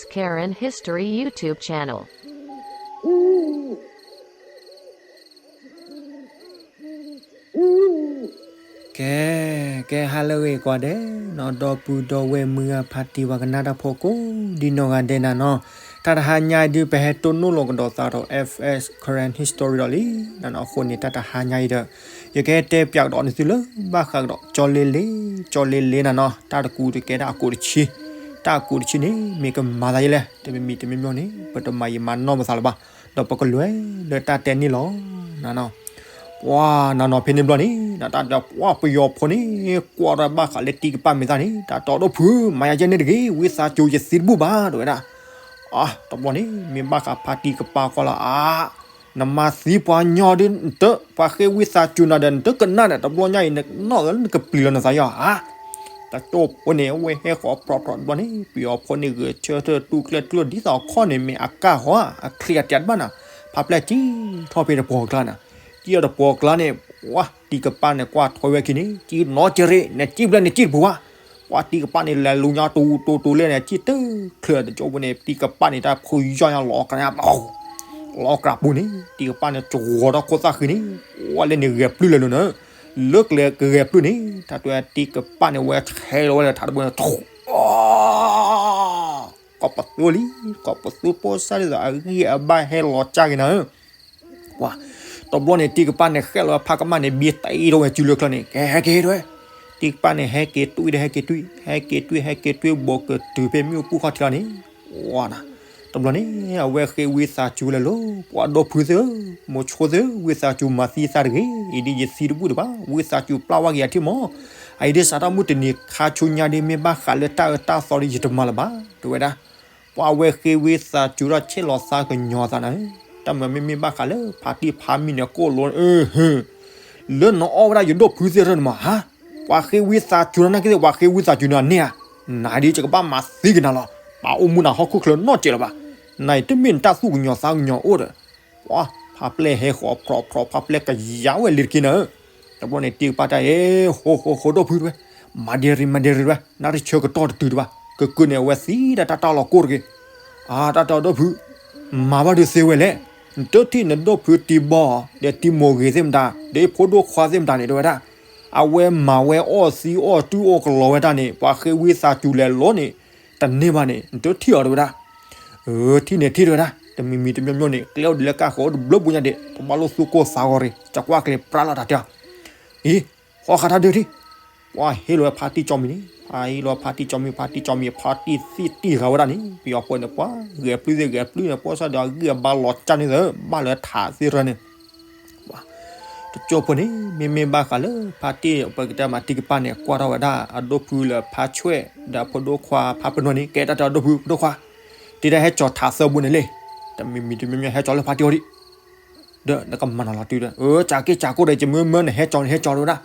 Karen History YouTube channel. ကဲ ကဲ ဟါလၢအဂ့ၤကိးဂၤဒဲးနီၤ ဒီပုၢ်ဒီဝဲၢ်မုၢ်ဂၤဖါတံၢ်ပှၤကနၣ်တၢ်ဖိကိးဒံနီၢ်ဂၤဒဲးနၤနီၤ, တၢ်တဟါညါအံၤဒုးပဟဲတိၢ်နီၣ်လီၤကဒီးသးဒီး F S Karen History ဒီးလံနၤနီၤ, အဃိန့ၣ် တၢ်တဟါညါအံၤဒီး ယကဟဲတဲပၠးကဒီးနသုလၢဘၣ်ဃးကဒီး ကၠီလ့လ့, ကၠီလ့လ့နၤနီၤ, တၢ်တကူတကဲတၢ်အကူတဆံ, တၢ်အကူတဆံန့ၣ် မ့ၢ်ကမၤသးယဲလဲၣ်, တမံၤမံၤတမံၤမံၤန့ၣ် ပတမၤယံာ်မၤနီၢ်ပသးလၢၤဘၣ်, ဒီးပကလဲၤလၢတၢ်တဲန့ၣ်လီၤနၤနီၤ. ပှၤနၤနီၤဖဲန့ၣ်ဘျီန့ၣ် တၢ်တဲပှၤပယီၤဖိန့ၣ် ကွၢ်ထီၣ်ဘၣ်ဃးလၢတံၤကပၣ်မဲာ်သၣ်န့ၣ် တၢ်တဲအီၤ ဒီပုၢ် မၤယၤကဲန့ၣ်တဂ့ၤ, ဝံသးစူၤ ယသံတဘူၣ်ဘၣ် တဲဝဲဒၣ်. အါ တဘျီန့ၣ် မ့ၢ်ဘၣ်ဃးဖါတံၢ်ကပၣ်ကွၢ်လီၤ အါ နမၤသံပှၤညီဒုး နတ ပှၤဃ့ဝံသးစူၤနၤဒီး နတကနၣ်ဒီး တဘျီညါအံၤ နနီၢ်လၢနကပျံၤလီၤနသးယီၤဧါ. တကၠိဖိန့ၣ် အဝဲဟဲဃီၤပြီပြီတဘျီန့ၣ် ပယီၤဖိန့ၣ် ဂဲၤဆၢထၢၣ်တူၢ်ကျဲၣ်တူၢ် ဒ်သိးအခီၣ်န့ၣ် မ့ၢ်အကၢ်ဃီဧါ အချံအတၢ်တဘၣ်နၤ, ဖးဖျဲၣ်ကံထီၣ်ဖဲတပှီၤကျါနၤ, ကံအီၤတပှီၤကျါန့ၣ် ပှၤတံၤကပၣ်န့ၣ် ကွၢ်ထွဲဝဲခံန့ၣ် ကံနီၢ်ကရ့ၣ် နကံဘျဲၣ်နကံတပူၤဘၣ်. ပှၤတံၤကပၣ်န့ၣ် လဲၤလူညါတူတူတူလဲၣ်န့ၣ် ကံတချၢးတကၠိဖိန့ၣ် တံၤကပၣ်န့ၣ် တၢ်ဖိယီၢ်ညါလီၤအကရၢ လီၤအကရၢပူၤန့ၣ် တံၤကပၣ်န့ၣ် ကဝီၤထီၣ်ခိၣ်သၣ်ဃံန့ၣ် ဝဲလဲၣ်န့ၣ် ဂဲၤပျုၢ်လဲၤလိၤနၤ, လၢကျဲကဂဲၤပျုၢ်န့ၣ် တၢ်တဲတံၤကပၣ်န့ၣ် ဝဲဆဲးလီၤဝဲလၢထးတဘိန့ၣ် ကိးပသူလံ, ကိးပသူဖိစၢ်ဒ်သိးအဂံၢ်အဘါဟဲလီၤကၢ်က့ၤနၤဧၢ, ပှၤ, တဘျီန့ၣ် တံၤကပၣ်န့ၣ် ဃဲၣ်လီၤဝဲဖးကမၣ်န့ၣ် ဘံတ့ထီၣ်ဝဲစုလၢချၢန့ၣ် ကဲဟဲက့ၤတဲဝဲ, တံၤကပၣ်န့ၣ် ဟဲက့ၤတွံၣ်ဒီး ဟဲက့ၤတွံၣ်, ဟဲက့ၤတွံၣ် ဟဲက့ၤတွံၣ် ဘိးကတုၤဖဲမ့ၣ်အူပူၤခီၣ်ထံးလီၤန့ၣ်, ဝါနၤ, တဘျီန့ၣ် အဝဲဃ့ဝံသးစူၤလဲၤလိၤ, ပှၤဒီဖုသ့ၣ်ဧၢ, မိၤဆိသ့ၣ်ဧၢ, ဝံသးစူၤမၤသံသးတဂ့ၤ, အံၤဒ်ယသံတဘူၣ်ဒံးဘၣ်, ဝံသးစူၤပျၢ်ဝဲက့ၤယထံၣ်မး, အအံၤဒ်စးထီၣ်မုၢ်တနံၤခါဆူညါဒ် မ့ၢ်ဘၣ်ဃးလၢတၢ်အၢတၢ်သီဒီး ယတမၤလၢၤဘၣ် တဲဝဲဒၣ်. ပှၤဝဲဃ့ဝံသးစူၤဒီး ဆ့ၣ်လီၤသးကညီၤသးနၤ, တၢ်မၤမ့မ့ၢ်ဘၣ်ဃးလၢ ဖါတံၢ်ဖါမံၤန့ၣ် ကိၣ်လိၤ, လၢနအီၣ်ဝဲဒၣ်ယဒီဖုသ့ၣ်ဧၢန့ၣ်မး, ဟါ, ပှၤဃ့ဝံသးစူၤနၤနာ်က့သ့ၣ် ပှၤဃ့ဝံသးစူၤနၤန့ၣ်ဧါ, နၤဒ်ယကဘၣ်မၤသံက့ၤနၤလီၤ, ပှၤအိၣ်မူနၤဟီၣ်ခိၣ်ချၢနီတစဲးလၢၤဘၣ်, နအံၤတမ့ၢ်နတၢ်သူၣ်ကညီၤသးကညီၤအိၣ်ဒီး ပှၤ, ဖးပျဲၢ်ဟဲဃီၤဖြီဖြီ ဖးပျဲၢ်ကယၤဝဲလံတက့ၢ်နၤဧၢ, တဘျီန့ၣ် တံၤကပၣ်တၢ်အံၤ, ဟိဟိဟိဒီဖုတဲဝဲ, မၤဒ့ရံမၤဒ့ရံတဲဝဲ, နတဆၢကတီၢ်တတုၤဒံးဘၣ်, ကကုာ်န့ၣ် အဝဲသံဒီးတၢ်တၢ်လီၤကိၢ်တဂ့ၤ, အါ တၢ်တဲအီၤဒီဖု, မၤဘၣ်ဒုးသ့ဝဲလဲၣ်, နတထံၣ်နဒီဖုတံၤဘီ, ဒီးတံၤမိၤဂ့ၤသ့ၣ်မတၤ, ဒီးဖိဒိၣ်ခွါသ့ၣ်မတၤန့ၣ်တဲဝဲဒၣ်, အဝဲမၤဝဲအီၣ်သံအီၣ်တူၢ်အီၣ်ကလီဝဲတၢ်န့ၣ် ပှၤဃ့ဝံသးစူၤလဲၤလိၤန့ၣ်, တန့ၢ်ဘၣ်န့ၣ် နတထံၣ်အီၤတဲဝဲဒၣ် ထံၣ်န့ၣ်ထံၣ်တဲဝဲဒၣ်, တမံၤမံၤတမံၤမံၤန့ၣ် ကျဲအိၣ်ဒံးလၢကၢ်ဃီအိၣ်တဘျုးဘိညါဒံး, တဘၣ်လိၣ်သူၣ်ကိၢ်သးဂီၤရံၣ်, ကကွၢ်ကျဲၤပြးလီၤတၢ်တဲအီၤ, အံၤ, ဃီဃာ်တၢ်ဒုးထံၣ်, ပှၤဟ့ၣ်လီၤဝဲဖါတံၢ်ကၠီမံၤန့ၣ်, ဖါဟ့ၣ်လီၤဖါတံၢ်ကၠီမံၤ, ဖါတံၢ်ကၠီမံၤ, ဖါတံၢ်သံတံၢ်ဃာ်ဝဲဒၣ်န့ၣ် ပယီၤဖိန့ၣ် ပှၤဂဲၤပျုၢ်သ့ၣ်ဂဲၤပျုၢ်န့ၣ် ပှၤစၢ်ဒီးအဂံၢ်အဘါလီၤကၢ်န့ၣ်သၢ, ဘၣ်လၢထးသ့ၣ်ရၢန့ၣ် တကၠိဖိန့ၣ် မ့မ့ၢ်ဘၣ်ဃးလၢ ဖါတံၢ် ပကတဲမးတံၤကပၣ်န့ၣ် ကွၢ်ထီၣ်ဝဲဒၣ် အဒိၣ်ဖုလၢဖါဆွဲၣ် ဒီးအဖိဒိၣ်ခွါဖါပနီၣ်န့ၣ် ကဲတၢ်တဲအဒိၣ်ဖု ဒိၣ်ခွါ, တံၤတၢ်ဟဲကၠီၤထးသၢဘိန့ၣ်လံ, တမံၤမံၤတမံၤမံၤဟဲကၠီၤလၢဖါတံၢ်အီၤဒံး, ဒီးနကမၤနၤလီၤတုၤဒီး အၢ ကၠးက့ၢ်ကၠးကိၢ်ဒီး ယမၢမၢနဟဲကၠီၤနဟဲကၠီၤတဲဝဲဒၣ်,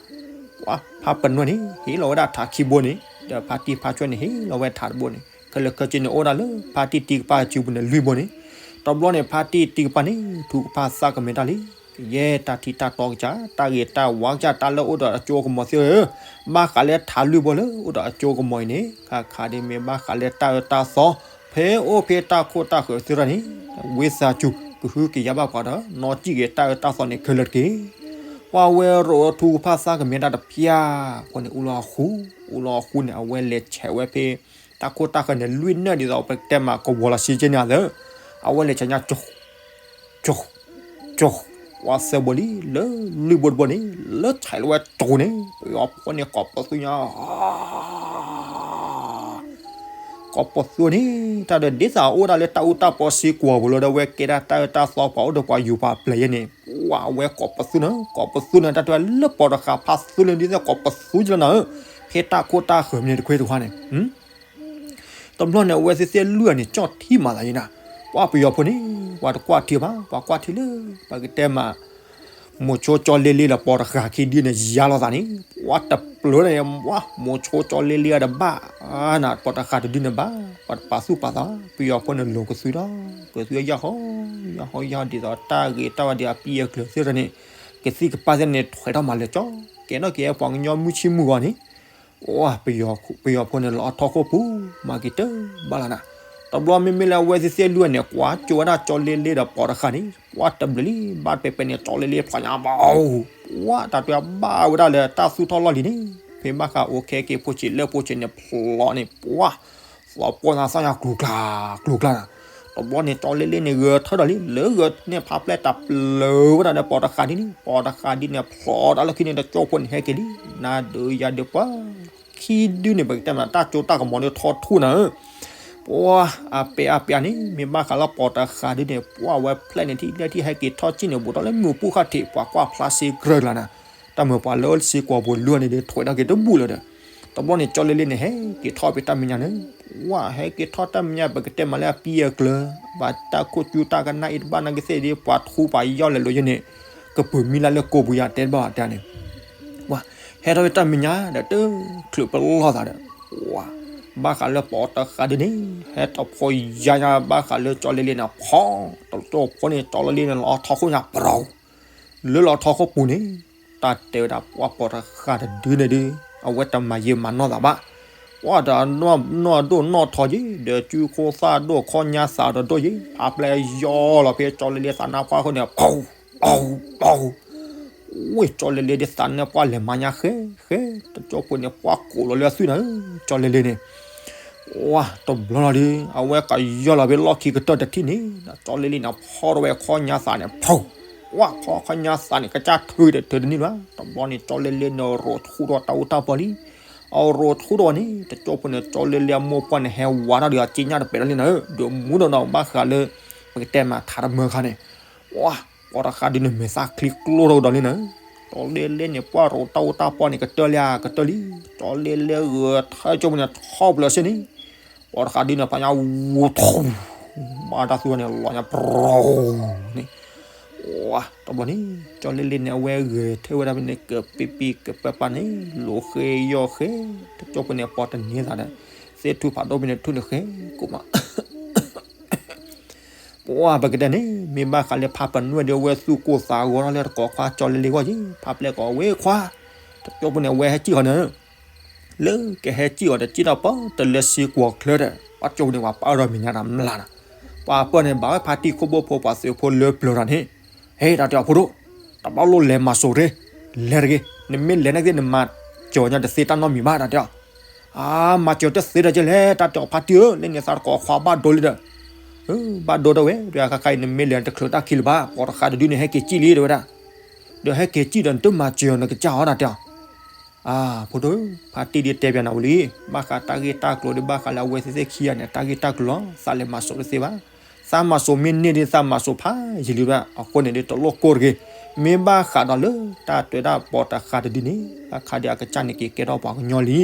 ပှၤဖါပနီၣ်န့ၣ် ဟ့ၣ်လီၤဝဲဒၣ်ထးခံဘိန့ၣ်, ဒီးဖါတံၢ်ဖါဆွဲၣ်န့ၣ် ဟ့ၣ်လီၤဝဲထးတဘိန့ၣ်, ခဲလၢာ်ခဲဆ့န့ၣ်အိၣ်ဒၣ်လၢ ဖါတံၢ်တံၤကပၣ်စုပူၤန့ၣ်လွံၢ်ဘိန့ၣ်, တဘျီန့ၣ် ဖါတံၢ်တံၤကပၣ်န့ၣ် ထုကဖၣ်သးကမဲာ်တၢ်လံ ကယဲၢ်တၢ်ထံၣ်တၢ်တီကစၢ် တၢ်ဂ့ၤတၢ်ဝါကစၢ် တၢ်လၢအိၣ်ဒီးအစိကမီၤသ့ၣ်ဧၢ, ဘၣ်ဃးလၢထးလွံၢ်ဘိလၢအိၣ်ဒီးအစိကမီၤအံၤန့ၣ် ခါခါဒ်မ့ၢ်ဘၣ်ဃးလၢတၢ်အၢတၢ်သီ, ဖဲအိၣ်ဖဲတၢ်ခိၣ်တၢ်ဃၢၤသ့ၣ်တဖၣ်န့ၣ် ဝံသးစူၤ ကဟုကယာ်ဘၣ်ပှၤဒီး နီၢ်ကံၣ်က့ၤတၢ်အၢတၢ်သီန့ၣ်ခဲလၢာ်တက့ၢ်. ပှၤဝဲရိၣ်အၢထုကဖၣ်သးကမဲာ်တၢ်တဖၣ်အဃိန့ၣ် အိၣ်လၢအဃူ, အိၣ်လၢအဃူန့ၣ် အဝဲလဲၤဆဲးဝဲဖဲ တၢ်ခိၣ်တၢ်ဃၢၤန့ၣ် လွံၢ်နၢၣ်ဒ်သိးပကတဲမးကဝီၤလီၤဆံက့န့ၣ်သၢ, အဝဲလဲၤဆဲးညါ ကၠိ, ကၠိ, ကၠိ, ပှၤသၢဘိလံ လၢလွံၢ်ဘိတဘိန့ၣ် လၢဆဲးလီၤဝဲကၠိန့ၣ် ပယီၤဖိန့ၣ် ကိးပသူညါ ကိးပသူန့ၣ် တၢ်ဒီးဒ်သိးအိၣ်ဒၣ်လၢတၢ်အူတၢ်ပီစ့ကွီၤပူၤလီၤဒီး အဝဲကဲဒၣ်တၢ်အၢတၢ်သီပှၤအိၣ်ဒီးပှၤယူၤပှၤပျဲၢ်ယဲန့ၣ် ပှၤအဝဲကိးပသူန့ၣ် ကိးပသူန့ၣ် တၢ်တဲလၢပီၤတဃာ်ဖးသူလၢဒ်သိးကိးပသူကလီၤနၤဧၢ, ဖဲတၢ်ခိၣ်တၢ်ဃၢၤမ့ၢ်န့ၣ်တခွ့တခွါန့ၣ် တဘျီန့ၣ် အဝဲသ့ၣ်သ့ၣ်လွံၢ်အန့ၣ် ကၠီၣ်ထံမၤသးယံၤနၤ, ပှၤပယီၤဖိန့ၣ် ပှၤတကွၢ်ထံဘၣ် ပှၤကွၢ်ထံလၢ ပကတဲမး မိၤဆိကၠီလ့လ့ဒီးပီၤတဃာ်ခံဒုန့ၣ် ယါလိာ်သးန့ၣ် ပှၤတပျၢၤန့ၣ် မိၤဆိကၠီလ့လ့အတဘၣ် နပီၤတဃာ်တဒုန့ၣ်ဘၣ် ပှၤတပာ်သူၣ်ပာ်သး ပယီၤဖိန့ၣ်လိၤကသူဒီး ကသူယၢ်ဟီ ယၢ်ဟီယၢ်ဟီဒ်သိးတၢ်ဂ့ၤတၢ်ဝါဒ်အပံအကျၢၤသ့ၣ်တဖၣ်န့ၣ် ကသံၣ်ကပၢ်သ့ၣ်န့ၣ် ထွဲထီၣ်မၤလၢာ်ကၠီ ကဲထီၣ်က့ၤပှၤကညီမုၢ်ဆ့ၣ်မုၢ်ဂီၤန့ၣ် ပှၤ ပယီၤဖိန့ၣ်လီၤအထီခိၣ်ပူၤ မၤက့ၤတၢ်ဘၣ်လီၤနၤ. တဘျီမ့မ့ၢ်လၢအဝဲသ့ၣ်သ့ၣ်လွံၢ်န့ၣ် ကွၢ်ကၠိဝဲဒၣ်ကၠီလ့လ့ဒီးပိာ်တဃာ်န့ၣ် ပှၤတဘျုးလံ ဘၣ်တပဲာ်ပဲာ်န့ၣ် ကၠီလ့လ့ဖျိညါဘၣ် ပှၤတၢ်တွဲဘၣ်ဝဲဒၣ်လၢတၢ်သူၣ်ထီၣ်လီၢ်လံၤန့ၣ် ဖဲဘၣ်ဃးအိၣ်ခဲက့ၤဖိဆံးလၢဖိဆံးန့ၣ်ဖျိးန့ၣ် ပှၤ သးပှၢ်သးစၢ်ညါကျိၤကျါ ကျိၤကျါနၤ. တဘျီန့ၣ် ကၠီလ့လ့န့ၣ် ဂဲၤထၢၣ်ဒီးလံ လၢဂဲၤန့ၣ်ဖးဖျဲၣ်တၢ်ပျၢၤဝဲဒၣ်ဒီးပိာ်တဃာ်ဒ်န့ၣ် ပိာ်တဃာ်ဒ်န့ၣ် ဖျိးတၢ်လၢခံန့ၣ် တကၠိဖိန့ၣ်ဟဲက့ၤလံ နၤဒုးယၤဒုးပှၤ ခံဒုန့ၣ် ပကတဲမး တၢ်ကၠိတၢ်ကမီၤဒုးထီထူၣ်နၤဧၢ ပှၤ အပျဲၢ်အပျဲၢ်န့ၣ် မ့ၢ်ဘၣ်ဃးလၢပိာ်တဃာ်ဒုန့ၣ် ပှၤဝဲဖျဲၣ်န့ၣ်ထံၣ်လၢထံၣ်ဟဲက့ၤထီၣ်စံၣ်န့ၣ် ဘူးထီၣ်လၢမုၢ်ပူၤဃာ်ထံး ပှၤကွၢ်ဖျါစ့ကြၢးလီၤနၤ. တၢ်မုာ်ပှၤလၢစ့ကွီၤပူၤလွံၢ်န့ၣ်ဒီး ထွဲးထီၣ်က့ၤတဘူၣ်လၢၤဒီး တဘျီန့ၣ် ကၠီလ့လ့န့ၣ် ဟဲက့ၤထီၣ်ဖဲတၢ်မဲာ်ညါန့ၣ် ပှၤဟဲက့ၤထီၣ်တၢ်မဲာ်ညါ ပကတဲမးလၢအပံအကျၢၤ ဘၣ်တၢ်ခိၣ်ကၠူတၢ်ကနၣ်အံၤတဘၣ်နာ်က့သ့ၣ်ဒီး ပှၤထူပှၤယီၢ်လဲၤလိာ်ယဲန့ၣ် ကပုာ်မံလၢလၢကိးပူၤယၤတဲတဘၣ်တဲန့ၣ် ပှၤ ဟဲထီၣ်ဖဲတၢ်မဲာ်ညါဒီး တချုးပလီၢ်သးဒီး ပှၤ ဘၣ်ဃးလၢပိာ်တဃာ်ဒုန့ၣ် ဟဲတဖိးယါညါ ဘၣ်ဃးလၢကၠီလ့လ့န့ၣ် ဖီ တကၠိဖိန့ၣ် ကၠီလ့လ့န့ၣ် လီၤထီခိၣ်ညါ ပြီၤ လၢလီၤထီခိၣ်ပူၤန့ၣ် တၢ်တဲဝဲဒၣ် ပှၤပိာ်တဃာ်တဒုန့ၣ်ဒု အဝဲတမၤယံာ်မၤနီၢ်သးဘၣ် ပှၤတနီၢ်ဒိၣ်နီၢ်ထီယံာ် ဒီးကုခိၣ်သၣ်ဒိၣ်ခီညါသးဒီးဒိၣ်ယံာ် ဖးဖျဲၣ်ယီၢ်လီၤဖဲကၠီလ့လ့သးနါပှၢ်ခိၣ်န့ၣ် ပီၤ ပီၤ ပီၤ ဝ့ၢ်ကၠီလ့လ့ဒ်သးနါပှၢ်လဲၤမၤညါဃဲ ဃဲ တကၠိဖိန့ၣ် ပှၤကိးလီၤလၢအသွံၣ်နၤ ကၠီလ့လ့န့ၣ် ဝါ တဘျီလီၤဒီး အဝဲကယီၢ်လီၤဖဲလီၢ်ခံကတၢၢ်တထံၣ်န့ၣ် ကၠီလ့လ့န့ၣ် ဖီထီၣ်ဝဲခီညါသးန့ၣ် ဖီ ဝါ ဖီခီညါသးန့ၣ် ကစၢ်ထုးဒီးထုးတန့ၢ်ဘၣ် တဘျီန့ၣ် ကၠီလ့လ့န့ၣ် ရိးဆူၣ်ထီၣ်တၢ်အိၣ်တၢ်ပီလံ အရိးဆူၣ်ထီၣ်ဝဲန့ၣ် တကၠိဖိန့ၣ် ကၠီလ့လ့အမိၢ်ပှၢ်န့ၣ် ဟဲဝးထီၣ်ဒီးအစ့ညၣ်တပဲာ်လီၤလံနၤဧၢ ဒီးမူဒီးနီၤ ဘၣ်ဃးလၢ ပကတဲမးထးတမၢခါန့ၣ် ဝါ ပိာ်တဃာ်ဒုန့ၣ် မဲာ်သၣ်ချံကျိထီၣ်ကဒီးလံနၤဧၢ ကၠီလ့လ့န့ၣ် ပှၤရိးတၢ်အိၣ်တၢ်ပီန့ၣ် ကတၢၢ်လံဧါ ကတၢၢ်လံ ကၠီလ့လ့ဂဲၤထၢၣ်ကၠိဖိန့ၣ် ထီၣ်ပလၢစ့န့ၣ် ပိာ်တဃာ်ဒုန့ၣ် ဖးညါဝူထီၣ် ဘၣ်တၢ်သူဝဲန့ၣ် လီၤညါပြီၤန့ၣ် ဝါ တဘျီန့ၣ် ကၠီလ့လ့န့ၣ် အဝဲဂဲၤထၢၣ်ဝဲဒၣ်ဖဲန့ၣ် ကပံပံကပာ်ပာ်န့ၣ် လိၤဃဲယီၢ်ဃဲ တကၠိဖိန့ၣ် ပိာ်တန့ၢ်သးဒီး သ့ၣ်ထူၣ်ဖးဒိၣ်ဖဲန့ၣ်ထူၣ်န့ၣ်ဃဲ ကိးမး ပှၤပကတဲန့ၣ် မ့ၢ်ဘၣ်ဃးလၢဖးပနွဲၣ်ဒီး အဝဲသူၣ်ကိၢ်သးဂီၤထီၣ်လၢတကိးခွါကၠီလ့လ့ဂီၢ်ယံၤ ဖးဖျဲၣ်ကိးဝဲခွါ တကၠိဖိန့ၣ် အဝဲဟဲစံၣ်ဃီန့ၣ် လၢကဟဲစံၣ်အီၤဒီး စံၣ်ထီၣ်ပီတလၢစ့ကွီၤချၢဒီး ပှၤကၠိဖိန့ၣ် ပှၤပာ်အၢၣ်ဒီးမဲာ်ညါတၢ်မျးနၤ ပှၤပၢၢ်န့ၣ် ဘၣ်ဝဲဖါတံၢ်ခိၣ်ဘိဖိပှၤသုးဖိလၢပျၢၤတၢ်န့ၣ် ဟဲတၢ်တဲအီၤဖိဒိၣ် တဘၣ်လိၣ်လဲၤမၤစိာ်တဂ့ၤ လဲၤတဂ့ၤ နမ့ၢ်လဲၤနာ်က့ နမၤစၢၤညါတသ့တၢ်နီတမံၤဘၣ် တၢ်တဲအီၤ အါ မၤစၢၤတသ့တၢ်ကဲလဲၣ် တၢ်တဲအီၤဖါတံၢ်ဧၢ လၢန့ၣ်သးတကိးခွါဘၣ်ဒိလံဒီး ဘၣ်ဒိတဝဲ ဒီးခါခါအံၤ နမ့ၢ်လဲၤတချုးတၢ်ခံလၢၤဘၣ် ပိာ်တဃာ်တဒုန့ၣ် ဟဲက့ၤစံၣ်လံတဝဲဒၣ် ဒီးဟဲက့ၤစံၣ်ဒီး နတမၤစၢၤနကစၢ်အီၤ တၢ်တဲအီၤ အါ ဖိဒိၣ် ဖါတံၢ်ဒ်တဲပျးနၤဝံၤလံ ဘၣ်ဃးတၢ်ဂ့ၢ်တၢ်ကျိၤဒီး ဘၣ်ဃးလၢအဝဲသ့ၣ်သ့ၣ်ခံဂၤန့ၣ် တၢ်ဂ့ၢ်တၢ်ကျိၤလီၤ သးလဲၤမၤစိာ်တသ့ဘၣ် သးမၤစိာ်မ့ၢ်န့ၢ်ဒီး သးမၤစိာ်ဖးယံာ်လံဘၣ် အဃိန့ၣ်ဒီး တလိၣ်ကိၢ်တဂ့ၤ မ့ၢ်ဘၣ်ဃးဒီးလၢ တၢ်တဲဒၣ်ပိာ်တဃာ်တဒုန့ၣ် အခါဒီးအကစၢ်န့ၣ်က့ၤကဲထီၣ်ပှၤကညီလံ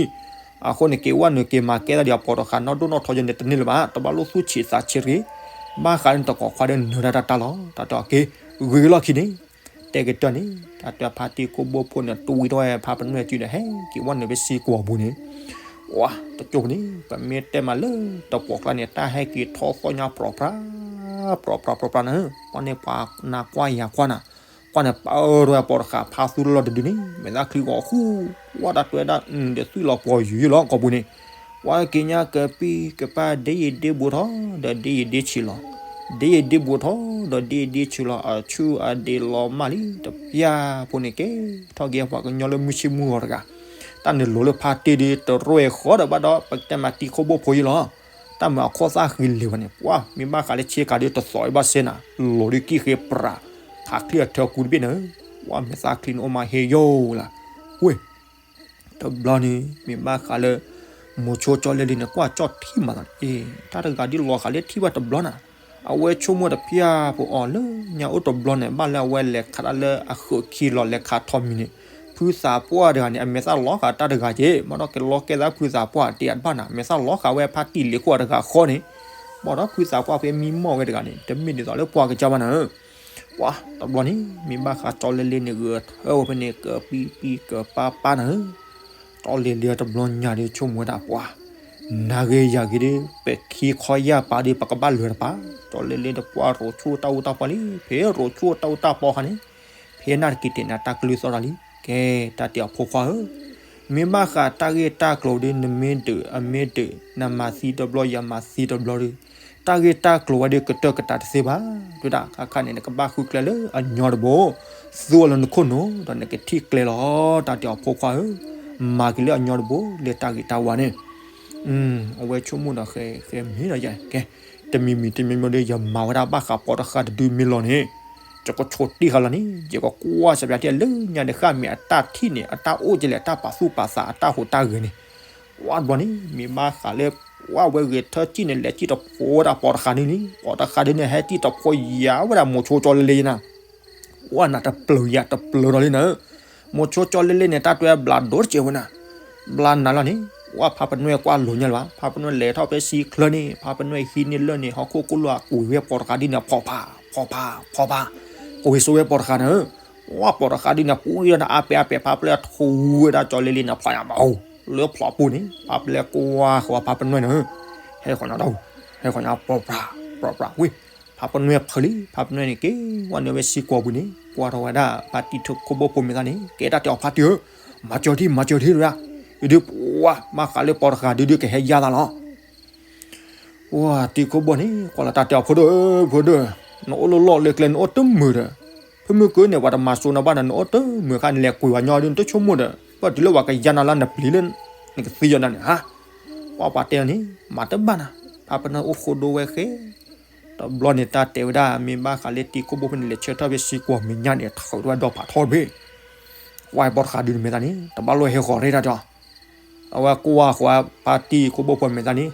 အဃိန့ၣ် က့ၤဝဲနုာ်က့ၤမၤကဲထီၣ်ဒီးအပိာ်တဃာ်နီၢ်ဒိၣ်နီၢ်ထီယဲန့ၣ် တန့ၢ်လၢၤဘၣ် တဘၣ်လိၣ်သူၣ်ဆံးသးဆံးတဂ့ၤ ဘၣ်ဃးလၢနတကိးခွါဒီးနၢၤတၢ်တၢ်လီၤ တၢ်တဲအီၤက့ၤ ဂ့ၤလီၢ်ခံန့ၣ် တဲကတၢၢ်န့ၣ် တၢ်တဲဖါတံၢ်ခိၣ်ဘိဖိန့ၣ် တဝံထီၣ်ဝဲဖးပနွဲၣ်စုဒီး ဟဲက့ၤဝဲနုာ်ဖဲစ့ကွီၤပူၤန့ၣ် ဝါ တကၠိဖိန့ၣ် ပမ့ၢ်တဲမးလၢတပိာ်ကျါန့ၣ် တၢ်ဟဲက့ၤထီၣ်သီၣ်ညါပြီၤပြး ပြီၤပြးပြီၤပြးနၤဧၢ ပှၤန့ၣ်ပှၤနၤကွၢ်ယၤကွၢ်နၤ ကွၢ်န့ၣ်ပၢ်အၢၣ်ဝဲပိာ်တဃာ်ဖးသူလီၤတဒုန့ၣ် မဲာ်သၣ်ချံဂီၤဃူ ဝါတၢ်တွဲဒၣ်ဒီးသွံၣ်လီၤပှီၤယူၤယုၢ်လီၤ ကိာ်ပူၤန့ၣ် ပှၤက့ၤညါကပံၤကပၤ ဒ်ယံာ်ဒ်ဘူးထီၣ်ဒီးဒ်ယံာ်ဒ်ဆံးလီၤ ဒ်ယံာ်ဒ်ဘူးထီၣ်ဒီးဒ်ယံာ်ဒ်ဆံးလီၤ အဆူၣ်အဒ့လီၤမၢ်လံ တပျၢ်ဖိန့ၣ်ကဲ ထီၣ်က့ၤပှၤကညီလၢမုၢ်ဆ့ၣ်မုၢ်ဂီၤတဂၤ တၢ်န့ၣ်လိၤလၢဖါတံၢ်ဒီးတရဲၣ်ဃီဒီးဘၣ်ဒီး ပကတဲမးတံၤခိၣ်ဘိဖိယဲလီၤ တၢ်မၤအခိၣ်သၣ်ဃံလံၤဝဲန့ၣ် ပှၤမ့ၢ်ဘၣ်ဃးလၢဆ့ကၤဒီးတသိးအံၤဘၣ်စ့နၤ လိၤဒုးကံၣ်ဃ့ပြး ခးချံအထၢကူတဘ့ၣ်န့ၣ် ပှၤမဲာ်သၣ်ချံန့ၣ်အိၣ်မးဟ့ယိလၢ ဝ့ၢ် တဘျီန့ၣ် မ့ၢ်ဘၣ်ဃးလၢ မိၤဆိကၠီလ့လ့န့ၣ် ကွၢ်ကၠီၣ်ထံမးသးန့ၣ် အ့ တၢ်တဂၤဒ်လီၤဃာ်လၢထံဘၣ်တဘျီနၤ အဝဲဆိကမိၣ်တပျၢ်ဖိအီၤလၢညါအိၣ်တဘျီန့ၣ် ဘၣ်လၢအဝဲလဲၤခးတၢ်လၢအဃုးခံလီၤ လဲၤခးထီၣ်မံၤန့ၣ် ဖုသးပှၢ်တဂၤန့ၣ် အမဲာ်သၣ်လီၤဃာ်တၢ်တဂၤက့ၤ မ့ၢ်ဒီးကလီကဲသးဖုသးပှၢ်တ့ၢ်အတဘၣ်နၤ အမဲာ်သၣ်လီၤဃာ်ဝဲဖါတံၢ်လ့ၤခိၣ်အတဂၤဃီန့ၣ် ဘၣ်ဒီးဖုသးပှၢ်ဖဲမံမီၢ်ဝဲတဂၤန့ၣ် တမ့ၢ်ဒ်သိးလၢပှၤကစၢ်ဘၣ်နၤဧၢ ပှၤတဘျီန့ၣ် မ့ၢ်ဘၣ်ဃးကၠီလ့လ့န့ၣ် ဂဲၤထၢၣ်ဝဲဖဲန့ၣ် ကပံပံကပၤပၤနၤဧၢ ကၠီလ့လ့တဘျီညါဒီးဆိကမိၣ်ဝဲဒၣ်ပှၤ နၤဂ့ၤယၤဂ့ၤဒီး ပခံခီယၢ်ပာ်ဒီး ပကဘၣ်လဲၤတပၤ ကၠီလ့လ့ဒီးပှၤရိၤဆူၣ်တၢ်အူတၢ်ပီလံ ဖဲရိၤဆူၣ်တၢ်အူတၢ်ပီခါန့ၣ် ဖဲနၢ်တက့ၤတဲာ်နၤတၢ်ကလုၢ်သီၣ်တၢ်လံ ကဲ တၢ်တဲအီၤဖိခွါဧၢ မ့ၢ်ဘၣ်ဃးတၢ်ဂ့ၢ်တၢ်ကျိၤဒီး နမ့ၢ်ဒုး အမ့ၢ်ဒုး နမၤသံတဘျီ ယမၤသံတဘျီဒီး တၢ်ဂ့ၢ်တၢ်ကျိၤဝဲဒီး ကတၢၢ်ကတၢၢ်တသ့ဘၣ်. တဲဝဲဒၣ် ခါခါန့ၣ် နကဘၣ်ဃုကျဲလၢအညီတဘိ, သူအီၤလၢနခိၣ်နူာ် ဒီးနကထံၣ်ကျဲလီၤ. တၢ်တဲအီၤဖိခွါဧၢ, မၤက့ၤလၢအညီတဘိ လၢတၢ်ဂ့ၢ်တၢ်ဝါန့ၣ်. အဝဲဆိကမိၣ်ဒီးဃဲဃဲမ့ၢ်ဒီးယဲ, ကဲ, တမံၤမံၤတမံၤမံၤဒီး ယမၤဝဲဒၣ်ဘၣ်ဃးပီတဃးတဒုမ့ၢ်လီၤန့ၣ်, ယကဆိးတ့ၢ်ဃာ်လီၤန့ၣ် ယကကွၢ်စၢၤပၠးတ့ၢ်လၢညါန့ၣ် ဃၣ်မ့ၢ်အတၢ်ထံၣ်န့ၣ် အတၢ်အိၣ်ကလဲၣ် အတၢ်ပာ်သူၣ်ပာ်သး အတၢ်ဟူးတၢ်ဂဲၤန့ၣ်. ဝဲတဘျီန့ၣ် မ့ၢ်ဘၣ်ဃးလၢ ဝဲဂဲၤထၢၣ်စံၣ်န့ၣ် လဲၤစံၣ်တဖိဝဲဒၣ်ပီတဃးဒုန့ၣ်, ပီတဃးဒုန့ၣ် ဟဲစံၣ်တဖိယၤဝဲဒၣ် မိၤဆိကၠီလ့လ့နၤ ဝဲနၤတပျၢၤယၤတပျၢၤဒီးလံနၤ, မိၤဆိကၠီလ့လ့န့ၣ် တၢ်တွဲဘျးဒိၣ်တစဲးဝဲနၤ, ဘျးနၤလီၤန့ၣ်, ဝဲဖးပနွဲၣ်ကွၢ်လိၤညါလၢၤဘၣ်, ဖးပနွဲၣ်လဲၤထီၣ်ဖဲစံချၢန့ၣ်, ဖးပနွဲၣ်ဟံးန့ၢ်လၢၢ်န့ၣ် ဟီၣ်ခိၣ်ကိၣ်လိာ်အကွံာ်ဝဲပီတဃးဒုန့ၣ် ဖီဖး, ဖီဖး, ဖီဖး, ကဝံၤစိဝဲပီတဃးနၤဧၢ, ဝဲပီတဃးဒုန့ၣ် ပှံၢ်ဒီးနၤအါပဲအါပဲ ဖးပလဲထိဝဲဒၣ်ကၠီလ့လ့န့ၣ် ဖျါယၤမး, လၢဖျိးပူၤန့ၣ် ဖးပလဲကွၢ်ဃီဖးပနွဲၣ်နၤဧၢ, ဟဲဃီညါဒီး, ဟဲဃီညါ ပြပြ, ပြပြဝံၤ, ဖးပနွဲၣ်ဖုးလံ, ဖးပနွဲၣ်န့ၣ်က့ၤ, ဝဲနုာ်ဝဲစံကွီၤပူၤန့ၣ် ကွၢ်ထီၣ်ဝဲဒၣ် ဖါတံၢ်ခိၣ်ဘိၣ်ဖိမဲာ်သၣ်န့ၣ် ကဲတၢ်တဲအီၤဖါတံၢ်ဧၢ, မၤစၢၤထံၣ် မၤစၢၤထံၣ်တဂၤ, ယဒုးပှၤ ဘၣ်ဃးလၢပီတဃးဒုဒုးကဟဲယါသးလီၤ. ဝဲတံၢ်ခိၣ်ဘိၣ်န့ၣ် ကွၢ်လီၤတၢ်တဲအီၤ ဖိဒိၣ်ဧၢ ဖိဒိၣ်, နအိၣ်လၢလီၢ်လၢကျဲ နအိၣ်တမုာ်ဒီး, ဖုမုၢ်ကုန့ၣ် ပှၤတမၤစိနၤဘၣ်ဒီး နအိၣ်တမုာ်ခါန့ၣ် လဲၤကွံာ်ဝဲညီဒုး နတဆိကမိၣ်ဒီး ပၢၢ်တုၤလၢပှၤကယါနၤလၢနပျံၤလၢ နကသံယီၤနၤန့ၣ်ဧါ, ပှၤပှၤတဲအီၤန့ၣ် မၤတဘၣ်နၤ, ဖးပနွဲၣ်အိၣ်ဃိဒိဝဲဃဲ တဘျီန့ၣ် တၢ်တဲဝဲဒၣ် မ့ၢ်ဘၣ်ဃးလၢတံၤခိၣ်ဘိၣ်ဖိန့ၣ် လဲၤဆၢထၢၣ်ဖဲစံကွီၤမဲာ်ညါန့ၣ် ထုးထီၣ်ဝဲဒီဖးထီတဘ့ၣ်, ကွၢ်ပီတဃးဒုန့ၣ်မဲာ်သၣ်န့ၣ် တဘၣ်လိၣ်ဟဲဃီၤရဲၣ်တၢ်ဒီး, အဝဲကွၢ်ဃီၤဖါတံၢ်ခိၣ်ဘိၣ်ဖိမဲာ်သၣ်န့ၣ်,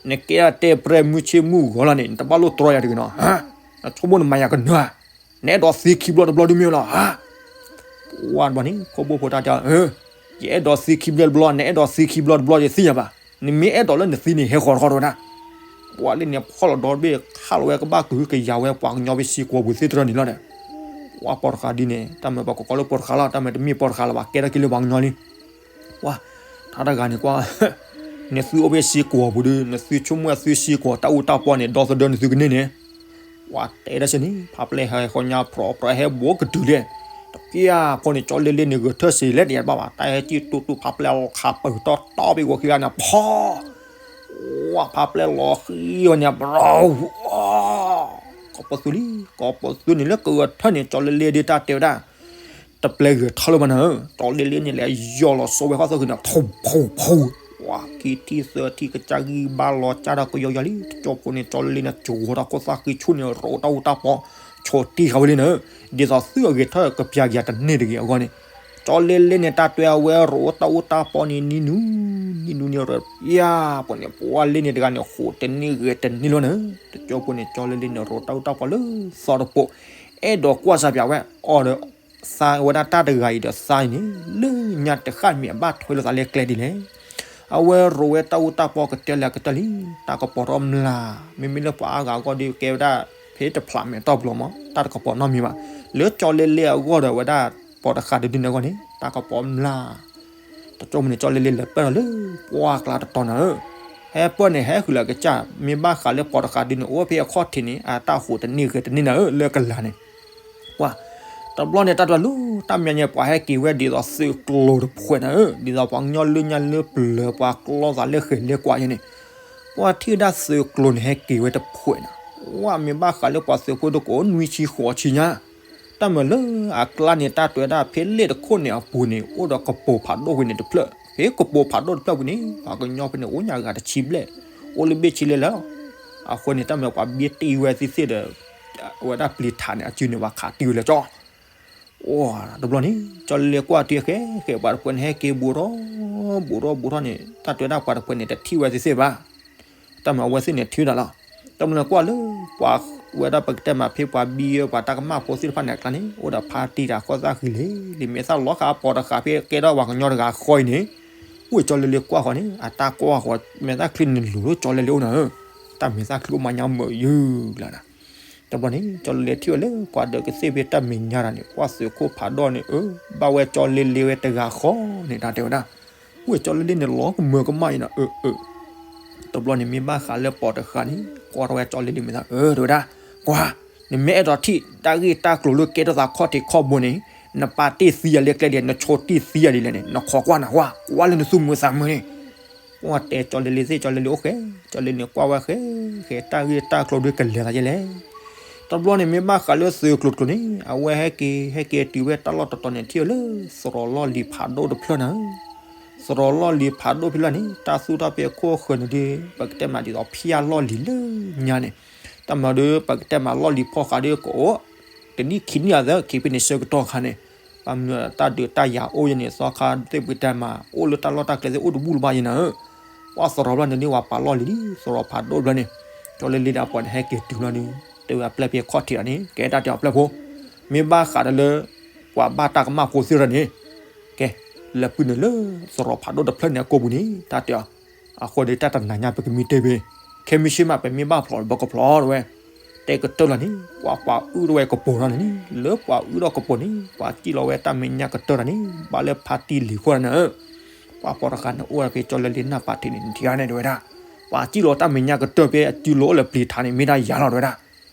နကဲအတဲပြဲမုၢ်ဆ့ၣ်မုၢ်ဂီၤလီၤန့ၣ် နတဘၣ်လိၣ်တြီယၤတဂ့ၤနီၤ, နဆိကမိၣ်နမၤယၤကနၢၤဧါ, နအဲၣ်ဒိးသံခံဘျီတဘျီဒုးမ့ၢ်လီၤဧါ ဝဲတဘျီန့ၣ် ခိၣ်ဘိၣ်ဖိတၢ်တဲအီၤ, ယအဲၣ်ဒိးသံခံဘျီတဘျီ နအဲၣ်ဒိးသံခံဘျီတဘျီ ယသ့ၣ်ညါဘၣ်, နမ့ၢ်အဲၣ်ဒိးလၢနသံန့ၣ် ဟဲဃီၤတဃီၤတဝဲဒၣ်, ပှၤလၢန့ၣ်ဖီၣ်လီၤဒီတဘ့ၣ် ခးလီၤဝဲကဘၣ်ကုၤကယၤဝဲပှၤကညီဖဲစံကွီၤပူၤသ့ၣ်တဖၣ်န့ၣ်လီၤဒီး, ပှၤပီတဃးဒုန့ၣ် တၢ်မၤပှၤကကိးလၢပီတဃးလီၤ တၢ်မၤတမ့ၢ်ပီတဃးလၢၤဘၣ် ကဲထီၣ်က့ၤလၢပှၤကညီလံ ဝဲ, တၢ်တဂၤန့ၣ်ကွၢ်, နသုအိၣ်ဖဲစံကွီၤပူၤဒီး နသုဆိကမိၣ်သုစံကွီၤတၢ်အူတၢ်ပီန့ၣ် ဒီသဒၢနသုကန့ၢ်န့ၣ်, ဝဲတဲဒၣ်စ့ၢ်န့ၣ် ဖးပလဲဟဲဃီညါ ဖြီဖြီဟဲဘိးကတုၤလဲၣ်, တက့ၢ်ဖိန့ၣ် ကၠီလ့လ့န့ၣ် ဂဲၤထၢၣ်စ့ၢ်လဲၣ်တယၤဘၣ်ဘၣ် တၢ်ဟဲစံၣ်တူၢ်တူၢ် ဖးပလဲလီၤခးပၢၢ်တီတီဘ့ၣ်ဂီၤခံဂၤန့ၣ် ဖီ ဝဲဖးပလဲလီၤဃံၤဝဲန့ၣ် ဘြီဝီၤ ကိးပသူလံ ကိးပသူန့ၣ်လၢကဂဲၤထၢၣ်န့ၣ် ကၠီလ့လ့ဒ်တၢ်တဲဝဲဒၣ် တပျဲဂဲၤထၢၣ်လၢၤဘၣ်နၤဧၢ, ကၠီလ့လ့န့ၣ် လဲၤယီၢ်လီၤစိဝဲဃီသၢဃုာ်န့ၣ် ဖူဖူဖူ, ဝဲခံထံၣ်သၢထံၣ် ကစၢ်ဂံၢ်ဘါလီၤကၢ်ဒီးကယီယီလံ တကၠီဖိန့ၣ် ကၠီလ့လ့န့ၣ် ကၠိၤဝီၤတၢ်ခိၣ်သၣ်ဃံဆူၣ်န့ၣ် ရိးတၢ်အူတၢ်ပီ ဆိးတ့ၢ်ဃာ်ဝဲလံနၤဧၢ, ဒ်သိးသုအဂဲၤထၢၣ်ကပျဲက့ၤတန့ၢ်တဂ့ၤအဂီၢ်န့ၣ်, ကၠီလ့လ့န့ၣ် တၢ်တဲအဝဲရိးတၢ်အူတၢ်ပီန့ၣ် နံၤနူၤ နံၤနူၤန့ၣ် ရိးယါပှၤန့ၣ် ပှၤလ့န့ၣ်တဂၤန့ၣ် ဃိးတန့ၢ်ဂဲၤတန့ၢ်လီၤနၤဧၢ, တကၠီဖိန့ၣ် ကၠီလ့လ့န့ၣ် ရိးတၢ်အူတၢ်ပီလၢသီတပိး, အဲၣ်ဒိးကွၢ်စၢ်ပၠးဝဲ အီၤဒီး သါဝဲဒၣ်တၢ်တဂၤအံၤဒီးသါအံၤန့ၣ် လၢညါတဃၣ်မ့ၢ်အဘၣ်ထွဲလိာ်သးလၢကျဲဒ်လဲၣ်. အဝဲရိးဝဲတၢ်အူတၢ်ပီကတၢၢ်လၢအကတၢၢ်လံ, တၢ်ကပီၤထီၣ်မျၢ်, မ့မ့ၢ်လၢပှၤအါဂၤအဂီၢ်ဒီးကဲဝဲဒၣ် ဖဲတဖျးမဲာ်တီၢ်ဘျီမး တၢ်တကပီၤနီတမံၤဘၣ်. လၢကၠီလ့လ့အဂီၢ်ဒီးဝဲဒၣ် ပီၤတဃးတဒုန့ၣ်အဂီၢ်န့ၣ် တၢ်ကပီၤမျၢ် တကၠိမ့ၢ်န့ၣ် ကၠီလ့လ့လဲၤပၢၢ်လီၤလၢပှၢ်ကျါတတီၤနၤဧၢ, ဟဲပၢၢ်န့ၣ် ဟဲဃုာ်လၢကစၢ် မ့ၢ်ဘၣ်ဃးလၢပီၤတဃးဒုန့ၣ် အိၣ်ဖဲအခီၣ်ထံးန့ၣ် အတၢ်ဟူးတန့ၢ်ဂဲၤတန့ၢ်နၤဧၢ လၢကလၤန့ၣ်, ကွၢ်, တဘျီန့ၣ် တၢ်တလီၤ တၢ်မံၤညါ ပှၤဟဲက့ၤဝဲဒ်သိးသုးကျိၤတဖှဲးနၤဧၢ, ဒ်သိးပှၤကညီလၢညါလၢပျၢၤ ပှၤကျီသးလၢဃဲၤလၢကွၢ်ယဲန့ၣ်, ပှၤထံၣ်ဝဲဒၣ်သုးကျိၤန့ၣ် ဟဲက့ၤဝဲတဖှဲးနၤ, ဝဲမ့ၢ်ဘၣ်ဃးလၢပှၤသုးဖိတကိးနွံဆံဃိးဆံညါ တၢ်မၤလၢအကျါန့ၣ် တၢ်တွဲဒၣ်ဖဲလ့ၣ်တခိၣ်န့ၣ်အပူၤန့ၣ် အိၣ်ဒီးကပိာ်ဖးဒိၣ်ဝဲန့ၣ်တဖျၢၣ်, ဖဲကပိာ်ဖးဒိၣ်တဖျၢၣ်ပူၤန့ၣ် ပှၤကညီဖဲန့ၣ် အိၣ်ညါဂၤတဆံဘျဲၣ်, အိၣ်လၢဘ့ၣ်ဆံလဲၣ်လဲၣ်လီၤ. အဃိန့ၣ် တၢ်မၤပှၤဘ့ၣ်တံၢ်ဝဲသ့ၣ်သ့ၣ်ဒီး အဝဲဒၣ်ပျံၤထးန့ၣ် အစုန့ၣ် ပှၤခးတံၢ်ဝဲလၢကၠီ အိၣ်တဘျီန့ၣ် ကၠီလ့လ့ကွၢ်ထံဃဲဃဲ ပှၤတဖှဲးန့ၣ် ဟဲက့ၤဘူးထီၣ် ဘူးထီၣ်ဘူးထီၣ်န့ၣ် တၢ်တွဲဒၣ်ပှၤတဖှဲးန့ၣ် တထံၣ်ဝဲသ့ၣ်သ့ၣ်ဘၣ်. တၢ်မၤအဝဲသ့ၣ်န့ၣ် ထံၣ်ဝဲဒၣ်လီၤ. တၢ်မၤလၢကွၢ်လၢ ပှၤဝဲဒၣ်ပကတဲမးဖဲပှၤဘံယၢ ပှၤတၢ်ကမၣ်ဖိသ့ၣ်တဖၣ်န့ၣ်အကျါန့ၣ် အိၣ်ဒီးဖါတံၢ်တၢ်ဃီသၣ်ဃံလ့ၤလံ မ့ၢ်သၣ်လီၤဃာ်ပီၤတဃာ် ဖဲကဲထီၣ်ပှၤကညီတဂၤဃီအံၤန့ၣ် ဝဲကၠီလ့လ့ကွၢ်ဃီန့ၣ် အတၢ်ကွၢ်ဃီ မဲာ်သၣ်ချံန့ၣ်လူၤလၢကၠီလ့လ့အိၣ်နၤဧၢ, တၢ်မဲာ်သၣ်ချံအိၣ်မးညါမုာ်ယုၢ်လီၤနၤ. တဘျီန့ၣ် ကၠီလ့လ့ထံၣ်ဝဲလၢ ပှၤဒၢးကသ့ၣ်ဖဲတၢ်မဲာ်ညါတၢ်န့ၣ် ကွၢ်သုးခိၣ်ဖးဒိၣ်န့ၣ် အၢ ဘၣ်ဝဲကၠီလ့လ့ဝဲတဂၤဃီန့ၣ် တၢ်တဲဝဲဒၣ် ဝဲကၠီလ့လ့န့ၣ် လီၤကမၢကမၣ်အံၤနၤ အၢ အၢ တဘျီန့ၣ် မ့ၢ်ဘၣ်ဃးလၢပီၤတဃာ်န့ၣ် ကွၢ်ထီၣ်ဝဲကၠီလ့လ့မဲာ်သၣ် အၢ တဲဝဲဒၣ် ကွၢ် နမ့ၢ်အဲၣ်ဒိးထံၣ်တၢ်ဂ့ၢ်တၢ်ကျိၤလၢကဲထီၣ်သးခီၣ်ထံးခီၣ်ဘိန့ၣ် နပာ်တ့ၢ်သံယၤလၢကျဲဒ်လဲၣ်, နဆိတ့ၢ်သံယၤဒ်လဲၣ်န့ၣ်, နခိးကွၢ်နၤကွၢ်, ကွၢ်လၢနသူၣ်မုာ်သးမုာ်န့ၣ်. ပှၢ်တဲကၠီလ့လ့သ့ၣ်, ကၠီလ့လ့အိၣ်ဃဲ, ကၠီလ့လ့န့ၣ် ကွၢ်ဝဲဃဲဃဲ တၢ်ဂ့ၢ်တၢ်ကျိၤဒုးကလဲၤသးယဲလဲၣ်. တဘျီန့ၣ် မ့ၢ်ဘၣ်ဃးလၢသုးကျိၤတကျိၤန့ၣ် အဝဲဟဲက့ၤ ဟဲက့ၤတုၤဝဲတၢ်လီၢ်တတီၤန့ၣ် ထံၣ်ဝဲလၢ သရိာ်လီၢ်လံၤဖးဒိၣ်တဖျၢၣ်နၤဧၢ. သရိာ်လီၢ်လံၤဖးဒိၣ်ဖဲလၢ်န့ၣ် တၢ်သူၣ်ထီၣ်ဖဲအခိၣ်ဃၢၤန့ၣ်ဒီး ပကတဲမးဒ်သိးဖၠၣ်လီၢ်လံၤလၢညါန့ၣ်, တၢ်မၤဒီး ပကတဲမးလီၢ်လံၤဖီဃးဒီးကအိၣ် တနံၣ်ခံနံၣ်အသး ခံဖဲန့ၣ်ဆၢကတီၢ်ခါန့ၣ်, ဘၣ်မနုၤတၢ်ဒုးတၢ်ယၤအိၣ်ယဲန့ၣ် သီခါသ့ၣ်ပကတဲမး အိၣ်လၢတၢ်လီၢ်တၢ်ကျဲသ့ၣ်အိၣ်တဘူၣ်လၢၤဘၣ်ယဲနၤဧၢ. ပှၢ်သရိာ်ဖျၢၣ်န့ၣ်ဒ်ဝဲပာ်လီၢ်လံၤလံ သရိာ်ဖးဒိၣ်တဖျၢၣ်န့ၣ်, ကၠီလ့လ့ဒီးအပှၤန့ၣ်ဟဲက့ၤတုၤလီၤဒီး တဲဝဲအပျဲၢ်ဖဲခီၣ်ထံးလီၤန့ၣ် ကဲတၢ်တဲအီၤအပျဲၢ်ဖိ, မ့ၢ်ဘၣ်ဃးဒီးလၢ ပှၤဘၣ်တၢ်ကမၣ်ဖိသ့ၣ်တဖၣ်န့ၣ် ကဲ လဲၤပုၢ်နုာ်လၢ သရိာ်ဖးဒိၣ်တဖျၢၣ်န့ၣ်အကိာ်ပူၤန့ၣ် တၢ်တဲအီၤ, အဃိန့ၣ် တၢ်တနၤညါပကမံတ့ၢ်ဘၣ်, ခဲမုၢ်ဆ့ၣ်မး ပမ့ၢ်ဘၣ်ဖျိးဘၣ်ကဖျိးတဲဝဲ, တဲကတၢၢ်လီၤန့ၣ် ပှၤပှၤအုၣ်ထီၣ်ဝဲကပိာ်ထီၣ်န့ၣ်န့ၣ် လၢပှၤအုၣ်ထီၣ်ကပိာ်န့ၣ် ပှၤစံၣ်လီၤဝဲတၢ်မဲာ်ညါကတၢၢ်တၢ်န့ၣ် ဘၣ်လၢဖါတံၢ်လံၤခိၣ်တၢ်နၤဧၢ. ပှၤပိာ်တဃာ်န့ၣ်အိၣ်ဖဲကၠီလ့လ့နၢ်ပာ်ထံးန့ၣ် နထံၣ်ဧါန့ၣ်တဲဝဲဒၣ်, ပှၤစံၣ်လီၤတၢ်မဲာ်ညါကတၢၢ်ဖဲအစုလိၤအိၣ်လၢပျံၤထးန့ၣ် မ့ၢ်ဒၣ်ယၤလီၤတဲဝဲဒၣ်,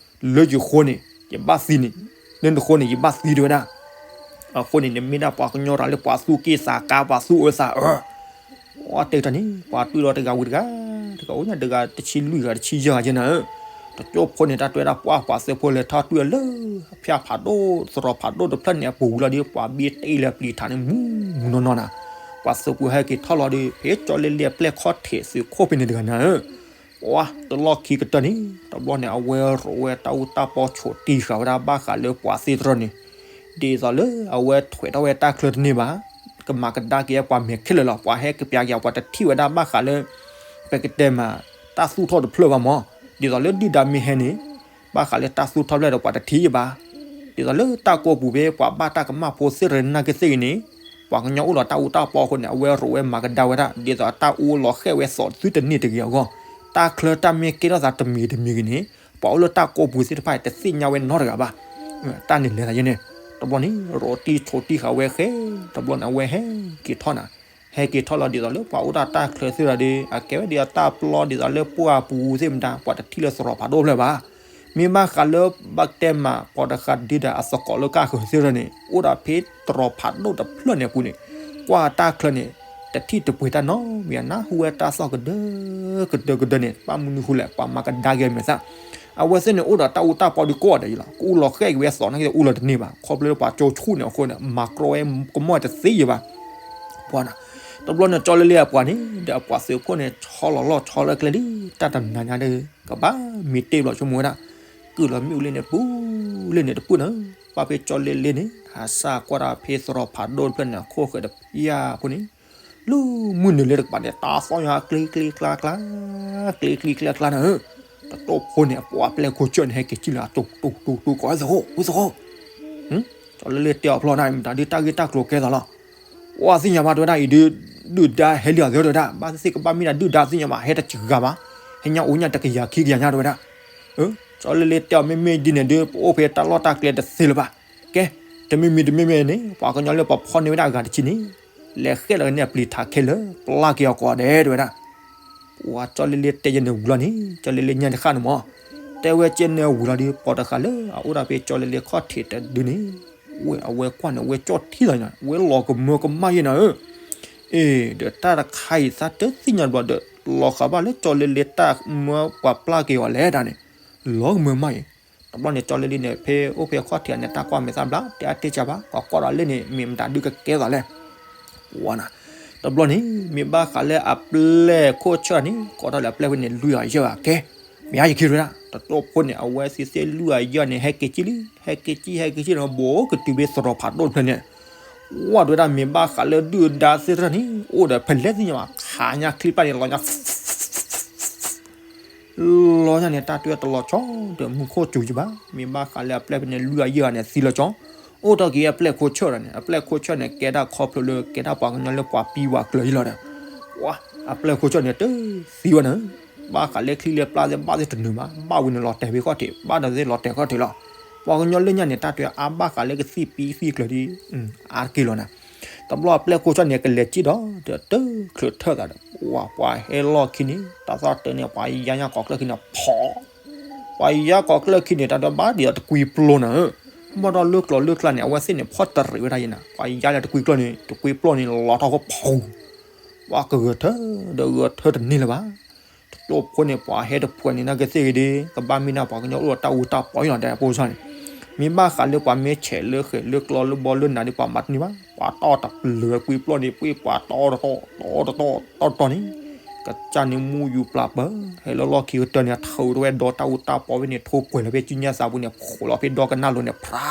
လၢယဃိန့ၣ် ယဘၣ်သံန့ၣ်, လၢနဃိန့ၣ် ယဘၣ်သံတဲဝဲဒၣ်. အဃိန့ၣ် နမ့ၢ်ဒၣ်ပှၤကညီတဂၤလၢပှၤသူၣ်က့ၣ်သးကါ ပှၤသူၣ်အၢသးအၢ အတဲတၢ်န့ၣ် ပှၤတွံၢ်လီၤတဂၤဝံၤတဂၤ, တဂၤအိၣ်ညါတဂၤတဆံလွံၢ်ဂၤတဆံယဲၢ်ဂၤယဲနၤဧၢ. တကၠိဖိန့ၣ် တၢ်တဲဝဲဒၣ်ပှၢ်ပှၤသုးဖိလဲၤထီၣ်တွံၢ်အီၤလၢ အဖၠၣ်ဖးဒိၣ် သရိာ်ဖးဒိၣ်တဖျၢၣ်န့ၣ်အပူၤဝံၤလီၤဒီး ပှၤဘ့ၣ်တ့ၢ်လၢပျံၤထးန့ၣ် မူမူနီၢ်နီၢ်နၤ, ပှၤသုးဖိဟဲက့ၤထီၣ်လီၤဒီး ဖဲကၠီလ့လ့အပျဲၢ်ခီၣ်ထံးသုးခိၣ်ဖဲန့ၣ်တဂၤနၤဧၢ. ပှၢ်တလီၢ်ခံကတၢၢ်န့ၣ် တဘျီန့ၣ် အဝဲရိးဝဲတၢ်အူတၢ်ပီဆိးတံၢ်ဃာ်ဝဲဒၣ်ဘၣ်ဃးလၢပှၤသ့ၣ်တဖၣ်န့ၣ်, ဒ်သိးလၢအဝဲထွဲးထီၣ်ဝဲတၢ်ချၢတန့ၢ်ဘၣ်, ကမၤကဒါက့ၤပှၤမဲာ်ခဲလၢာ်လီၤ. ပှၤဟဲကပျးက့ၤ ပှၤတထံၣ်ဝဲဒၣ်ဘၣ်ဃးလၢ ပကတဲမး တၢ်သူၣ်ထီၣ်တဖျၢၣ်ဘၣ်မး, ဒ်သိးလၢဒုၣ်ဒါမ့ၢ်ဟဲန့ၣ် ဘၣ်ဃးလၢတၢ်သူၣ်ထီၣ်ဖျၢၣ်ဒီးပှၤတထံၣ်ဘၣ်. ဒ်သိးလၢတၢ်ကိးပူၤဖဲ ပှၤဘၣ်တၢ်ကမၣ်ဖိသ့ၣ်တဖၣ်နာ်က့သ့ၣ်ဂ့ၤန့ၣ်, ပှၤကညီအိၣ်လီၤတၢ်အူတၢ်ပီအဃိန့ၣ် အဝဲရိးဝဲမၤကဒါဝဲဒၣ် ဒ်သိးတၢ်အူလီၤဃဲၣ်ဝဲသိးသုတန့ၢ်တဂ့ၤအဂီၢ်, တၢ်ချၢတၢ်မ့ၢ်ကဲထီၣ်သးတမံၤတမံၤဂ့ၤန့ၣ် ပှၤအိၣ်လၢတၢ်ကိးပူၤသ့ၣ်တဖၣ်တသ့ၣ်ညါဝဲနီတဂၤဘၣ်. တၢ်န့ၣ်လဲၤသးယဲန့ၣ်, တဘျီန့ၣ် ရိးတံၢ်ဆိးတံၢ်ဃာ်ဝဲဃဲ, တဘျီန့ၣ် အဝဲဟဲက့ၤထီၣ်နၤ, ဟဲက့ၤထီၣ်လီၤဒ်သိးလၢပှၤအိၣ်ဒၣ်တၢ်ချၢသ့ၣ်တဖၣ်ဒီး အကဲဝဲဒ်အတၢ်ပျီဒ်သိးလၢပှၢ်ပူၤသ့ၣ်မတၤ ပှၤတထံၣ်လၢသရိာ်ဖးဒိၣ်ဖျၢၣ်ဘၣ်. မ့ၢ်ဘၣ်ဃးလၢဘၣ်ကတဲမး ပှၤတဃာ်ဒုးဒီးအသကိးလၢကၢ်ဃၢၤသ့ၣ်တဖၣ်န့ၣ် အိၣ်ဒီးဖဲသရိာ်ဖးဒိၣ်တဖျၢၣ်န့ၣ်အပူၤန့ၣ်, ကွၢ်တၢ်ချၢန့ၣ် တထံၣ်တပှ့ၤတၢ်နီတမံၤ နၢ်ဟူဝဲတၢ်သီၣ်ကဒၢကဒၢကဒၢန့ၣ် ဘၣ်မနုၤဃိလဲၣ် ပှၤမၤကဒါက့ၤအမဲာ်သၣ်. အဝဲသ့ၣ်န့ၣ်အိၣ်ဒီးတၢ်အူတၢ်ပီဒီးကိးဂၤဒဲးလီၤ. ကအူလီၤဃဲၣ်က့ၤဝဲသိးနာ်က့ အူလီၤတန့ၢ်ဘၣ် ခီဖျိလၢပှၤကၠိဆူၣ်န့ၣ်အဃိန့ၣ် မၤကြီဝဲကမီၣ်တသ့ယဲဘၣ်. ပှၤနၤ, တဘျီန့ၣ်ကၠီလ့လ့အပှၤန့ၣ် ဒီးအပှၤသုးဖိန့ၣ် ဆီလီၤလီၢ်ဆီလၢကျဲလံ တၢ်တနၤညါဒီး ကဘၣ်မံတ့ၢ်ဘျီဆိကမိၣ်ဝဲဒၣ်, ကုၢ်လီၤမ့ၣ်အူလ့န့ၣ်တပူၤ, လ့န့ၣ်တပူၤနၤ, ဘၣ်ဖဲကၠီလ့လ့န့ၣ် ဟးစၢ်ကွၢ်တၢ်ဖဲသရိာ်ဖးဒိၣ်တဖျၢၣ်န့ၣ် အခိၣ်ဃၢၤတဖၠၣ်ဖိန့ၣ် လၢမုၢ်နုာ်လၢတကပၤန့ၣ် တၢ်သီၣ်ညါကျ့ကျ့ကျါကျါ, ကျ့ကျ့ကျါကျါနၤဧၢ. တကၠိဖိန့ၣ် အပှၤအပျဲၢ်ခိၣ်ဆၢၣ်န့ၣ် ဟဲက့ၤစံၣ်လီၤ တူတူတူတူ ကိးဝဲသကိး ဝဲသကိး ကၠီလ့လ့တဲအီၤဖျီနၤ မတၤဒုးတၢ်ဂ့ၢ်တၢ်ကျိၤကဲသးလီၤ. ပှၢ်သ့ၣ်ညါဘၣ်တဲဝဲဒၣ်အံၤဒုး ဒုၣ်ဒါဟဲလံအီၤသ့တဲဝဲဒၣ် ဘၣ်သ့ၣ်သ့ၣ်ကဘၣ်မ့ၢ်ဒၣ်ဒုၣ်ဒါသ့ၣ်ညါဘၣ် ဟဲတစှၤဘၣ်, ဟဲညါအိၣ်ညါတကယၤခံကယၤညါတဲဝဲဒၣ်. ကၠီလ့လ့တဲအီၤမ့မ့ၢ်ဒ်န့ၣ်ဒုး ပအိၣ်ဖဲတၢ်လီၢ်တၢ်ကျဲတသ့လၢၤဘၣ်. ကဲ တမ့မ့ၢ်တမ့မ့ၢ်န့ၣ် ပှၤကညီလၢပှၤဖီၣ်န့ၢ်ဝဲဒၣ်အဂၤတဆံန့ၣ် လဲၤဃဲၣ်လီၤက့ၤန့ၢ်အပျံၤထးခဲလၢာ် ပျၢ်က့ၤအီၤကိးဂၤဒဲးတဲဝဲဒၣ်. ပှၤကၠီလ့လ့တဲယဲန့ၣ်ဝံၤလီၤန့ၣ် ကၠီလ့လ့ညါတဃၣ်န့ၣ်မး တဲဝဲကဲန့ၣ်ဝံၤလီၤဒီး ပှၤတဃာ်လၢအအိၣ်ဒၣ်ဖဲကၠီလ့လ့ခီၣ်ထံးတဒုန့ၣ် ဝဲအဝဲကွၢ်န့ၣ် အဝဲကၠီၣ်ထံလီၤန့ၣ် ဝဲလီၤကမၢကမၣ်ယဲနၤဧၢ. အ့ ဒီးတၢ်တခါအံၤသးတသ့ၣ်ညါဘျီဒီး လီၤဃာ်ဘၣ်လၢကၠီလ့လ့တၢ်မၢပှၤပျၢ်က့ၤအီၤလဲၣ်ဒၣ်န့ၣ် လီၤကမၢမၣ်အံၤ. တဘျီန့ၣ် ကၠီလ့လ့န့ၣ် ဖဲအိၣ်ဖဲခီၣ်ထံးန့ၣ် တၢ်ကွၢ်မဲာ်သၣ်ဘျါ တဲအါတဲစှၤဘၣ် ပှၤကွၢ်ဒီးလၢန့ၣ် မ့ၢ်မတၤဒုးကကဲသးလဲၣ် ဝါနၤ. တဘျီန့ၣ် မ့ၢ်ဘၣ်ဃးလၢအပျဲၢ်ခိၣ်ဆၢၣ်န့ၣ် ကိးထီၣ်လၢအပျဲၢ်ဖဲန့ၣ် လွံၢ်ဂၤယဲၢ်ဂၤ ကဲ မ့ၢ်အါယခံတဲဝဲဒၣ် တကၠိဖိန့ၣ် အဝဲသ့ၣ်သ့ၣ်လွံၢ်ဂၤယဲၢ်ဂၤန့ၣ် ဟဲက့ၤကံၣ်လံ ဟဲက့ၤကံၣ် ဟဲက့ၤကံၣ်န့ၣ် ဘူးကတုၤဖဲသရိာ်ဖးဒိၣ်တဖျၢၣ်န့ၣ် ဝါတဲဝဲဒၣ် မ့ၢ်ဘၣ်ဃးလၢဒုၣ်ဒါသ့ၣ်တဖၣ်န့ၣ် အိၣ်ဒီးဖဲလဲၣ်သ့ၣ်ညါဘၣ် ခးညါချံပျၢ်န့ၣ် လီၤညါ လီၤညါန့ၣ် တၢ်တွဲတလီၤဆီဒီးမူခိၣ်စူၤယဘၣ် မ့ၢ်ဘၣ်ဃးလၢအပျဲၢ်ဖဲန့ၣ် လွံၢ်ဂၤယဲၢ်ဂၤန့ၣ် သံလီၤဆီ အိၣ်ထီၣ်က့ၤအပျဲၢ်ခိၣ်ဆၢၣ်ဒီးန့ၣ် အပျဲၢ်ခိၣ်ဆၢၣ်န့ၣ် ကဲဒၣ်ခီဖျိလၢ ကဲဒၣ်ပှၤကညီလၢပှၤပံပှၤကျၢၤယံလီၤဒီး ဝါ အပျဲၢ်ခိၣ်ဆၢၣ်န့ၣ် တသံဝဲန့ၣ် ဘၣ်ဃးလၢချံလၢပျၢ်သ့ၣ် ဘၣ်သ့ၣ်တနုာ်ဘၣ် ဘၣ်ဝံၤန့ၣ် လီၤတဲာ်ဖဲခီၣ်ထံး ဘၣ်ဒီးသ့ၣ်လီၤတဲာ်ခီၣ်ထံးလီၤ ပှၤကညီလၢညါန့ၣ် တၢ်တွဲအါဘၣ်ဃးလၢကသံၣ်ပံသံၣ်ကျၢၤဒီး အါတက့ၢ်လီၤနၤ တဘျီအပျဲၢ်ခိၣ်ဆၢၣ်န့ၣ် ကလဲၤစံၣ်ဒီး တချုးထၢၣ်သးဒီး ဝါ ပှၤဟဲလီၢ်ခံန့ၣ် တၢ်သီၣ်တၢၢ်န့ၣ် ပှၤယါညါကိးကျၢၢ်ခံန့ၣ် ဖီ ပှၤယါကိးကျၢၢ်ခံန့ၣ် တၢ်ဒိးဘၣ်ဒံးဒီးတကွံပျိနၤဧၢ ဘၣ်ဒီးလၢကျိၤလၢကျါန့ၣ် အဝဲသ့ၣ်န့ၣ် ဖီၣ်တရံးဝဲဒၣ်ယဲနၤ, ပှၤယါလၢတကွံပျီၢ်န့ၣ် တကွံပျီၢ်န့ၣ် လီၤထီၣ်ဃီဖီ, ပှၤကဂၢၢ်ထၢဒီးဂၢၢ်ထၢတန့ၢ်လၢၤဘၣ်. တကၠိဖိန့ၣ် ပှၤဟဲတဖှဲးန့ၣ် နာ်က့သ့ၣ်ဂ့ၤဒ် ကဘၣ်မ့ၢ်ဒၣ်ပှၤကညီအိၣ်ဒီးတၢ်အူတၢ်ပီအံၤလီၤ ဒီးဖိစၢ်န့ၣ်, မ့ၢ်ဘၣ်ဃးလၢပှၤမ့ၢ်ဆဲးလၢဃဲးလၢကျီလၢဘီလၢနၤဒီး ပှၤမၤတန့ၢ်ဘၣ်, ပှၤတီၢ်တပျုာ်ဝဲကွံပျီၢ်န့ၣ် ပှၤတီၢ်တတီၢ် တီၢ်တတီၢ် တီၢ်တတီၢ်န့ၣ်, ကစၢ်န့ၣ်မူယူၤပျၢ်ပၢ, ဟဲလၢလီၢ်ခံကတၢၢ်န့ၣ် ထုးထီၣ်ဝဲဒီးတၢ်အူတၢ်ပီဝဲန့ၣ် ထိၣ်ကွဲၤလီၤဖဲစုညါသးပူၤန့ၣ် ဖိးလီၤဖဲဒီကနၣ်လိၤန့ၣ် ဖြါ,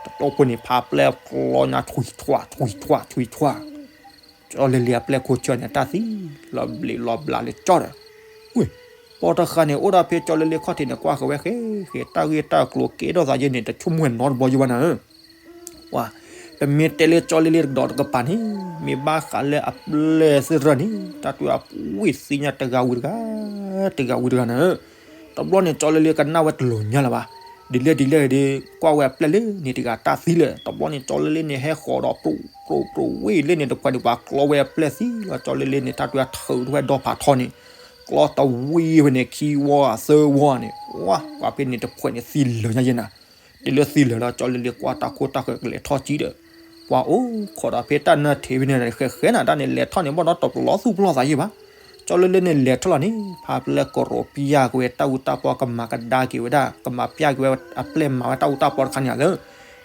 တကၠိဖိန့ၣ် ဖးပျဲၢ်ကျီညါ ထွံၣ်ထွါ ထွံၣ်ထွါ ထွံၣ်ထွါ ကၠီလ့လ့အပျဲၢ်ခိၣ်ဆၢန့ၣ် တၢ်သံလီၤဘျ့းလီၤဘျးလၢကၠီဒီး, ဝ့ၢ်, ပိာ်တဃာ်န့ၣ် အိၣ်ဒီးဖဲကၠီလ့လ့ခီၣ်ထံးန့ၣ် ကွၢ်ဃီၤဝဲဃဲဃဲ တၢ်ဂ့ၢ်တၢ်ကျိၤကဲထီၣ်သးယဲန့ၣ် တဆိကမိၣ်နီတဘျီယဲဘၣ်နၤဧၢ, ဝါ, ပမ့ၢ်တဲလၢကၠီလ့လ့တကဒီးတကပၤန့ၣ်, မ့ၢ်ဘၣ်ဃးလၢအပျဲၢ်သ့ၣ်တဖၣ်န့ၣ် တၢ်တွဲအပူၤဝံၣ်သ့ၣ်ညါတဂၤဝံၤတဂၤ, တဂၤဝံၤတဂၤနၤဧၢ, တဘျီန့ၣ် ကၠီလ့လ့ကနၣ်ဝဲတလိၤညါလၢၤဘၣ်, ဒ်လဲၣ်ဒ်လဲၣ်ဒ် ကွၢ်ဝဲအပျဲၢ်လၢန့ၣ်တဂၤတၢ်သံလၢာ်, တဘျီန့ၣ် ကၠီလ့လ့န့ၣ် ဟဲဃီၤဒီးပြူးပြူးပြူးဝံၣ်လၢန့ၣ်တဖှဲးန့ၣ် ပှၤကျီဝဲအပျဲၢ်သံလီၤ, ကၠီလ့လ့န့ၣ် တၢ်တွဲထုးထီၣ်ဝဲဒီဖးထီန့ၣ်, ကျီတဝံၣ်ဝဲန့ၣ် ခံဝီသၢဝီန့ၣ်, ဝါ, ပှၤဖဲန့ၣ်တဖှဲးန့ၣ်သံလၢာ်ညါယဲနၤ, ဒ်လၢသံလၢာ်လီၤ ကၠီလ့လ့ကွၢ်တၢ်ခိၣ်တၢ်ဃၢၤကလဲၤထီၣ်ကံဒီး, ပှၤအိၣ်ခိးဒီးဖဲတၢ်နၢ်ထံးဖဲန့ၣ် ဃဲဃဲနၤ တၢ်န့ၣ်လဲၤထီၣ်န့ၣ် ဘၣ်ဒီးတပျီသူၣ်ပျီသးယဲဘၣ်, ကၠီလ့လ့န့ၣ်လဲၤထီၣ်လီၤန့ၣ် ဖးပျဲၢ်ကရီးပျၢ်က့ၤဝဲတၢ်အူတၢ်ပီ ကမၤကဒါက့ၤဝဲဒၣ် ကမၤပျၢ်က့ၤဝဲအပျဲၢ်မၤဝဲတၢ်အူတၢ်ပီတခါန့ၣ်လီၤ,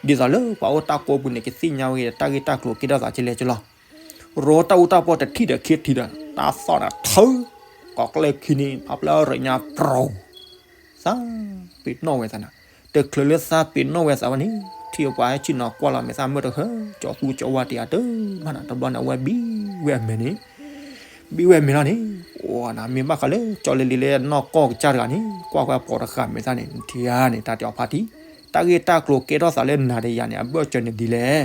ဒ်သိးလၢပှၤအိၣ်တၢ်ကိးပူၤန့ၣ် ကသ့ၣ်ညါဝဲတၢ်ဂ့ၢ်တၢ်ကျိၤကဲထီၣ်သးကလဲၣ်ကလီၤ, ရိတၢ်အူတၢ်ပီတထံၣ်ဒီးခံထံၣ်ဒီး တၢ်သီၣ်န့ၣ်ထုး, ကိးကျဲခံန့ၣ် ဖးပျဲၢ်အရ့ညါပြူး သးပ့ၤနီၣ်ဝဲသးနၤ, တချုးလၢသးပ့ၤနီၣ်ဝဲသးဝဲန့ၣ် ထံၣ်ပှၤဟဲဆ့ၣ်နီၤကွၢ်လီၤမဲာ်သၣ်မုၢ်တဟၢ ကၠီသူကၠီဝါတယၤတမးနၤ, တဘျီန့ၣ် အဝဲဘံဝဲအမဲာ်န့ၣ်, ဘံဝဲအမဲာ်လီၤန့ၣ်, အိၣ်နၤ မ့ၢ်ဘၣ်ဃးလၢကၠီလ့လ့လၢနီၢ်ကီၢ်ကစၢ်တဂၤန့ၣ် ကွၢ်ဝဲပိာ်တဃာ်မဲာ်သၣ်န့ၣ် နထံၣ်ဧါန့ၣ် တၢ်တဲအီၤဖါတံၢ်, တၢ်ဂ့ၢ်တၢ်ကျိၤကဲထီၣ်သးလၢနၤဒီးယၤန့ၣ် အဘၢၣ်စၢၤန့ၣ်ဒ်လဲၣ်,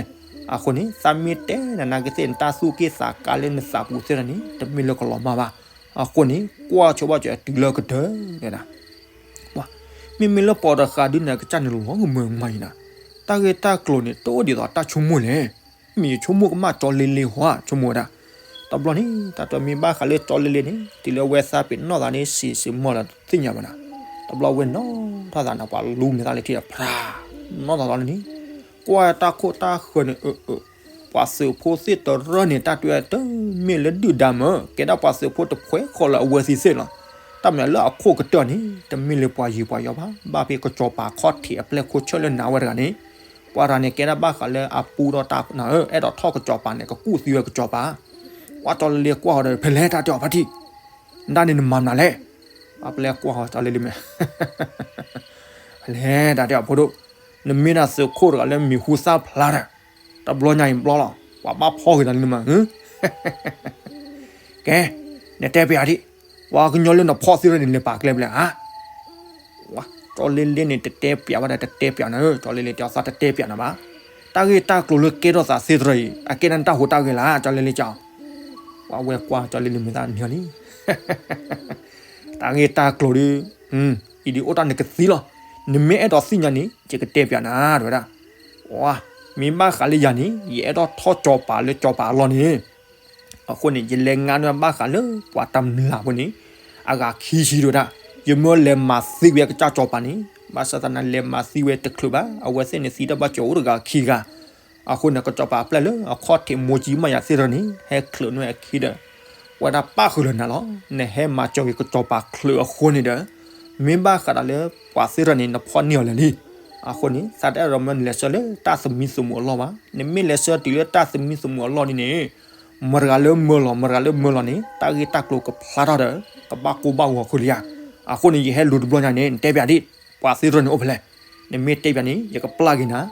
အဃိန့ၣ် သးမ့ၢ်တဲနၤနာ်က့သ့ၣ်န့ၣ် တၢ်သူၣ်က့ၣ်သးကါလၢနသးပူၤသ့ၣ်တဖၣ်န့ၣ် တမ့ၢ်လၢကလီၤမၢ်ဘၣ်, အဃိန့ၣ် ကွၢ်ဆိဘၣ်စၢၤတုၤလၢကတၢၢ်ဒၣ် မ့မ့ၢ်လၢပိာ်တဃာ်ဒုးနၤကစၢ်န့ၣ်လီၤကမၢမၤအံၤနၤ, တၢ်ဂ့ၢ်တၢ်ကျိၤန့ၣ် တအိၣ်ဒ်သိးတၢ်ဆိကမိၣ်လဲၣ်, မ့ၢ်ယဆိကမိၣ်ကမၣ်ကၠီလ့လ့ဟီဧါ ဆိကမိၣ်ဝဲဒၣ်, တဘျီန့ၣ် တၢ်တဲမ့ၢ်ဘၣ်ဃးလၢကၠီလ့လ့န့ၣ် တုၤလၢအဝဲသးပ့ၤနီၣ်သးန့ၣ် စံးစံးမီၢ်လၢသ့ၣ်ညါဘၣ်နၤ, တဘျီဝဲနီၣ်ထီၣ်သးနၤ ပှၤလူမဲာ်သၣ်လၢထံဒီး ဖြါ, နီၣ်ထီၣ်သးလၢန့ၣ်, ကွၢ်တၢ်ခိၣ်တၢ်ဃၢၤန့ၣ် အၢ အၢ ပှၤသုးဖိသ့ၣ်တရၢန့ၣ် တၢ်တဲတမ့ၢ်လၢဒုၣ်ဒါမၢ် ကဲဒၣ်ပှၤသုးဖိတဖှဲးဃီလၢအဝဲသ့ၣ်သ့ၣ်လီၤ, တၢ်မၤလၢအခိၣ်ကတၢၢ်န့ၣ် တမ့ၢ်လၢပှၤယံၤပှၤယီၤဘၣ်, ဘၣ်ဖဲကစီၤပၤခီၣ်ထံးအပျဲၢ်ခိၣ်ဆၢၣ်လၢနၤဝဲတဂၤန့ၣ်, ပှၤတဂၤန့ၣ် ကဲဒၣ်ဘၣ်ဃးလၢအပူထီၣ်တၢ်နၤဧၢ အဲၣ်ဒိးထီၣ်ကစီၤပၤန့ၣ် ကကူၣ်သံဝဲကစီၤပၤ, ကွၢ်ကၠီလ့လ့ကွၢ်ဃီဒီး ဖဲလဲၣ်တၢ်တဲအီၤဖါတံၢ်, နဒၣ်န့ၣ်နမၤမနုၤလဲၣ်, ပှၤပျဲၢ်ကွၢ်ဃီကၠီလ့လ့မဲာ် လဲၣ်တၢ်တဲအီၤဖိဒိၣ်, နမ့ၢ်ဒၣ်သုးခိၣ်တဂၤလၢမံၤဟူသၣ်ဖျါတၢ်, တဘျီညါအံၤဘျီလီၤ ပှၤဘၣ်ဖီၣ်က့ၤနၤလၢနမၤ, ကဲ, နတဲပျးဒံး, ပှၤကညီလၢနဖီၣ်သ့ၣ်တဖၣ်န့ၣ် လဲၤပာ်ကျဲဖဲလဲၣ်ဧါ, ကၠီလ့လ့န့ၣ် တတဲပျးဝဲဒၣ် တတဲပျးနၤဧၢ ကၠီလ့လ့တဲအီၤသးတတဲပျးနၤဘၣ်, တၢ်ဂ့ၢ်တၢ်ကျိၤလၢကဲထီၣ်သးသ့ၣ်တဖၣ်အံၤ အကဲဒၣ်နတၢ်ဟူးတၢ်ဂဲၤလၢ ကၠီလ့လ့ကၠီ, ပှၤဝဲကွၢ်ကၠီလ့လ့မဲာ်သၣ်န့ၣ်လံ တၢ်ဂ့ၢ်တၢ်ကျိၤဒီး, အံၤဒ်အိၣ်တၢ်နကသံလီၤ, နမ့ၢ်အဲၣ်ဒိးသ့ၣ်ညါန့ၣ် ယကတဲပျးနၤ တဲဝဲဒၣ်, မ့ၢ်ဘၣ်ဃးလၢယၤန့ၣ် ယအဲၣ်ဒိးထီၣ်ကစီၤပၤလၢကစီၤပၤအလီၢ်န့ၣ်, အဃိန့ၣ် ယလဲၤငါန့ၢ်ဘၣ်ဃးလၢပှၤတမျၢ်ဖိန့ၣ်, အဂၤခံဆံတဲဝဲဒၣ်, ယမ့ၢ်လဲၤမၤသံဝဲကစၢ်ကစီၤပၤန့ၣ်, ဘၣ်ဆၣ်သနာ်လဲၤမၤသံဝဲတချုးဘၣ် အဝဲသ့ၣ်န့ၣ်သံတၢ်ဘၣ်စၢၤအိၣ်တဂၤခံဂၤ အဃိန့ၣ် ကစီၤပၤအပျဲၢ်လၢအခီၣ်ထံးမိၢ်ကံမးယၤသ့ၣ်တဖၣ်န့ၣ် ဟဲချုးန့ၢ်အခံဒီး, ဝဲဒၣ်ပၣ်ဃုာ်လၢနၤလီၤ, နဟဲမၤစၢၤက့ၤကစီၤပၤချုးအဃိန့ၣ်ဒီး, မ့ၢ်ဘၣ်ဃးဒီးလၢပှၤသ့ၣ်တဖၣ်န့ၣ် နဖီၣ်န့ၢ်အီၤလၢာ်လံ, အဃိန့ၣ် သးတအဲၣ်ဒိးမၢနလဲၤဆှၢလၢတၢ်သမံသမိးအလီၢ်ဘၣ်, နမ့ၢ်လဲၤဆှၢတုၤလၢတၢ်သမံသမိးအလီၢ်န့ၣ်န့ၣ်, မတၤတဂၤလၢမၢလီၤ မတၤတဂၤလၢမၢလီၤန့ၣ် တၢ်ဂ့ၢ်တၢ်ကျိၤကဖျါထီၣ်ဒီး, ကဘၣ်ကိၢ်ဘၣ်ဂီၤဃုာ်လံဧါ, အဃိန့ၣ် ယဟဲလူၤတဘျီညါန့ၣ် နတဲပျးဒ်, ပှၤသ့ၣ်တဖၣ်န့ၣ်အိၣ်ဖဲလဲၣ်, နမ့ၢ်တဲပျးန့ၣ် ယကပျၢ်က့ၤနၤ,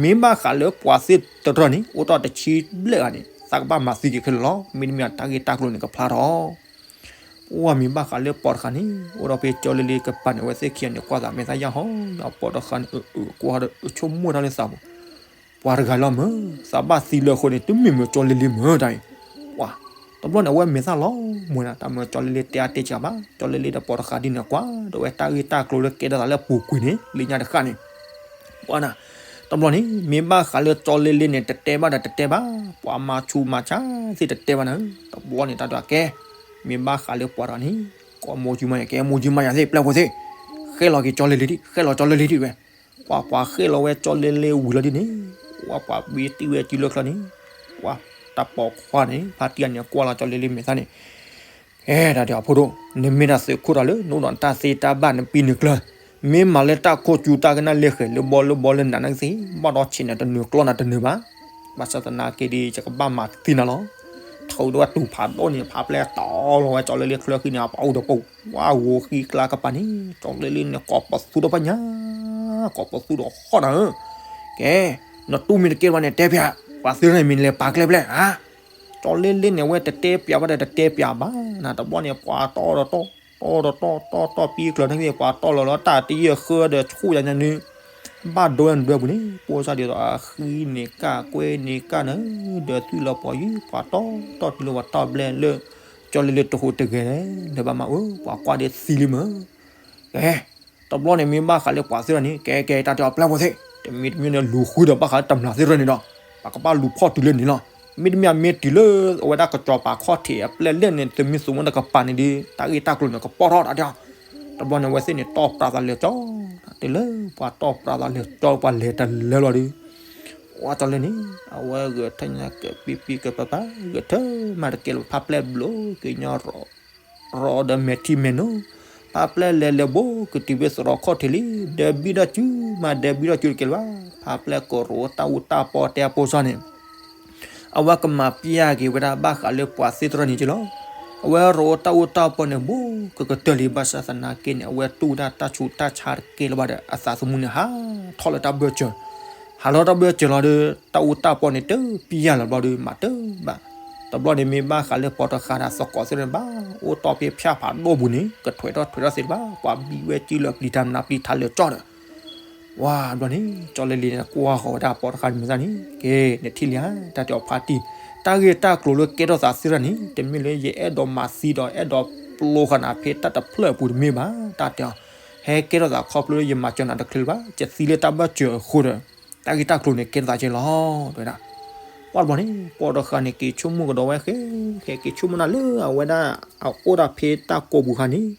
မ့ၢ်ဘၣ်ဃးလၢပှၤသ့ၣ်တဖၣ်န့ၣ် အိၣ်တ့ၢ်တဆံဘျဲၣ်ဂၤန့ၣ် သးကဘၣ်မၤသံက့ၤခဲလၢာ်လီၤ, မ့တမ့ၢ်တၢ်ဂ့ၢ်တၢ်ကျိၤန့ၣ်ကဖျါထီၣ် ပှၤမ့ၢ်ဘၣ်ဃးလၢပိာ်တဃာ်န့ၣ် အိၣ်ဒီးဖဲကၠီလ့လ့ကပၤန့ၣ် အဝဲသ့ၣ်ခံဂၤန့ၣ် ကွၢ်သးမဲာ်သၣ်ယၢ်ဟီ, ပိာ်တဃာ်န့ၣ် အၢၣ်အၢၣ်ကွၢ်ဒီးအၢဆိကမိၣ်တၢ်လၢသးပူၤ, ပှၤတဂၤလီၤမၢ်, သးဘၣ်သံလၢအဃိန့ၣ် တမ့ၢ်မၢကၠီလ့လ့မၢတၢ်အံၤ, ပှၤ, တဘျီန့ၣ် အဝဲမဲာ်သၣ်လီၤမၢ်နၤ, တၢ်မၢကၠီလ့လ့တဲအါတဲစှၤဘၣ်, ကၠီလ့လ့ဒီးပိာ်တဃာ်ဒ်န့ၣ်ကွၢ်, ဒီးဝဲတၢ်ဂ့ၢ်တၢ်ကျိၤလၢကဲထီၣ်သးလၢအပူၤကွံာ်န့ၣ် လၢညါတဃၣ်န့ၣ် ပှၤနၤ, တဘျီန့ၣ် မ့ၢ်ဘၣ်ဃးလၢကၠီလ့လ့န့ၣ် တတဲဘၣ်ဒီးတတဲဘၣ်, ပှၤမၤဆူးမၤဆါသ့ၣ်တတဲဘၣ်နၤ, တဘျီန့ၣ် တၢ်ဒွးကဲ, မ့ၢ်ဘၣ်ဃးလၢပှၤတဂၤန့ၣ် ကိးမိၢ်ကံမးယၤ ကဲမိၢ်ကံမးယၤသ့ၣ် ပျဲၢ်ဖိသ့ၣ်, ဃဲလီၤက့ၤကၠီလ့လ့ဒံး ဃဲလီၤကၠီလ့လ့ဒံးဝဲ, ပှၤပှၤဃ့ၢ်လီၤဝဲကၠီလ့လ့ဝံၤလီၤဒ်န့ၣ်, ပှၤပှၤဘံတံၢ်ဝဲစုလၢချၢန့ၣ်, ပှၤတၢ်ပိာ်ခွါန့ၣ် ဖါတံၢ်အန့ၣ်ကွၢ်လီၤကၠီလ့လ့မဲာ်သၣ်န့ၣ်, ကဲဒၣ်ဒီးအဖိဒိၣ်, နမ့ၢ်ဒၣ်သုးခိၣ်ဒီးလၢနအိၣ်ဒီးတၢ်သ့တၢ်ဘၣ်နပံနကျၢၤ, မ့ၢ်မၤလၢတၢ်ခိၣ်စူၤတၢ်ကနၣ်လၢဃဲၤလၢဘီလၢဘီလၢနးနကသ့, ဘၣ်ဒီးဆံးန့ၣ်တနုာ်ကျီၢ်နၤတနုာ်ဘၣ်. ဘၣ်ဆၣ်သနာ်က့ဒီး ယကဘၣ်မၤသံနၤလီၤ. ထုးဒီးဝဲတူၢ်ဖးဒိၣ်န့ၣ် ဖးပျဲၢ်တီလီၤဝဲကၠီလ့လ့ချၢဃံန့ၣ် အပှၤအိၣ်ဒီးပှၤဝါဂိၤဃံကျါကပၤန့ၣ် ကၠီလ့လ့န့ၣ် ကိးပသူဒီးပညါ, ကိးပသူဒီးဃီနၤဧၢ, ကဲ, နတူၢ်မ့ၢ်တကဲဘၣ်န့ၣ် တဲပျး, ပှၤသ့ၣ်တဖၣ်န့ၣ်မ့ၢ်လဲၤပာ်ကျဲပျဲၢ်ဧါ. ကၠီလ့လ့န့ၣ် အဝဲတတဲပျးဘၣ်ဒီးတတဲပျးဘၣ်နၤ, တဘျီန့ၣ် ပှၤတီဒီးတီ, တီဒီးတီ, တီတီပံကျၢၤန့ၣ် ပှၤတီလီၤလီၤတၢ်တယဲၢ်ဃၢဒီးဆူၣ်ယၤညါန့ၣ်, ဘၣ်ဒိဝဲနဒွဲပူၤန့ၣ် ပိစၢ်ဒ်သိးအဃံန့ၣ်ကၢ်ကွဲန့ၣ်ကၢ်နၤ, ဒီးသွံၣ်လီၤပှၤယုၢ် ပှၤတီတီတုၤလၢပှၤတီဘျဲၣ်လၢ ကၠီလ့လ့တဟူးတဂဲၤ, ဒီးဘၣ်မၤအၢ ပှၤကွၢ်ဒီးသံလံမၢ်. ကဲ, တဘျီန့ၣ်မ့ၢ်ဘၣ်ဃးလၢပှၤသ့ၣ်တဖၣ်န့ၣ် ကဲကဲတၢ်တဲအီၤပျဲၢ်ဖိသ့ၣ် တမံၤတမံၤန့ၣ် လူၤဃုဒီးဘၣ်ဃးလၢတမျၢ်သ့ၣ်တဖၣ်န့ၣ်ဒီး ပကဘၣ်လူၤဖီၣ်တုၤလၢန့ၣ်လီၤ. မ့တမ့ၢ်မ့ၢ်တုၤလၢအဝဲဒၣ်ကစီၤပၤခီၣ်ထံးအပျဲၢ်လၢန့ၣ် သမံသမိးတကပၤန့ၣ်ဒီး တၢ်ဂ့ၢ်တၢ်ကျိၤန့ၣ် ကပီၢ်ထီၣ်တၢ်တဲအီၤ. တဘျီန့ၣ် အဝဲသ့ၣ်န့ၣ် တီၢ်ပြးသးလဲၤကၠီ, တုၤလၢပှၤတီၢ်ပြးသးလဲၤကၠီ ပှၤလဲၤတလၢလီၤဒီး ဝဲကၠီလ့န့ၣ် အဝဲဂဲၤထၢၣ်ညါကပံပံကပၤပၤ ဂဲၤထၢၣ်မးတကဲလၢၤ ဖးပျဲၢ်ဘျိကညီ ရီဒီးမဲာ်ထံမဲာ်နိ, ဖးပျဲၢ်လဲၤလဲၤဘိကတုၤဖဲသရိာ်ခီၣ်ထံးလံ, ဒီးဘံထီၣ်စုမး ဒီးဘံထီၣ်စုတကဲလၢၤဘၣ်. ဖးပျဲၢ်ကရိးတၢ်အူတၢ်ပီတဲအဖိစၢ်န့ၣ် အဝဲကမၤပျဲက့ၤဝဲဒၣ်ဘၣ်ဃးလၢပှၤသ့ၣ်တဖၣ်န့ၣ်က့လီၤ. အဝဲရိးတၢ်အူတၢ်ပီန့ၣ် ဘိကကတၢၢ်လံ ဘၣ်ဆၣ်သနာ်က့န့ၣ် အဝဲတူၢ်ဝဲဒၣ်တၢ်ဆူးတၢ်ဆါတကဲလၢၤဘၣ်ဒီး အသးသမူန့ၣ် ဟးထီၣ်လၢတၢ်ဘၢၣ်စၢၤ, ဟးထီၣ်တၢ်ဘၢၣ်စၢၤလီၤဒီး တၢ်အူတၢ်ပီန့ၣ်တပျဲလၢၤဘျီဒီး မၤတၢ်ဘၣ်. တဘျီန့ၣ်မ့ၢ်ဘၣ်ဃးလၢပှၤတဃးဒီးသကိးသ့ၣ်တဖၣ်န့ၣ်ဘၣ် အိၣ်တီၢ်ဖဲဖၠၣ်ဖးဒိၣ်ပူၤန့ၣ် ကထွဲးထီၣ်ထွဲးထီၣ်သ့ၣ်တဖၣ် ပှၤဘံဝဲစုလၢပျံၤတၢ်မနုၤပျံၤတၢ်လၢာ်ကၠီဒီး ဝါဘျီန့ၣ် ကၠီလ့လ့န့ၣ် ကွၢ်ဃီၤဝဲဒၣ်ပှၤတဃးန့ၣ်မ့ၢ်သၣ်န့ၣ် ကဲ နထံၣ်လံဧါ တၢ်တဲအီၤဖါတံၢ်, တၢ်ဂ့ၢ်တၢ်ကျိၤလၢကဲထီၣ်သးသ့ၣ်တဖၣ်န့ၣ် တမ့ၢ်လၢယအဲၣ်ဒိးမၤသံဒီး အဲၣ်ဒိးပျိဃာ်နၤဖဲတၢ်တဖျၢၣ်အပူၤတမ့ၢ်ဘၣ် တၢ်တဲအီၤ, ဟဲကဲထီၣ်သးခီဖျိလၢယမၤစၢၤနၤတချုးဘၣ် ယသံလၢတၢ်ဘၢၣ်စၢၤအဃိဒီး တၢ်ဂ့ၢ်တၢ်ကျိၤန့ၣ် ကဲထီၣ်သးကဲလီၤ တဲဝဲဒၣ်. ဝါဘျီန့ၣ် ပှၤတဃးန့ၣ် က့ၤဆိကမိၣ်ကဒီးဝဲဃဲ ဃဲက့ၤဆိကမိၣ်နၤလၢအဝဲဒၣ် အအိၣ်ဒၣ်ဖဲတၢ်ကိးပူၤခါန့ၣ်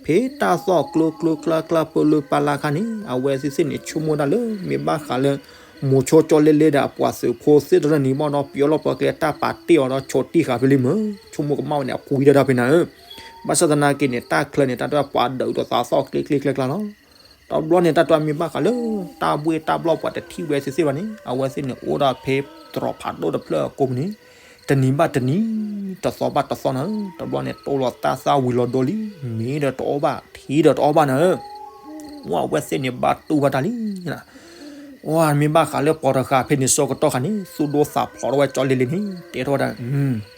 ဖဲတၢ်သီၣ်ကျိကျိကျါကျါပၢလၢပၢလါခါန့ၣ် အဝဲသ့ၣ်သ့ၣ်န့ၣ် ဆိကမိၣ်ဒၣ်လၢ မ့ၢ်ဘၣ်ဃးလၢ မိၤဆိကၠီလ့လ့ဒီးအပှၤသုးဖိသ့ၣ်တဖၣ်န့ၣ် ဘၣ်ဒီးပယီၤလီၢ်ပှၤကျဲတၢ်ပာ်တ့ၢ်အီၤဒီး ဆိးတံၢ်ဃာ်ဖဲလံမ့ၢ် ဆိကမိၣ်ကမၣ်ဝဲန့ၣ် အပူၤဝံၤဒၣ်တၢ်ဖဲနၤဧၢ, ဘၣ်ဆၣ်သနာ်က့န့ၣ် တၢ်ချၢန့ၣ် တၢ်တပှၤဒုးဒီးသးသီၣ်ကျ့ကျ့ကျါကျါလီၤ. တဘျီန့ၣ် တၢ်တမ့ၢ်ဘၣ်ဃးလၢ တၢ်ဘှ့ၣ်တၢ်ဘျီၣ်ပှၤတထံၣ်ဝဲသ့ၣ်သ့ၣ်ဘၣ်န့ၣ် အဝဲသ့ၣ်န့ၣ်အိၣ်ဒၣ်ဖဲသရိာ်ဖးဒိၣ်တဖျၢၣ်အကိာ်ပူၤန့ၣ် တနံၤဘၣ်တနံၤ တသီဘၣ်တသီနၤဧၢ, တဘျီန့ၣ် တိၢ်လီၤတၢ်သၣ်ဝံၤလီၤဒိလံ, မ့ၢ်ဒီးတအီၣ်ဘၣ် ထံဒီးတအီၣ်ဘၣ်နၤဧၢ, ဝဲအဝဲသ့ၣ်န့ၣ်ဘၣ်တူၢ်ဘၣ်တၢ်လံ. ဝဲမ့ၢ်ဘၣ်ဃးလၢပှၤတဃးဖဲန့ၣ်ဆၢကတီၢ်ခါန့ၣ် သူၣ်ဒိၣ်သးဖျိးထီၣ်ဝဲကၠီလ့လ့န့ၣ် တဲထီၣ်ဝဲဒၣ်,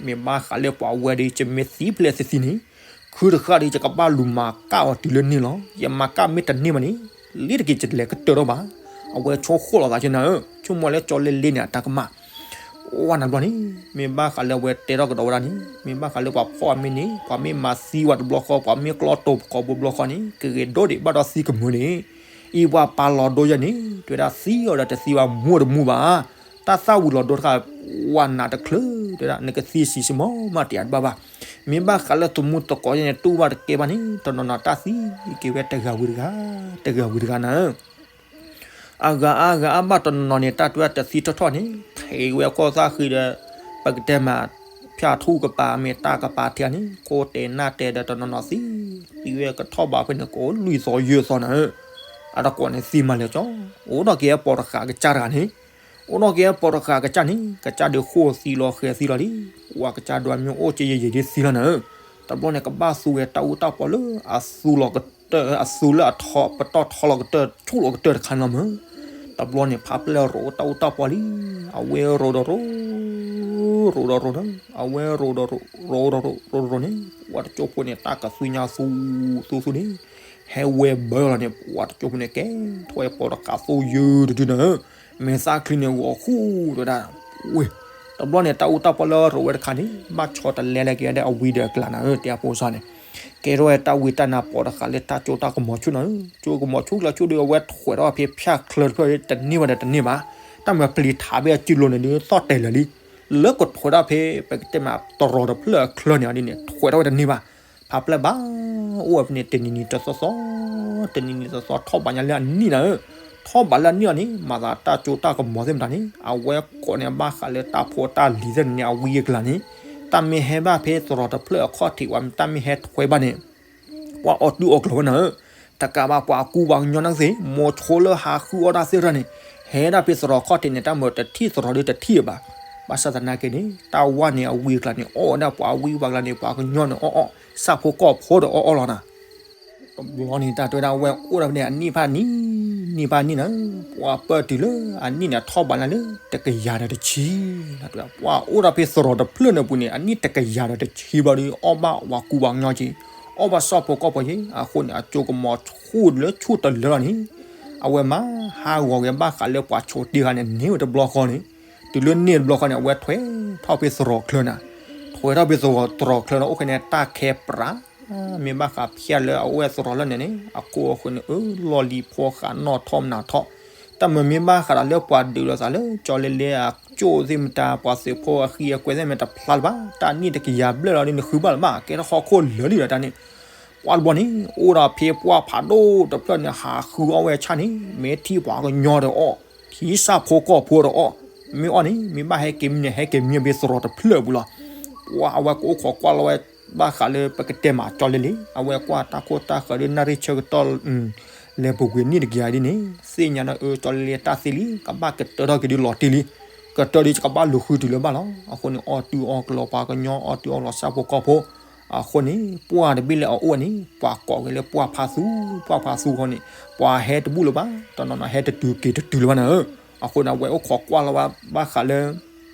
မ့ၢ်ဘၣ်ဃးလၢပှၤဝဲဒီး ယမ့ၢ်သံဖဲလဲၣ်သ့သ့န့ၣ် ခုတဃၣ်ဒီး ယကဘၣ်လူၤမၤကၣ်အီၤတုၤလၢန့ၣ်လီၤ. ယမၤကၣ်မ့ၢ်တန့ၢ်ဘၣ်န့ၣ် လ့တက့ၤယလဲၤကတၢၢ်ထီၣ်ဘၣ်. အဝဲဆိဃိၣ်လီၤသးက့နၤဧၢ, ဆိကမိၣ်လၢကၠီလ့လ့န့ၣ် အတၢ်ကမၣ် ဝဲနၤဘျီန့ၣ် မ့ၢ်ဘၣ်ဃးလၢအဝဲတဲထီၣ်ကဒီးဝဲဒၣ်န့ၣ် မ့ၢ်ဘၣ်ဃးလၢပှၤဖီၣ်အမ့ၢ်န့ၣ် ပှၤမ့ၢ်မၤသံဝဲတဘျီဃီ ပှၤမ့ၢ်ကျီတိၤပကိာ်ဘိဘျီဃီန့ၣ် ကဂ့ၤဒိၣ်ဒံးဘၣ်ဒီးသံကမုာ်န့ၣ် အံၤပှၤပာ်လီၤဒိယဲန့ၣ် တဲဝဲဒၣ်သံအီၤဒီးတသံဘၣ်မူတမူဘၣ် တၢ်သၣ်ဝံၤလီၤဒိတခါ ဝဲနၤတချုး တဲဝဲဒၣ် နကသံဆံးဆံးမီၢ်မးတယၤတဘၣ်ဘၣ်. မ့ၢ်ဘၣ်ဃးလၢသမူသကိးယဲန့ၣ် တူၢ်ဘၣ်တကဲဘၣ်န့ၣ် တနီၤနီၤတၢ်သံက့ၤဝဲတဂၤဝံၤတဂၤ တဂၤဝံၤတဂၤနၤဧၢ အဂၤအါဂၤအါဘၣ်တနီၤနီၤန့ၣ် တၢ်တွဲတသံထီၣ်ထီၣ်န့ၣ် ထံးဝဲခိၣ်သၣ်ဃံဒီး ပကတဲမး ဖၠၣ်ထူၣ်ကပၤမ့ၢ်တၢ်ကပၤထံးန့ၣ် ကိးတဲာ်နၢ်တဲာ်ဒီးတနီၤနီၤသံ သံဝဲကထီၣ်ဘးဖဲန့ၣ် ကိးလွံၢ်သီယဲၢ်သီနၤဧၢ အတကိးန့ၣ်သံမးလဲၤကၠီ အိၣ်ဒီးက့ၤအပိာ်တဃာ်ကစၢ်တဂၤန့ၣ် အိၣ်ဒီးက့ၤအပိာ်တဃာ်ကစၢ်န့ၣ် ကစၢ်ဒုးဃိၣ်သံလီၤဃဲၤသံလီၤလံ ဝဲကစၢ်ဒုးအမ့ၢ်အိၣ်က့ၤယဲၢ်ယဲၢ်ဒ်သံလီၤနၤဧၢ တဘျီန့ၣ် ကဘၣ်သူဝဲတၢ်အူတၢ်ပီလၢအသူလီၤကတၢၢ် အသူလၢအထီ ပတီၢ်ထီလီၤကတၢၢ် ဆူၣ်လီၤကတၢၢ်တခါန့ၣ်လီၤမး တဘျီန့ၣ် ဖးပျဲၢ်ရိးတၢ်အူတၢ်ပီလံ အဝဲရိးဒီးရိး ရိးဒီးရိးနၤ အဝဲရိးဒီးရိး ရိးဒီးရိး ရိးဒီးရိးန့ၣ် ပှၤတကၠိဖိန့ၣ် တၢ်ကသွံညါသူ သူသူန့ၣ် ဟဲဝဲဘၢလီၤန့ၣ် ပှၤတကၠိဖိန့ၣ် ကဲထီၣ်ဝဲပိာ်တဃာ်သိယုၢ်တဒုနၤဧၢ မဲာ်သၣ်ချံန့ၣ်ဂီၤဃူဝဲဒၣ် ဝ့ၢ် တဘျီန့ၣ် တၢ်အူတၢ်ပီလၢရိးဝဲတခါန့ၣ် ဘၣ်ဆီတလဲလၢက့ၤဒီးအဝံၤဒီးအကျါနၤဧၢ တဲအဖိစၢ်န့ၣ် ကဲထီၣ်ဝဲတၢ်ဝံတၢ်နါပိာ်တဃာ်လၢတၢ်ကၠိတၢ်ကမီၤဆူၣ်နၤဧၢ ကၠိကမီၤဆူၣ်ကျါဆူၣ်ဒီး အဝဲထွဲထီၣ်ဖဲဖၠၣ်ချၢတဖျၢၣ်တန့ၢ်ဘၣ်ဒီးတန့ၢ်ဘၣ် တၢ်မၤပျံၤထးဖဲအစုလိၤန့ၣ်ဒုးသီၣ်တဲာ်လၢာ်လံ လၢကထွဲထီၣ်ဖဲ ပကတဲမးတရီတဖျၢၣ်အချၢန့ၣ်ဒ်န့ၣ် ထွဲထီၣ်ဝဲတန့ၢ်ဘၣ် ဖးပျဲၢ်ဘၣ်အိၣ်ဝဲဖဲန့ၣ် တနံၤနံၤတသီသီ တနံၤနံၤတသီသီ ထီၣ်ဘးညါလၢအနံၣ်နၤဧၢ ထီၣ်ဘးလၢအနံၣ်လီၤန့ၣ် မၤသးတၢ်ကၠိတၢ်ကမီၤသ့ၣ်မတၤန့ၣ် အဝဲကိးန့ၣ်ဘၣ်ဃးလၢတၢ်ဖိတၢ်လံၤသ့ၣ်န့ၣ် အဝံအကျါန့ၣ် တၢ်မ့ၢ်ဟဲဘၣ်ဖဲသရိာ်တဖျၢၣ်အခီၣ်ထံးဝဲ တၢ်မ့ၢ်ဟဲထွဲဘၣ်န့ၣ် ပှၤအီၣ်တုၤအီၣ်ကျိၤဝဲနၤဧၢ, တကးဘၣ်ပှၤကူပှၤကညီနာ်က့သ့ၣ် မိၤဆိလၢဟးဃုအီၣ်တၢ်သ့ၣ်တဖၣ်န့ၣ် ဟဲဒၣ်ဖဲသရိာ်ခီၣ်ထံးန့ၣ် တၢ်မၤတထံၣ်သရိာ်ဒုတထံၣ်ဘၣ်. ဘၣ်ဆၣ်သနာ်က့န့ၣ် တၢ်ဝါန့ၣ်အဝံအကျါန့ၣ် အီၣ်ဝဲဒၣ်ပှၤဝံပှၤကျါန့ၣ် ပှၤကညီန့ၣ်အီၣ်အီၣ် ဆၣ်ဖိကီၢ်ဖိဒီးအီၣ်အီၣ်လီၤနၤ တဘျီန့ၣ် တၢ်တဲဝဲဒၣ်အဝဲအိၣ်ဒၣ်ဖဲန့ၣ် အနံၣ်ဖးနံၣ် နံၣ်ဖးနံၣ်န့ၣ် ပှၤပၢၢ်တုၤလၢအနံၣ်န့ၣ်ထီၣ်ဘးလၢ်လၢတကယၤဒီးတဆံ, ပှၤအိၣ်ဒၣ်ဖဲသရိာ်တဖျၢၣ်န့ၣ်ပူၤန့ၣ် အနံၣ်တကယၤဒီးတဆံဘျီဒီး အီၣ်ဘၣ်ပှၤကူပှၤကညီက့ၤ အီၣ်ဘၣ်ဆၣ်ဖိကီၢ်ဖိက့ၤ အဃိန့ၣ် အကၠိကမီၤဆူၣ်လၢဆူၣ်တလၢလီၤန့ၣ် အဝဲမၤဟးဂီၤက့ၤဘၣ်ဃးလၢပှၤဆိးတ့ၢ်ဃာ်န့ၣ် န့ၢ်ဝဲတဘျီဃီန့ၣ် တုၤလၢန့ၢ်တဘျီဃီန့ၣ် အဝဲထွဲထီၣ်ဖဲသရိာ်ချၢန့ၣ်, ထွဲထီၣ်ဖဲသရိာ်ချၢဒီး အိၣ်ခဲန့ၣ် တၢ်ခဲပြး မ့ၢ်ဘၣ်ဃးဖၠၣ်လၢအအိၣ်ဝဲသရိာ်လၢန့ၣ်န့ၣ် အခိၣ်အဃၢၤန့ၣ် အၢ လီၢ်လံၤဖိဃးနီၣ်ထီၣ်မနၤထီၣ်, တၢ်မၤမ့ၢ်ဘၣ်ဃးဒီးလၢပှၤဒုးလိာ်သးလၢ ကၠီလ့လ့အကၠိသ့ၣ်မတၤ ပှၤသုးဖိအဃံအကွဲသ့ၣ်မတၤတဖျါလၢၤဘၣ်, တၢ်နံၣ်တကယၤဘျဲၣ်လီၤဒီးနဃုဘၣ်လၢၤဘၣ် ကဲထီၣ်ဟီၣ်ခိၣ်လၢာ်လံဒီးတၢ်န့ၣ် ပှၤတဘျီန့ၣ် အိၣ်ဒီးဖဲပှၢ်ဖးဒိၣ်တဖျၢၣ်န့ၣ် ဟးဃုအီၣ်ဝဲဆၣ်န့ၣ် မ့ၢ်ထံၣ်ပှၤကညီဒီးအီၣ်, ထံၣ်ဆၣ်ဖိကီၢ်ဖိဒီးအီၣ်, မ့ၢ်အီၣ်န့ၣ် မ့ၢ်ဘၣ်ဟဲက့ၤမံန့ၣ် ဟဲက့ၤမံဖဲသရိာ်တဖျၢၣ်ပူၤလီၤ. ပှၤအဝဲကအိၣ်ခိးကွၢ်လီၤဝဲ ဘၣ်ဃးလၢပကတဲမးကၠီလ့လ့ အဝဲကွၢ်တၢ်ခိၣ်တၢ်ဃၢၤဒီး နၣ်ရံၣ်ဆၢကတီၢ် လဲၤပူၤကွံာ်နံၣ်တကယၤဒ်န့ၣ် သ့ၣ်ညါဒီးအၢ ကၠီလ့လ့တၢ်သ့လံ ကဘၣ်ကတၢၢ်ထီၣ်က့ၤဒ်လီၤတံၢ်လံ, ကတၢၢ်ဒ်ကဘၣ်လူၤဃုတုၤလၢၤဘၣ်လီၤ. အဃိန့ၣ် အီၣ်တုၤအီၣ်ကျိၤပှၤကညီ အီၣ်တုၤအီၣ်ကျိၤဆၣ်ဖိကီၢ်ဖိ, အဃိန့ၣ် ပှၢ်တဘ့ၣ်လၢအအိၣ်န့ၣ် ပှၤကိးဝဲလၢပှၢ်ဖါသူ, ပှၢ်ဖါသူဃီန့ၣ် ပှၤဟဲတဘူၣ်လၢၤဘၣ်, တနီၤနီၤဟဲတတုၤက့ၤတတုၤလၢၤဘၣ်နၤဧၢ. အဃိန့ၣ် အဝဲအိၣ်ခိးကွၢ်လီၤဝဲ ဘၣ်ဃးလၢ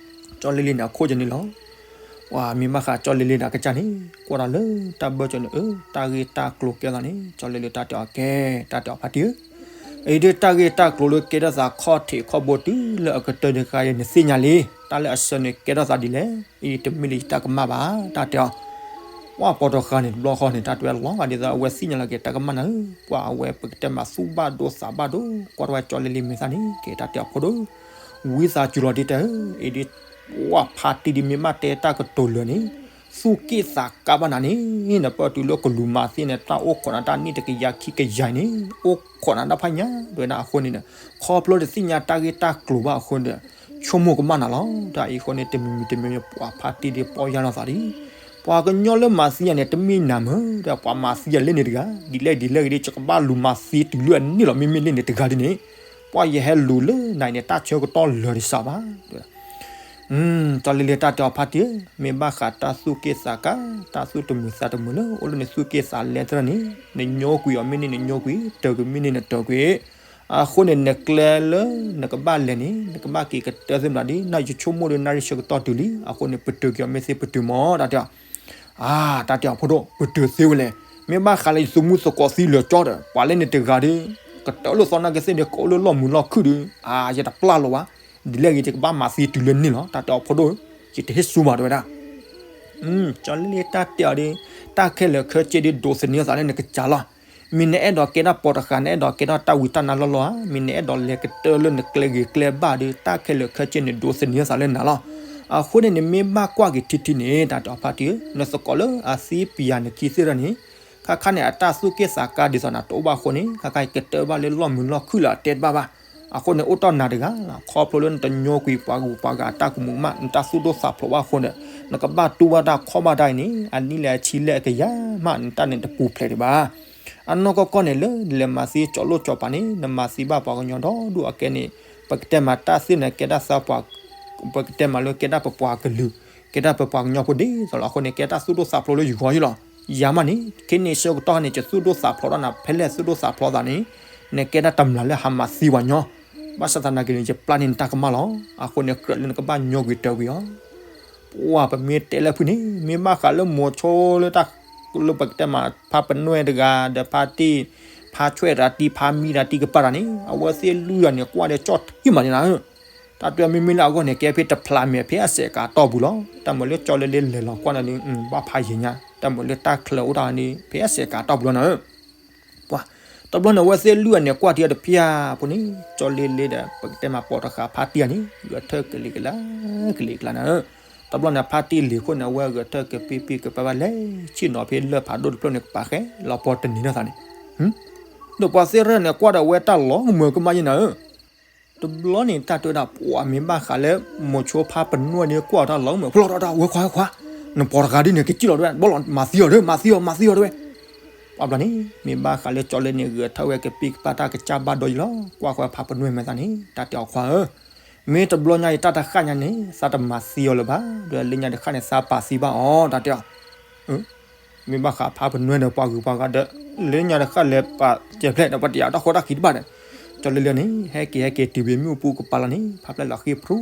ကၠီလ့လ့န့ၣ်အခိၣ်ကန့ၣ်လီၤ. ပှၤမ့ၢ်ဘၣ်ဃးကၠီလ့လ့န့ၣ်အကစၢ်န့ၣ် ကွၢ်ဒီးလၢတၢ်ဘၢၣ်စၢၤန့ၣ် အၢ တၢ်ဂ့ၢ်တၢ်ကျိၤကဲသးန့ၣ် ကၠီလ့လ့တၢ်တဲအီၤကဲ တၢ်တဲအီၤဖါတံၢ်ဧၢ, အံၤဒ်တၢ်ဂ့ၢ်တၢ်ကျိၤလၢကဲထီၣ်သးခီၣ်ထံးခီၣ်ဘိတုၤလၢအကတၢၢ်တခါအံၤ နသ့ၣ်ညါလံ, တၢ်လၢအဆၢန့ၣ်ကဲထီၣ်သးဒ်လဲၣ်, အံၤတမ့ၢ်လၢယတၢ်ကမၣ်ဘၣ် တၢ်တဲအီၤ ပှၤပိာ်တဂၤန့ၣ် တဘျီဃီန့ၣ် တၢ်တဲဝဲလီၤဂာ်ဒ်သိး အဝဲသ့ၣ်ညါလီၤက့ၤတၢ်ကမၣ်နၤဧၢ, ပှၤအဝဲပကတဲမးသူၣ်ဘၣ်ဒိသးဘၣ်ဒိ ကွၢ်ထီၣ်ဝဲကၠီလ့လ့မဲာ်သၣ်န့ၣ် ကဲတၢ်တဲအီၤဖိဒိၣ်, ဝံသးစူၤလီၤဒ်တဲဧၢ, အံၤဒ် ပှၤဖါတံၢ်ဒ်မ့ၢ်ဘၣ်တဲတၢ်ကတိၤလၢာ်န့ၣ် သူၣ်က့ၣ်သးကါဘၣ်နၤန့ၣ်, နပၢၢ်တုၤလၢကလူၤမၤသံန့ၣ် တၢ်အိၣ်ခိးနၤတၢ်နံၣ်တကယၤခံကယၤန့ၣ် အိၣ်ခိးနၤတၢ်ဖးညါဒ်ဝဲဒၣ်အဃိန့ၣ်ဒီး ခီဖျိတသ့ၣ်ညါတၢ်ဂ့ၢ်တၢ်ကျိၤဘၣ်အဃိန့ၣ်ဒီး ဆိကမိၣ်ကမၣ်နၤလီၤ. တၢ်အံၤအဃိန့ၣ် တမံၤမံၤတမံၤမံၤ ပှၤဖါတံၢ်ဒ်ပီၢ်ယၢ်လီၤသးဒ် ပှၤကညီလၢမၤသံယၤန့ၣ် တမ့ၢ်နၤမၢ်ဒီး ပှၤမၤသံယၤလၢန့ၣ်တဂၤ ဒ်လဲၣ်ဒ်လဲၣ်ဂ့ၤဒ် ယကဘၣ်လူၤမၤသံတုၤလၢအန့ၢ်လီၤ မ့မ့ၢ်လၢန့ၣ်တဂၤဒ်န့ၣ် ပှၤယဟဲလူၤလၢနၤအံၤန့ၣ် တၢ်ဆၢကတီၢ်လၢာ်ဒ်စးဘၣ် ကၠီလ့လ့တၢ်တဲအီၤဖါတံၢ်ဧၢ, မ့ၢ်ဘၣ်ဃးတၢ်သူၣ်က့ၣ်သးကါ တၢ်သူၣ်တမုာ်သးတမုာ်လၢအိၣ်လၢနသူၣ်က့ၣ်သးလဲသရၣ်န့ၣ် နညိကွံာ်အီၤမ့ၢ်န့ၢ်နညိကွံာ် တၢၤကွံာ်မ့ၢ်န့ၢ်နတၢၤကွံာ်, အဃိန့ၣ် နကျဲလၢနကဘၣ်လဲၤန့ၣ် နကဘၣ်က့ၤကတၢၢ်သ့ၣ်မတၤဒ် နယဆိကမိၣ်ဒီးနၣ်ရံၣ်ဆၢကတီၢ်တုၤလံ အဃိန့ၣ် ပတၢၤက့ၤအီၤမ့ၢ်သ့ပတုၤမၢ် တၢ်တဲအီၤ အါ တၢ်တဲအီၤဖိဒိၣ် ပတၢၤသ့ဝဲလဲၣ်, မ့ၢ်ဘၣ်ဃးလၢယသူမုၣ်သကိးသံလၢာ်ကၠီဒီး ပှၤလၢန့ၣ်တဂၤဒီး ကတၢၢ်လိာ်သီနာ်က့သ့ၣ်ဒီး ကအိၣ်လၢလီၢ်မုာ်လီၢ်ခုၣ်ဒီး အါ ယတပျၢ်လီၤဘၣ်, ဒ်လဲၣ်ဂ့ၤ ယကဘၣ်မၤသံတုၤလၢန့ၣ်လီၤ တၢ်တဲအီၤဖိဒိၣ်ဧၢ, ယတဟ့ၣ်ဆူၣ်ဘၣ်တဲဝဲဒၣ် ကၠီလ့လ့တၢ်တဲအီၤဒီး တၢ်ခဲလၢာ်ခဲဆ့ဒီး ဒိးသန့ၤအသးလၢနကစၢ်လီၤ. မ့ၢ်နအဲၣ်ဒိးကဲဒၣ်ပီၤတဃာ် နအဲၣ်ဒိးကဲထီၣ်တၢ်ဝံတၢ်နါလီၢ်လီၢ်ဧါ, မ့ၢ်နအဲၣ်ဒိးလဲၤကတၢၢ်လၢနကျဲဂ့ၤကျဲဘၣ်ဒီး တၢ်ခဲလၢာ်ခဲဆ့န့ၣ် ဒိးသန့ၤအသးလၢနၤလီၤ. အဃိန့ၣ် နမ့ၢ်ဘၣ်ကွၢ်က့ၤထံထံန့ၣ် တၢ်တဲအီၤဖါတံၢ်ဧၢ, နသကိးလၢအသံပယၤနခံသ့ၣ်တဖၣ်န့ၣ် ခါခါန့ၣ် အတၢ်သူၣ်က့ၣ်သးကါဒ်သိးနၤတအိၣ်ဘၣ်အဃိန့ၣ် ခါခါအံၤကတၢၢ်ဘၣ်လၢလီၢ်မုာ်လီၢ်ခုၣ်လၢအတဲတဘၣ်ဘၣ်. အဃိန့ၣ် အိၣ်တီၢ်နၤတဂၤလီၤ. ခီဖျိလၢနတညိကွံာ်ပှၤဂုၤပှၤဂၤအတၢ်ကမူးကမၣ် နတၢ်သူၣ်ဒိၣ်သးဖျိးဘၣ်အဃိန့ၣ် နကဘၣ်တူၢ်ဘၣ်တၢ်ခီၣ်ဘၣ်တၢ်အံၤန့ၣ် အနံၣ်လဲၣ်အဆံလဲၣ်အကယၤမး နတၢ်န့ၣ်တပူၤဖျဲးဒံးဘၣ်. အနီၢ်ကီၢ်ကီၢ်န့ၣ် လၢနလဲၤမၤသံကၠီလိၣ်ကၠီပၤန့ၣ် နမၤသံဘၣ်ပှၤကညီဒီဒူၣ်အကဲန့ၣ် ပကတဲမးတၢ်သ့ၣ်န့ၣ် ကဲဒၣ်သးပှၤ ပကတဲမးလၢကဲဒၣ်ပပှၤကလုာ် ကဲဒၣ်ပပှၤကညီဖိဒ်သိးလီၤ. အဃိန့ၣ် ကဲတၢ်သူၣ်ဒိၣ်သးဖျိးလၢယဂီၢ်ယလီၤ. ယၤမးန့ၣ် ခဲန့ၣ်ဆၢကတီၢ်န့ၣ် ယသူၣ်ဒိၣ်သးဖျိးဒီးနၤ ဖဲလဲၣ်သူၣ်ဒိၣ်သးဖျိးသးန့ၣ် နကဲဒၣ်တမျာ်လၢဟးမၤသံပှၤညီ ဘၣ်ဆၣ်သနာ်က့န့ၣ် ယပျၢ်န့ၢ်နတၢ်ကမၣ်လီၤ. အဃိန့ၣ် ကြၢးလၢနကဘၣ်ညိကွံာ်တၢၤကွံာ်အီၤ ပှၤပမ့ၢ်တဲလၢဖုန့ၣ် မ့ၢ်ဘၣ်ဃးလၢမိၤဆိလၢတၢ် လၢပကတဲမး ဖါပနွဲၢ်တဂၤ ဒီးဖါတံၢ် ဖါဆွဲၣ်တဂၤတံၢ် ဖါမံတဂၤတံၢ်ကပၤတၢ်န့ၣ် အဝဲသ့ၣ်လွံၢ်ဂၤန့ၣ် ကွၢ်ဒီးကၠီၣ်ထံမးန့ၣ်နၤဧၢ. တၢ်တဲမ့မ့ၢ်လၢအဂီၢ်န့ၣ် ကဲဖဲတဖျးမဲာ်ဖဲအစဲးကးတီၢ်ပူၤလီၤ. တၢ်မၤလၢကၠီလ့လ့လဲၤလီၤကွၢ်န့ၣ်ဒီး ဘၣ်ဖးယံၤညါ တၢ်မၤလၢတၢ်ချၢအိၣ်တၢ်န့ၣ် ဖဲအစဲးကးတီၢ်ပူၤလီၤနၤဧၢ. ပှၤ တဘျီန့ၣ် အဝဲသ့ၣ်လွံၢ်ဂၤန့ၣ် ကွၢ်ထံအီၤတဖၠၣ်ဖိန့ၣ် ကၠီလ့လ့ဒီး ပကတဲမးပိာ်တဃာ်ဖါတံၢ်ဧါန့ၣ် ဂဲၤထၢၣ်ကလံၤကလါ ကလံၤကလါနၤဧၢ. တဘျီန့ၣ် ဖါတံၢ်လံၤခိၣ်န့ၣ် အဝဲဂဲၤထၢၣ်ကပ့ပ့ကပာ်ဘၣ်လဲၤ ဆ့ၣ်နီၤဖဲလၢၢ်ဖးဒိၣ်တဖျၢၣ်န့ၣ် ကပၤဃဲလီၤပီတနံၤနီၢ်သးန့ၣ် ဒီးပှၤသ့ၣ်ရဲၣ်န့ၣ် ကွၢ်ဒီးဝဲတၢ်လီၤမုာ်ကမၣ်ယဲနၤဧၢ. တဘျီန့ၣ် တၢ်တဲဝဲဒၣ် ပှၤမ့ၢ်ဘၣ်ဃးလၢ မိၤဆိဖါပနွဲၣ်ဒီး ကွၢ်တၢ်လီၤမုာ် ဖျီၣ်ထီၣ်တၢ်ဝဲခွါခွါ, နပိာ်တဂၤဒ်န့ၣ် ကစံၣ်လီၤတဲဝဲ ဘီလီၤ မၤသံအီၤဒီး မၤသံအီၤ မၤသံအီၤတဲဝဲ. ပှၤဘျီန့ၣ် မ့ၢ်ဘၣ်ဃးလၢကၠီလ့န့ၣ် ဂဲၤထၢၣ်ဝဲကပံၢ်ကပၢ်တၢ်ကစၢ်ဘၣ်ဒီးယံၤလီၤ. ကွၢ်ဃီဖါပနွဲၣ်မဲာ်သၣ်န့ၣ် တၢ်တဲအီၤခွါဧၢ, မ့ၢ်တဘျီညါအံၤတၢ်တဃၣ်ညါန့ၣ် သးတမၤသံအီၤလၢၤဘၣ်, ဒီးလၢညါတဃၣ်န့ၣ် သးပာ်သံဘၣ်အီၤ တၢ်တဲအီၤ မ့ၢ်ဘၣ်ဃးဖါပနွဲၣ်ဒီးပှၤဂုၤပှၤဂၤဒီး လၢညါတဃၣ်လဲၤပာ်စဲးဖျဲးဒီး ပှၤတယာ်တၢ်ဃီတၢ်ဃံတဘၣ်ဒီး ကၠီလ့လၢန့ၣ် ဟဲက့ၤဟဲက့ၤတုၤဘၣ်မ့ၣ်အူပူၤကပၤလီၤန့ၣ် ဖါပျဲၢ်လီၤဃ့ၢ်ဖြူ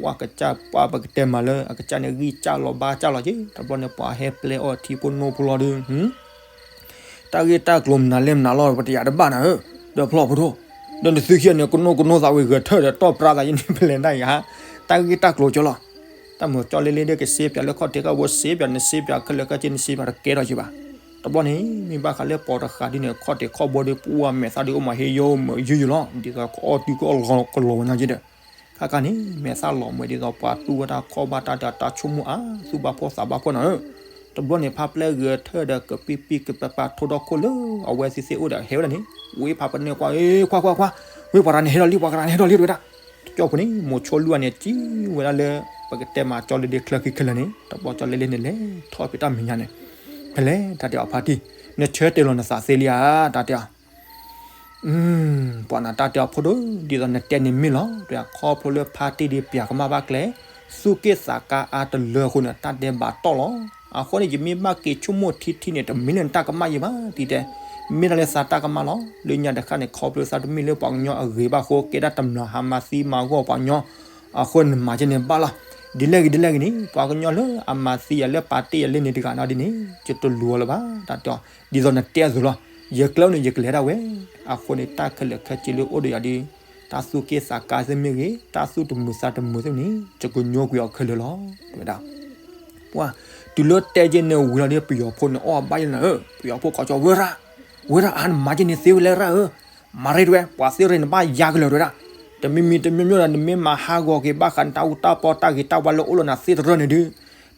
ပှၤကစၢ်ပှၤပကတဲမၤလၢအကစၢ်န့ၣ် ဂံၢ်စၢ်လီၤဘါစၢ်လီၤက့ၤ တဘျီန့ၣ် ပှၤဟဲပျဲအီၣ်ထံဖိနိဖိလီၤဒီး တၢ်ဂ့ၢ်တၢ်ကျိၤမနုၤလဲၣ်မနုၤလီၤ ပတယာ်တဘၣ်နၤဧၢ, ဒီးဖျီၣ်ဖိထိၣ်, ဒီးနသုခံဂၤန့ၣ် ကနိကနိသးဝံၤဂဲၤထၢၣ်ဒီးတီၢ်ပြါသးယဲန့ၣ် ပလဲၤတၢ်ယၤ, တၢ်ဂ့ၢ်တၢ်ကျိၤကၠီလီၤ. တၢ်မုာ်ကၠီလ့လ့ဒီးကစ့ပၠးလၢခီၣ်ထံးခီၣ်ဘိ စ့ပၠးနစ့ပၠးခဲလၢာ်ခဲဆ့နစ့ပၠးတကဲထီၣ်က့ၤဘၣ်. တဘျီန့ၣ် မ့ၢ်ဘၣ်ဃးလၢပိာ်တဃာ်ဒ်န့ၣ် ခီၣ်ထံးခီၣ်ဘိဒီး ပှၤမဲာ်သၣ်ဒုးအိၣ်မးဟ့ယိမုာ်ယုယုလီၤ ဒ်သိးကအီၣ်တုၤကအီၣ်လီၤကလီၤဝဲညါက့ၤဒီး ခါခါန့ၣ် မဲာ်သၣ်လီၤမွဲဒ်သိးပှၤတူၢ်ဝဲတၢ်ခီၣ်ဘၣ်တၢ်ဒီးတၢ်ဆိကမိၣ်အါ သူၣ်ဘၣ်ဖှီၣ်သးဘၣ်ဖှီၣ်နၤဧၢ, တဘျီန့ၣ် ဖါပျဲၢ်ဂဲၤထၢၣ်ဒီးကပံၢ်ပံၢ်ကပၤပၤထိဒီခိၣ်လၢအဝဲသ့ၣ်သ့ၣ်အိၣ်ဒီးဟဲဝဲဒၣ်န့ၣ် ဝံဖးပနွဲၣ်ကွၢ် ခွါခွါခွါ, ဝံပှၤတဂၤန့ၣ်ဟဲလီၤလံ ပှၤတဂၤန့ၣ်ဟဲလီၤလံတဲဝဲဒၣ်, တကၠီၢ်ဖိန့ၣ် မိၤဆိလွံၢ်အန့ၣ် စံးဝဲဒၣ်လၢ ပကတဲမးကၠီလ့လ့ချၢခံခဲလၢာ်န့ၣ် တဘျီကၠီလ့လ့န့ၣ်လဲၤထီၣ်ဖဲတၢ်မဲာ်ညါန့ၣ်, ဖဲလဲၣ်တၢ်တဲအီၤဖါတံၢ်, နဆၢတဲာ်လီၤနသးသ့လံဧါ တၢ်တဲအီၤ ပှၤနတၢ်တဲအီၤဖိဒိၣ် ဒ်သိးနတဲန့ၣ်မ့ၢ်လီၤ တဲခီဖျိလၢဖါတံၢ်ဒ်ပျးကမၣ်ဘၣ်ကျဲ, သူၣ်က့ၣ်သးကါအါတလၢအဃိန့ၣ် တၢ်ဒဲးဘးတီၢ်လီၤ. အဃိန့ၣ် ယမ့ၢ်ဘၣ်က့ၤဆိကမိၣ်ထံထံန့ၣ် တမ့ၢ်လၢနတၢ်ကမၣ်ယဲဘၣ် တံၢ်တဲ, မ့ၢ်ဒၣ်လၢသးတၢ်ကမၣ်လီၤ. လၢညါတခါန့ၣ် ခီဖျိသးတမ့ၢ်လၢပှၤကညီအဂ့ၤဘၣ်အဃိ ကဲဒၣ်တမျၢၤဟးမၤသံမၤဂီၢ်ပှၤကညီ, အဃိနမၤက့န့ၣ်ဘၣ်လီၤ. ဒ်လဲၣ်ဂ့ၤဒ်လဲၣ်ဂ့ၤန့ၣ် ပှၤကညီလၢအမၤသံယၤလၢပာ်တ့ၢ်ယၤလၢန့ၣ်တဂၤနီဒ်န့ၣ် ယတလူၤအီၤလၢၤဘၣ် တၢ်တဲအီၤ, ဒ်သိးနတဲအသိးလီၤ. ယကျဲအိၣ်န့ၣ် ယကလဲၤဒၣ်ဝဲ, အဃိန့ၣ် တၢ်ခဲလၢာ်ခဲဆ့လၢအိၣ်ဒီးယၤဒီး တၢ်သူၣ်က့ၣ်သးကါသ့ၣ်မ့ၢ်ဂ့ၤ တၢ်သူၣ်တမုာ်သးတမုာ်သ့ၣ်န့ၣ် ယကညိကွံာ်အီၤခဲလၢာ်လီၤ တဲဝဲဒၣ်. ပှၤ တုၤလၢတဲက့န့ၣ်ဝံၤလီၤဒီး ပယီၤဖိန့ၣ်အီၣ်ဘၣ်ယဲနၤဧၢ, ပယီၤဖိကိးကၠီဝဲရၣ်, ဝဲရၣ်အါ နမၤက့န့ၣ်သ့ဝဲလဲၣ်ရၣ်ဧၢ, မၤရ့တဝဲ ပှၤသ့ၣ်ရ့ၣ်နဘၣ်ယါကလၢာ်တဝဲဒၣ်, တမံၤမံၤတမံၤမံၤဒီး နမ့ၢ်မၤဟးဂီၤက့ၤဘၣ်ဃးနတၢ်အူတၢ်ပီတၢ်ဂ့ၤတၢ်ဝါလၢအိၣ်လၢနၤသ့ၣ်တရၢၣ်န့ၣ်ဒုး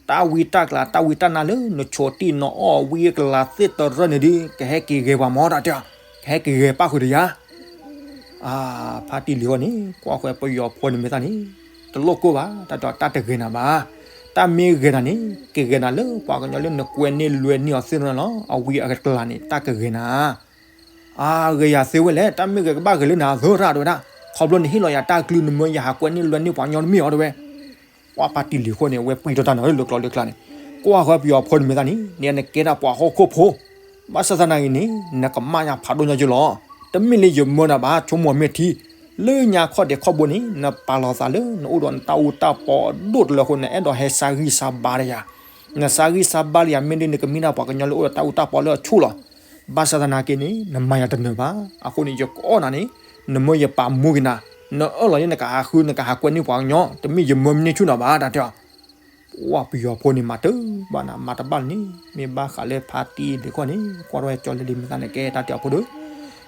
တၢ်ဝံတၢ်ကျးတၢ်ဝံတၢ်နါလၢနဆိးတံၢ်နအီၣ်ဝံအကလၤသ့ၣ်တရၢၣ်န့ၣ်ဒုး ကဟဲက့ၤဂဲၤပှၤမၢ် တၢ်တဲအီၤ, ကဟဲက့ၤဂဲၤပၣ်ဃုာ်ဒီးယၤ ဖါတံၢ်လံၤဃီန့ၣ် ကွၢ်ဃီပယီၤဖိန့ၣ်မဲာ်သၣ်န့ၣ် တလိၣ်ကိၢ်ဘၣ် တၢ်တဲအီၤ တၢ်တဂဲၤနၤဘၣ်, တၢ်မ့ၢ်ဂဲၤနၤန့ၣ် ကဂဲၤနၤလၢပှၤကညီလၢနကွဲးန့ၢ်လွဲန့ၢ်အီၤသ့ၣ်တရၢၣ်န့ၣ်လီၤ, အဝံအကလၤန့ၣ် တၢ်ကဂဲၤနၤ အဂ့ၤယၤသ့ဝဲလဲၣ်, တၢ်မ့ၢ်ဂ့ၤကဘၣ်ဂ့ၤလၢနၤသရၣ်တဝဲဒၣ်, ခီဖျိနဟ့ၣ်လီၤယၤတၢ်ကလုၢ် နမၢယဟးကွဲးန့ၢ်လွဲန့ၢ်ပှၤကညီတမ့ၢ်အီၤတဝဲ, ပှၤဖါတံၢ်လံၤဃီန့ၣ် အဝဲပှံၢ်ထီၣ်တၢ်နၤလၢကျိၤလၢကျါန့ၣ်, ကွၢ်ဃီပယီၤဖိန့ၣ်မဲာ်သၣ်န့ၣ် နကဲဒၣ်ပှၤဟီၣ်ခိၣ်ဖိ, ဘၣ်ဆၣ်သနာ်က့န့ၣ် နကမၣ်ညါဖးဒိၣ်ညါယလီၤ, တမ့ၢ်လၢယမၢနၤဘၣ် ဆိကမိၣ်မ့ၢ်ထံ, လၢညါခီၣ်ဒဲးခီၣ်ဘိန့ၣ် နပာ်လီၤသးလၢနအိၣ်ဒီးနတၢ်အူတၢ်ပီအဒိၣ်တလၢအဃိ နအဲၣ်ဒိးဟဲဆါဂံၢ်ဆါဘါဒီးယၤ, နဆါဂံၢ်ဆါဘါဒီးယၤ မ့ၢ်ဒ်န့ၣ် နကမ့ၢ်ဒၣ်ပှၤကညီလၢအိၣ်ဒီးတၢ်အူတၢ်ပီလၢအဆူၣ်လီၤ, ဘၣ်ဆၣ်သနာ်က့န့ၣ် နမၤယၤတနၢၤဘၣ်, အဃိန့ၣ် ယကအီၣ်နၤန့ၣ် နမၢယပာ်မူက့ၤနၤ, နအၢၣ်လီၤန့ၣ် နကဟးဃု နကဟးကွဲးန့ၢ်ပှၤကညီ, တမ့ၢ်ယမၢမ့ၢ်န့ၢ်ဆူၣ်နၤဘၣ် တၢ်တဲအီၤ ပှၤပယီၤဖိန့ၣ် မၤတဘၣ်နၤ မၤတဘၣ်လၢၤန့ၣ် မ့ၢ်ဘၣ်ဃးလၢဖါတံၢ်လံၤဃီန့ၣ် ကွၢ်ထီၣ်ဝဲကၠီလ့လ့မဲာ်သၣ်န့ၣ် ကဲတၢ်တဲအီၤဖိဒိၣ်,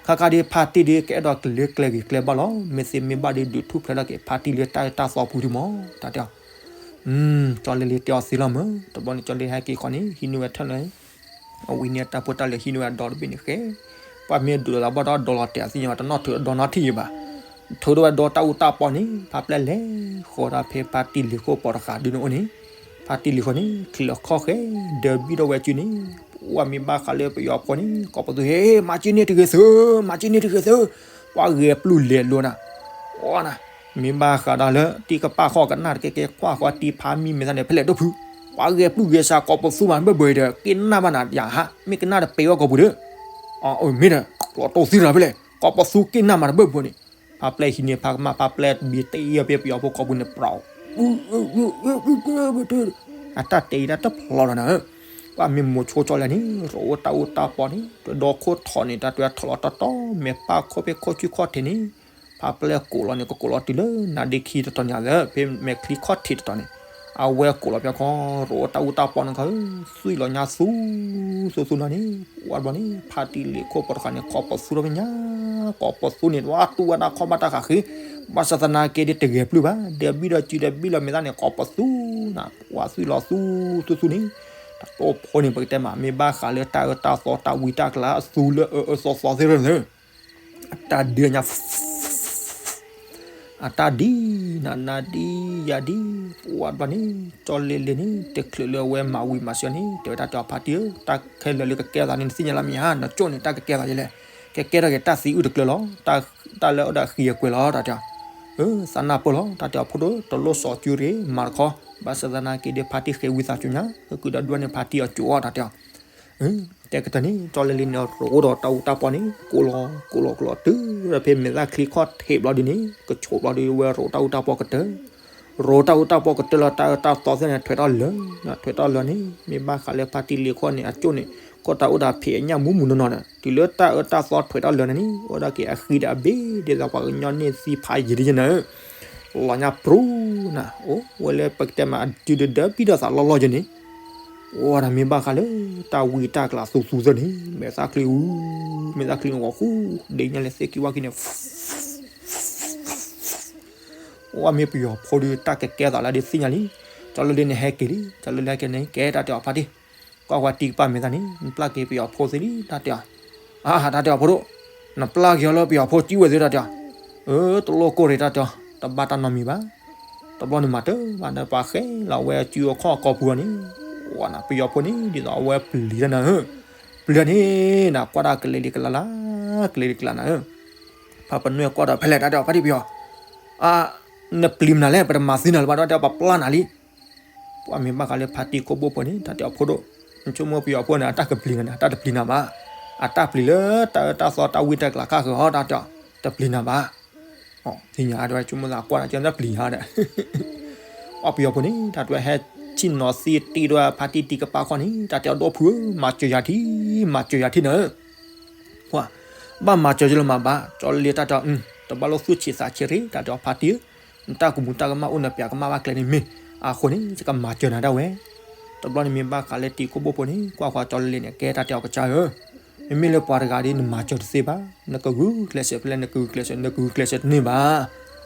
ခါခါဒ်ဖါတံၢ်ဒ်ကအဲၣ်ဒိးကလၢကျဲဂ့ၤကျဲဘၣ်လီၤ, မ့ၢ်သ့မ့ၢ်ဘၣ်ဒ်ဒုးထူၣ်ဖျဲးထီၣ်က့ၤဖါတံၢ်လၢတၢ်အၢတၢ်သီပူၤဒ်မၢ် တၢ်တဲအီၤ ကၠီလ့လ့တဲအီၤသ့လီၤမၢ်, တဘျီန့ၣ် ကၠီလ့ဟဲက့ၤခီန့ၣ် ဟံးန့ၢ်ဝဲထၢၣ်န့ၣ် အဝံန့ၣ်တၢ်ဖိတၢ်လံၤဟံးန့ၢ်ဝဲအဒီတဘ့ၣ်န့ၣ်ဃဲ, ပှၤမ့ၢ်ဒိးလီၤဘၣ်ဒီးဒီးလီၤတဲာ်အသ့ၣ်ညါဘၣ် တနီၣ်ထုးဒီနီၣ်ထံၣ်ယံၤဘၣ်, ထုးဒီးဝဲဒီတၢ်အူတၢ်ပီန့ၣ် ဖါပျဲၢ်လဲၤဃီၤတၢ်ဖဲဖါတံၢ်လံၤဃီပိာ်တဃာ်ဒုန့ၣ်အိၣ်န့ၣ်, ဖါတံၢ်လံၤဃီန့ၣ် ချံးလီၤခီၣ်ဃဲ ဒၢးဘံၣ်ထီၣ်ဝဲစုန့ၣ်, ပှၤမ့ၢ်ဘၣ်ဃးလၢပယီၤဖိန့ၣ် ကိးပသူ ဟ့ မၤက့န့ၣ်တဂ့ၤသု, မၤက့န့ၣ်တဂ့ၤသု, ပှၤဂဲၤပျုၢ်လဲၤလိာ်နၤ အီနၤ, မ့ၢ်ဘၣ်ဃးဒီးလၢတံၢ်ကပၣ်ဃီကနၣ်တကဲကဲ ကွၢ်ဃီတံၢ်ဖးမံမဲာ်သၣ်န့ၣ် ဖဲလဲၣ်ဒိၣ်ဖုး, ပှၤဂဲၤပျုၢ်ဂဲၤဆးကိးပသူမးတဘၢၣ်ဘၢၣ်ဒီး က့ၣ်နၢ်ဘၣ်နၤယၤဟး မ့ၢ်ကနၣ်တပဲဝဲကိးပူၤဒီး, အမ့ၢ်ဒီး ကျီးတိၢ်သံတဂၤဖဲလဲၣ် ကိးပသူက့ၣ်နၢ်မးတဘၢၣ်ဘၢၣ်န့ၣ်, ဖါပျဲၢ်ဟံးန့ၢ်ဖးကမၣ် ဖါပျဲၢ်ဘံတ့အီၤဖဲပယီၤဖိကိးပူၤန့ၣ် ပြး အတၢ်တဲအံၤတၢ်တဖျီလီၤနၤဧၢ, ပှၤမ့ၢ်မိၤဆိကၠီလဲၣ်န့ၣ် ရိအိၣ်တၢ်အူတၢ်ပီန့ၣ် တဒီခိၣ်ထီၣ်န့ၣ် တၢ်တွဲထီၣ်လီၤတီတီ မဲာ်ပၢ်ခိၣ်ဖဲခိၣ်ဆူၣ်ခီၣ်ထံးန့ၣ်, ဖါပျဲၢ်ကိးလီၤန့ၣ် ကကိးလီၤတုၤလၢနါဒ့ခံတတီၤညါလၢ ဖဲမဲာ်ချံခီၣ်ထံးတတီၤန့ၣ်, အဝဲကိးလီၤပျီခီ ရိအိၣ်တၢ်အူတၢ်ပီန့ၣ်ခီ, သွံၣ်လီၤညါသူ သူသူနီၤန့ၣ်, ဝဲဘျီန့ၣ် ဖါတံၢ်လံၤခိၣ်ပိာ်တဃာ်န့ၣ် ကိးပသူထီၣ်ဖဲညါ, ကိးပသူန့ၣ် ဝဲတူၢ်ဝဲဒၣ်ခီၣ်ဘၣ်တၢ်ဃးဃ့, ဘၣ်ဆၣ်သနာ်က့ဒ်တဂဲၤပျုၢ်ဘၣ် ဒီးဘံၣ်ဒီးစုဒီးဘံၣ်လီၤမဲာ်သၣ်န့ၣ် ကိးပသူနၤ, ဝဲသွံၣ်လီၤသူ သူသူန့ၣ်, တၢ်တိၢ်ဖိန့ၣ် ပကတဲမး မ့ၢ်ဘၣ်ဃးလၢတၢ်အၢတၢ်သီတၢ်ဝံတၢ်ကျါအသူလၢအအၢအၢသီသီသ့ၣ်ရၢၣ်န့ၣ် အတၢ်ဒုးညါ အတၢ်ဒ်နၤနၤဒ်ယၤဒ် ပှၤဘျီန့ၣ် ကၠီလ့လ့န့ၣ် တချုးလၢအဝဲမၤဝံၤမၤစၢၤန့ၣ် တဲဝဲတၢ်တဲအီၤ ဖါတံၢ်ဧၢ, တၢ်ခဲလၢာ်လၢကကဲသးန့ၣ် နသ့ၣ်ညါလၢမ့ၢ်ဧါ, နကၠိၣ်န့ၣ် တၢ်ကကဲသးယဲလဲၣ်, ကကဲထီၣ်က့ၤတၢ်သံအုၣ်တကျၢၤလီၤ, တၢ်လၢအအိၣ်ဒီးအဃံအကွဲၤလီၤ တၢ်တဲအီၤ. သးနၢ်ပၢၢ်လီၤ တၢ်တဲအီၤ ဖိဒိၣ် တလိၣ်စီၤစုရ့ၣ် မၤတခီ, ဘၣ်ဆၣ်သနာ်က့ဒီး ဖါတံၢ်ဃ့ဝံသးစူၤညါ ကကုၤဒီးဒွဲၣ်န့ၣ် ဖါတံၢ်အီၤကၠိအီၤ တၢ်တဲအီၤ. တဲကတၢၢ်န့ၣ် ကၠီလ့လ့န့ၣ် ရိၣ်ဒီးတၢ်အူတၢ်ပီန့ၣ် ကိးလီၤ ကိးလီၤ ကိးလီၤ တုၤဒီးဖဲမဲာ်သၣ်ချံခီၣ်ထံးဘျီဒုန့ၣ် ကဆိးဘျီဒု ဝဲရိၣ်တၢ်အူတၢ်ပီကတၢၢ်, ရိၣ်တၢ်အူတၢ်ပီကတၢၢ်လီၤ တၢ်အၢတၢ်သီသ့ၣ်န့ၣ် ထွဲထီၣ်လၢာ်, ထွဲထီၣ်လၢာ်န့ၣ် မ့ၢ်ဘၣ်ဃးလၢဖါတံၢ်လ့ခီၣ်န့ၣ် အကၠိၣ်န့ၣ် ကီၢ်တၢ်အိၣ်ဒီးဖံးအညၣ်မူးမူးနီၢ်နီၢ်န့ၣ် တုၤလၢတၢ်အၢတၢ်သီထွဲထီၣ်လၢာ်န့ၣ် အိၣ်ဒီးက့ၤအဃံဒီးအဘ့ၣ် ဒ်သိးပှၤကညီန့ၢ်သံဖးယံာ်ဒ်ယဲန့ၣ် လီၤညါပြူနၤ အိၣ်ဝဲလၢပကတဲမး အဒုးဒၢဒၢပံၣ်ဒီးသးလီၢ်လီၢ်ယဲန့ၣ်, အိၣ်ဒၣ်မ့ၢ်ဘၣ်ဃးလၢ တၢ်ဝံတၢ်ကျးသူသူသ့ၣ်န့ၣ် မဲာ်သၣ်ချံအူ, မဲာ်သၣ်ချံန့ၣ်ဂီၤဃူ, ဒ့ညါလၢသ့ၣ်ကံဝါကံန့ၣ် အိၣ်မ့ၢ်ပယီၤဖိဒုး တၢ်ကကဲသးလၢဒုးသ့ၣ်ညါလံ, ကၠီလ့လ့န့ၣ်ဟဲက့ၤလံ, ကၠီလ့လ့ဟဲက့ၤန့ၣ် ကဲတၢ်တဲအီၤဖါတံၢ်, ကွၢ်ကွၢ်တံၢ်ကပၢ်မဲာ်သၣ်န့ၣ် နပျၢ်က့ၤပယီၤဖိသ့လံ တၢ်တဲအီၤ, အါ တၢ်တဲအီၤဖိဒိၣ်, နပျၢ်က့ၤအီၤလၢပယီၤဖိစံးဝဲသ့ တၢ်တဲအီၤ, အၢ တလိၣ်ကိၢ်ရ့ၣ် တၢ်တဲအီၤ, တဘၣ်တၢ်နီတမံၤဘၣ်, တဘျီန့ၣ်မၤတၢ်ဘၣ်ဒီး ပှၤဃဲလီၤဝဲအစုအခီၣ်အကီၢ်ပူၤအီၤန့ၣ်, ဝဲနၤ ပယီၤဖိန့ၣ် ဒ်သိးအဝဲပျံၤတၢ်နၤဧၢ, ပျံၤန့ၣ်နၤ ကွၢ်တၢ်ကလဲၤလံကလးလၢ်, ကလဲၤလံကလးနၤဧၢ, ဖါပနွဲၣ်ကွၢ်ဒီး ဖဲလဲၣ် တၢ်တဲအီၤဖါတံၢ်ပယီၤ, အါ နပျံၤမနုၤလဲၣ် ပတမၤသံနၤလၢၤဘၣ် တၢ်တဲအီၤ ပပျၢ်နၤလံ ပှၤမ့ၢ်ဘၣ်ဃးလၢဖါတံၢ်ခိၣ်ဘိၣ်ဖိန့ၣ် တၢ်တဲအီၤဖိဒိၣ်, နဆိကမိၣ်ပယီၤဖိန့ၣ် အတၢ်ကပျံၤနၤန့ၣ် အတၢ်တပျံၤနၤဘၣ်, အတၢ်ပျံၤလၢတၢ်အၢတၢ်သီတၢ်ဝံတၢ်ကျးခါဃၢၤဟီ တၢ်တဲအီၤ, တပျံၤနၤဘၣ်, သ့ၣ်ညါအဒိ ဆိကမိၣ်သးကွၢ်နၤ ကၠီတၢ်ပျံၤယၤဒီး အီၣ်ပယီၤဖိန့ၣ် တၢ်တဲအီၤဟဲဆ့ၣ်နီၤသံတံၢ်ဒီးဖါတံၢ်တံၢ်ကပၢ်ခီန့ၣ် တၢ်တဲအီၤ ဒီပုၢ်ဧၢ မၤစၢၤယၤထံ, မၤစၢၤယၤထံနၤဧၢ ပှၤ ဘၣ်မၤစၢၤယလၢမၤဘၣ်, ကၠီလ့လ့တၢ်တဲအီၤ တဘၣ်လိၣ်သူၣ်ဆံးသးဆံးရ့ၣ် တၢ်တဲအီၤဖါတံၢ်ဧၢ, နတၢ်ကမူၤတၢ်ကမၣ်အိၣ်နပျးကမၣ်ဘၣ်ကျဲန့ၣ်မ့ၢ်, အဃိန့ၣ် ယကမၤစၢၤနၤဒၣ်ဝဲ, တဘျီန့ၣ်မ့ၢ်ဘၣ်ဃးလၢတံၢ်ခိၣ်ဘိၣ်ဖိန့ၣ် ကွၢ်ဃီၤကၠီလ့လ့န့ၣ် ကဲတၢ်တဲအီၤကစၢ်ဧၢ, မ့မ့ၢ်လၢပှၤတဂၤဒီးနမၤစၢၤတသ့ဘၣ်, နကဂုာ်ကျဲးစၢးဖဲလဲၣ် နကဂုာ်ကျဲးစၢး နကဂုာ်ကျဲးစၢးတန့ၢ်ဘၣ်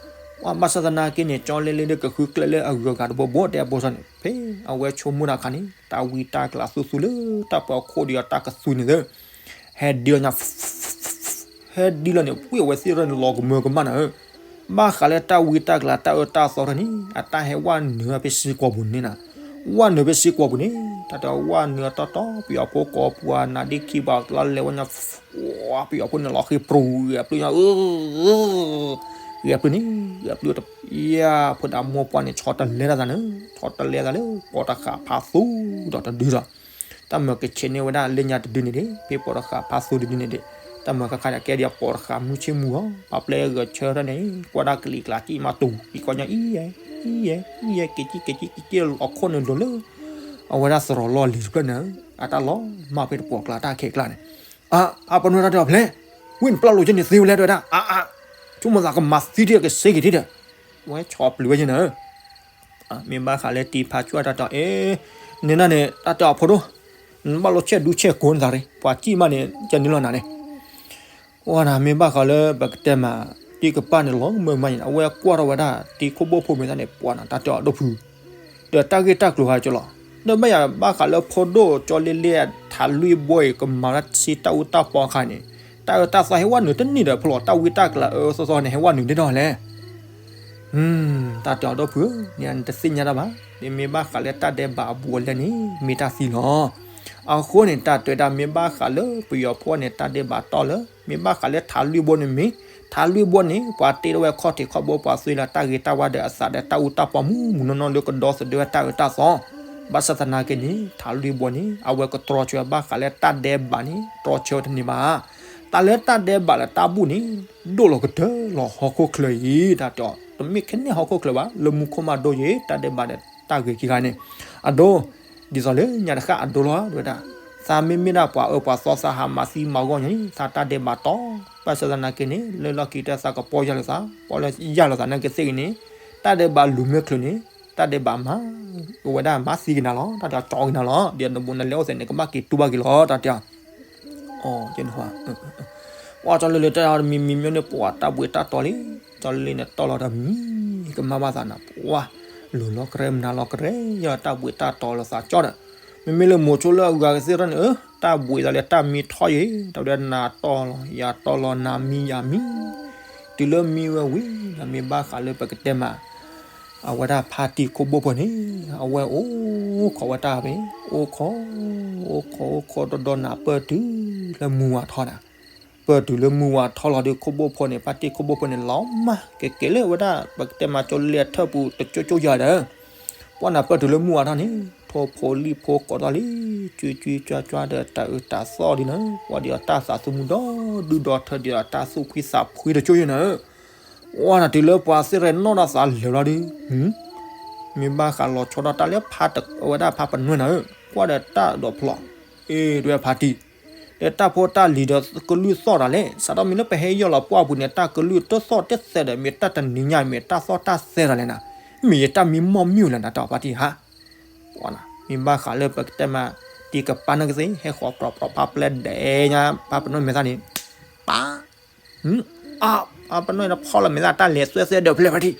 ပှၤဘၣ်ဆၣ်သနာ်က့န့ၣ် ကၠီလ့လ့ဒီးကဃုကျဲလၢအဂုၤအဂၤတဘိဘိ တဲအဘိစီန့ၣ် ဖဲအဝဲဆိကမိၣ်တၢ်ခါန့ၣ် တၢ်ဝံတၢ်ကျးသူသူလၢတၢ်ပၢၤခိၣ်ဒီးအတၢ်ကသွံန့ၣ်သၢ ဟဲဒ်လီၤညါ ဟဲဒ်လီၤန့ၣ် ဝံအဝဲသ့ၣ်ရၢၣ်န့ၣ် လီၤကမၢကမၣ်နၤဧၢ, ဘၣ်ဃးလၢတၢ်ဝံတၢ်ကျးတၢ်အၢတၢ်သီရၢၣ်န့ၣ် အတၢ်ဟဲဝဲနုာ်ဖဲစ့ကွီၤပူၤန့ၣ်နၤ, ဝဲနုာ်ဖဲစ့ကွီၤပူၤန့ၣ် တၢ်တဲဝဲနုာ်အတီတီ ပယီၤဖိကိးပှၤနၤဒ့ခံပှၤကျါလဲၤဝဲညါ ပှၤပယီၤဖိန့ၣ်လီၤဃ့ၤပြူၤ ဂဲၤပျုၢ်ညါဧၢ, ဂဲၤပျုၢ်န့ၣ် ဂဲၤပျုၢ်တ ယဖိဒၣ်မိၢ်ပှၢ်န့ၣ် ဆီတလဲသးန့ၣ် ဆီတလဲသးလၢ ပိာ်တဃာ်ဖးသူဒီးတဒုဒီး တၢ်မၤကဆဲးန့ၢ်ဝဲဒၣ်လၢညါတဒုန့ၣ်ဒံး ဖဲပိာ်တဃာ်ဖးသူတဒုန့ၣ်ဒံး တၢ်မၤခါခါဒီးကဲဒံး ပိာ်တဃာ်မုၢ်ဆ့ၣ်မူၤအီၤ ပှၤပျဲဂဲၤဆၢထၢၣ်န့ၣ် ကွၢ်ဒၣ်ကလံၤကျါကံၣ်မးတူၤ အံၤကီညါအံၤယဲ အံၤယဲ အံၤယဲ က့ၤကံၣ်က့ၤကံၣ်ကံၣ်ကံၣ်လီၤခိၣ်န့ၣ်ဒိးလၢ အဝဲဒၣ်သရိာ်လီၢ်လံၤတဖျၢၣ်န့ၣ် အတၢ်လီၤမၢ်ဖဲတပိာ်ကျါတၢ်ခဲကျါန့ၣ် အါ အါ ပနွဲၣ်တၢ်တဲအီၤဖဲလဲၣ် ဝံနပျၢ်လိာ်က့န့ၣ်သ့ဝဲလဲၣ်တဲဝဲဒၣ် အါ အါ ဆိကမိၣ်သးကမၤသံဒံးကစ့က့ၤထံဒီး ဝဲဆီပျံၤဝဲယဲန့ၣ် မ့ၢ်ဘၣ်ဃးလၢတံၤဖးဆူၣ်အတၢ်တဲအီၤ အ့ န့ၣ်နၤန့ၣ် တၢ်တဲအီၤဖိဒိၣ် နဘၣ်လိဆဲးဒူဆဲးကိးနသးရ့ ပှၤကံၣ်မးန့ၣ် ကဲန့ၣ်လီၤနၤန့ၣ် ဝဲနၤမ့ၢ်ဘၣ်ဃးလၢပကတဲမး တံၢ်ကပၢ်န့ၣ်လီၤမၢ်မးန့ၣ် အဝဲကွၢ်ထီၣ်ဝဲဒၣ် တံၤခိၣ်ဘိၣ်ဖိမဲာ်သၣ်န့ၣ် ပှၤနၤတၢ်တဲအီၤဒိၣ်ဖု ဒီးတၢ်ဂ့ၢ်တၢ်ကျိၤဟးကၠီလီၤ ဒီးဘၣ်ယၤဘၣ်ဃးလၢဖိဒိၣ်ကၠီလ့လ့ထးလွံၢ်ဘီအံၤ ကမၤဝဲဒၣ်ဆ့တၢ်အူတၢ်ပီအခါန့ၣ် တၢ်အၢတၢ်သီဟဲဝဲနုာ်တန့ၢ်ဒီးဖဲလဲၣ် တၢ်ဝံတၢ်ကျးအၢသီသီန့ၣ် ဟဲဝဲနုာ်ဒ်နီၢ်လဲၣ် တၢ်တဲအီၤဒိၣ်ဖုဧၢ နတသ့ၣ်ညါတၢ်ဘၣ် မ့မ့ၢ်ဘၣ်ဃးလၢတၢ်ဒဲးဘးအဘူးအလဲန့ၣ် မ့ၢ်တၢ်သံလီၤ အဃိန့ၣ် တၢ်တဲဝဲဒၣ်မ့ၢ်ဘၣ်ဃးလၢပယီၤဖိန့ၣ် တၢ်ဒဲးဘးတီၢ်လၢ မ့ၢ်ဘၣ်ဃးလၢထးလွံၢ်ဘီန့ၣ်မ့ၢ် ထးလွံၢ်ဘီန့ၣ် ပှၤတ့ထီၣ်ဝဲခီၣ်ထံးခီၣ်ဘိ ပှၤသွံလၢတၢ်ဂ့ၤတၢ်ဝါဒီးအသးဒီးတၢ်အူတၢ်ပီမူးမူးနီၢ်နီၢ်လၢကဒီသဒၢဝဲတၢ်အၢတၢ်သီ ဘၣ်ဆၣ်သနာ်က့န့ၣ် ထးလွံၢ်ဘီန့ၣ် အဝဲကတြီဆၢဘၣ်ဃးလၢတၢ်ဒဲးဘးန့ၣ် တြီဆၢဝဲတန့ၢ်ဘၣ် တၢ်လၢတၢ်ဒဲးဘးလၢတၢ်ဘူၣ်န့ၣ် ဒိၣ်လီၤကတၢၢ်လီၤဟီၣ်ခိၣ်ချၢအံၤ တၢ်တဲအီၤ တမ့ၢ်ခဲန့ၣ်ဟီၣ်ခိၣ်ချၢဘၣ် လၢမူခိၣ်မၤဒိယံၤ တၢ်ဒဲးဘးဒီးတၢ်ဂ့ၤခံဂၤန့ၣ် အဒိ ဒ်သိးလၢညါတဃၣ်အဒိလီၤ တဲဝဲဒၣ် သးမ့မ့ၢ်ဒၣ်ပှၤအၢပှၤသီသးဟးမၤသံမၤဂီၢ်ညါန့ၣ် သးတၢ်ဒဲးဘးတီၢ် ဘၣ်ဆၣ်သနာ်က့န့ၣ် လၢလီၢ်ခံတၢ်သးကပီၢ်ယၢ်လိာ်သး ပီၢ်လၢယၢ်လိာ်သးနာ်က့သ့ၣ်ဂ့ၤန့ၣ် တၢ်ဒဲးဘးလူၤမ့ၢ်ချုးန့ၣ် တၢ်ဒဲးဘးမၤ အဝဲဒၣ်မၤသံက့ၤနၤလီၤ တၢ်ဒဲးဘးကၠီက့ၤနၤလီၤ ဒီးနဘိးနလဲၤအိၣ်သဲးန့ၣ် ကဘၣ်က့ၤတူၢ်ဘၣ်က့ၤလီၤ တၢ်တဲအီၤ အီ ပှၤကၠီလ့လ့တၢ်မံမံမ့ၢ်န့ၣ် ပှၤတၢ်ဘှံးတၢ်တီၤလံ ကၠီလ့လ့န့ၣ်တီၢ်လီၤဒီးမံ ကမၣ်ဘၣ်သးနၤ ပှၤ လိၤလီၤကရဲ မနၤလီၤကရဲ ယတၢ်ဘှံးတၢ်တီၤလီၤသးကၠီဒီး မ့မ့ၢ်လၢမိၤဆိလၢအဂၤကသ့ၣ်ထီၣ်န့ၣ် အၢ တၢ်ဘှံးသးလၢတၢ်မံထီၣ်ယံၤ တၢ်ဝဲဒၣ်နၤတီၢ်လီၤ ယၤတီၢ်လီၤ နၤမံယၤမံ, တုၤလၢမံဝဲဝံၤဒီး မ့ၢ်ဘၣ်ဃးလၢပကတဲမး အဝဲဒၣ်ဖါတံၢ်ခိၣ်ဘိၣ်ဖိန့ၣ် အဝဲအိၣ်ခိးဝဲတၢ်ဖဲ အိၣ်ခိး အိၣ်ခိး အိၣ်ခိးဒီဒီနၤ ပၢၢ်တုၤလၢမုၢ်ဝါထီၣ်နၤ, ပၢၢ်တုၤလၢမုၢ်ဝါထီၣ်လီၤဒီး ခိၣ်ဘိၣ်ဖိန့ၣ် ဖါတံၢ်ခိၣ်ဘိၣ်ဖိန့ၣ် လီၤမၢ်ကဲကဲလၢဝဲဒၣ် ပကတဲမးကၠိလ့အထၢၣ်ပူၤတကၠိကၠိယၤဒီး ပှၢ်နၤပၢၢ်တုၤလၢမုၢ်ဝါထီၣ်န့ၣ် ထိၣ်ဖိလံၣ်ဖိကိးထီၣ်လံ ကွ့ကွ့ကွၢ်ကွၢ်ဒီးတၢ်အုးတၢ်သီၣ်ဒ်န့ၣ် ပှၢ်ဒ်အီၤတၢ်သးသမူဒီဒူၣ်ဒီထၢဒီးတၢ်သူၣ်ဖှံသးဖှံတကၠိယၤန့ၣ် ပှၢ်နၤတုၤလၢပှၤသ့ၣ်ရဲၣ်နီၣ်ဒီးသးလၢာ်လီၤဒီး မ့ၢ်ဘၣ်ဃးလီၤဆီဒၣ်တၢ်လၢဖါတဝဲဒၣ်ဖါပနွဲၣ်နၤဧၢ, ကွၢ်ဒီးတၢ်ဒိးဖျိး, အ့ ဒွဲဖါတံၢ်, ဒီးတၢ်ဖိတၢ်လံၤဒီးကလုၢ်သီၣ်တၢ်လဲၣ်, စးထီၣ်မ့ၢ်လၢပဟဲယီၢ်လီၤပှၢ်ပူၤန့ၣ် တၢ်ကလုၢ်တသီၣ်တသဲဒီး မ့ၢ်တၢ်တနံၤညါ မ့ၢ်တၢ်သီၣ်တၢ်သဲတၢ်လဲၣ်နၤ, မ့ၢ်ယတၢ်မံမီၢ်မံၣ်လၢနၤတၢ်ဖါတံၢ်ဧါ, မ့ၢ်ဘၣ်ဃးလၢပကတဲမး တံၤကပၤနီၢ်ကသ့ၣ် ဟဲဃီၤပြီပြီဖါပျဲၢ်ဒဲးညါ ဖါပနွဲၣ်မဲာ်သၣ်န့ၣ်, ပၢ် အါ ဖါပနွဲၣ်ဒီးဖီၣ်လီၤမဲာ်သၣ်တၢ်လဲၤသွဲသွဲဒီးဖျဲၣ်ဖါတံၢ်,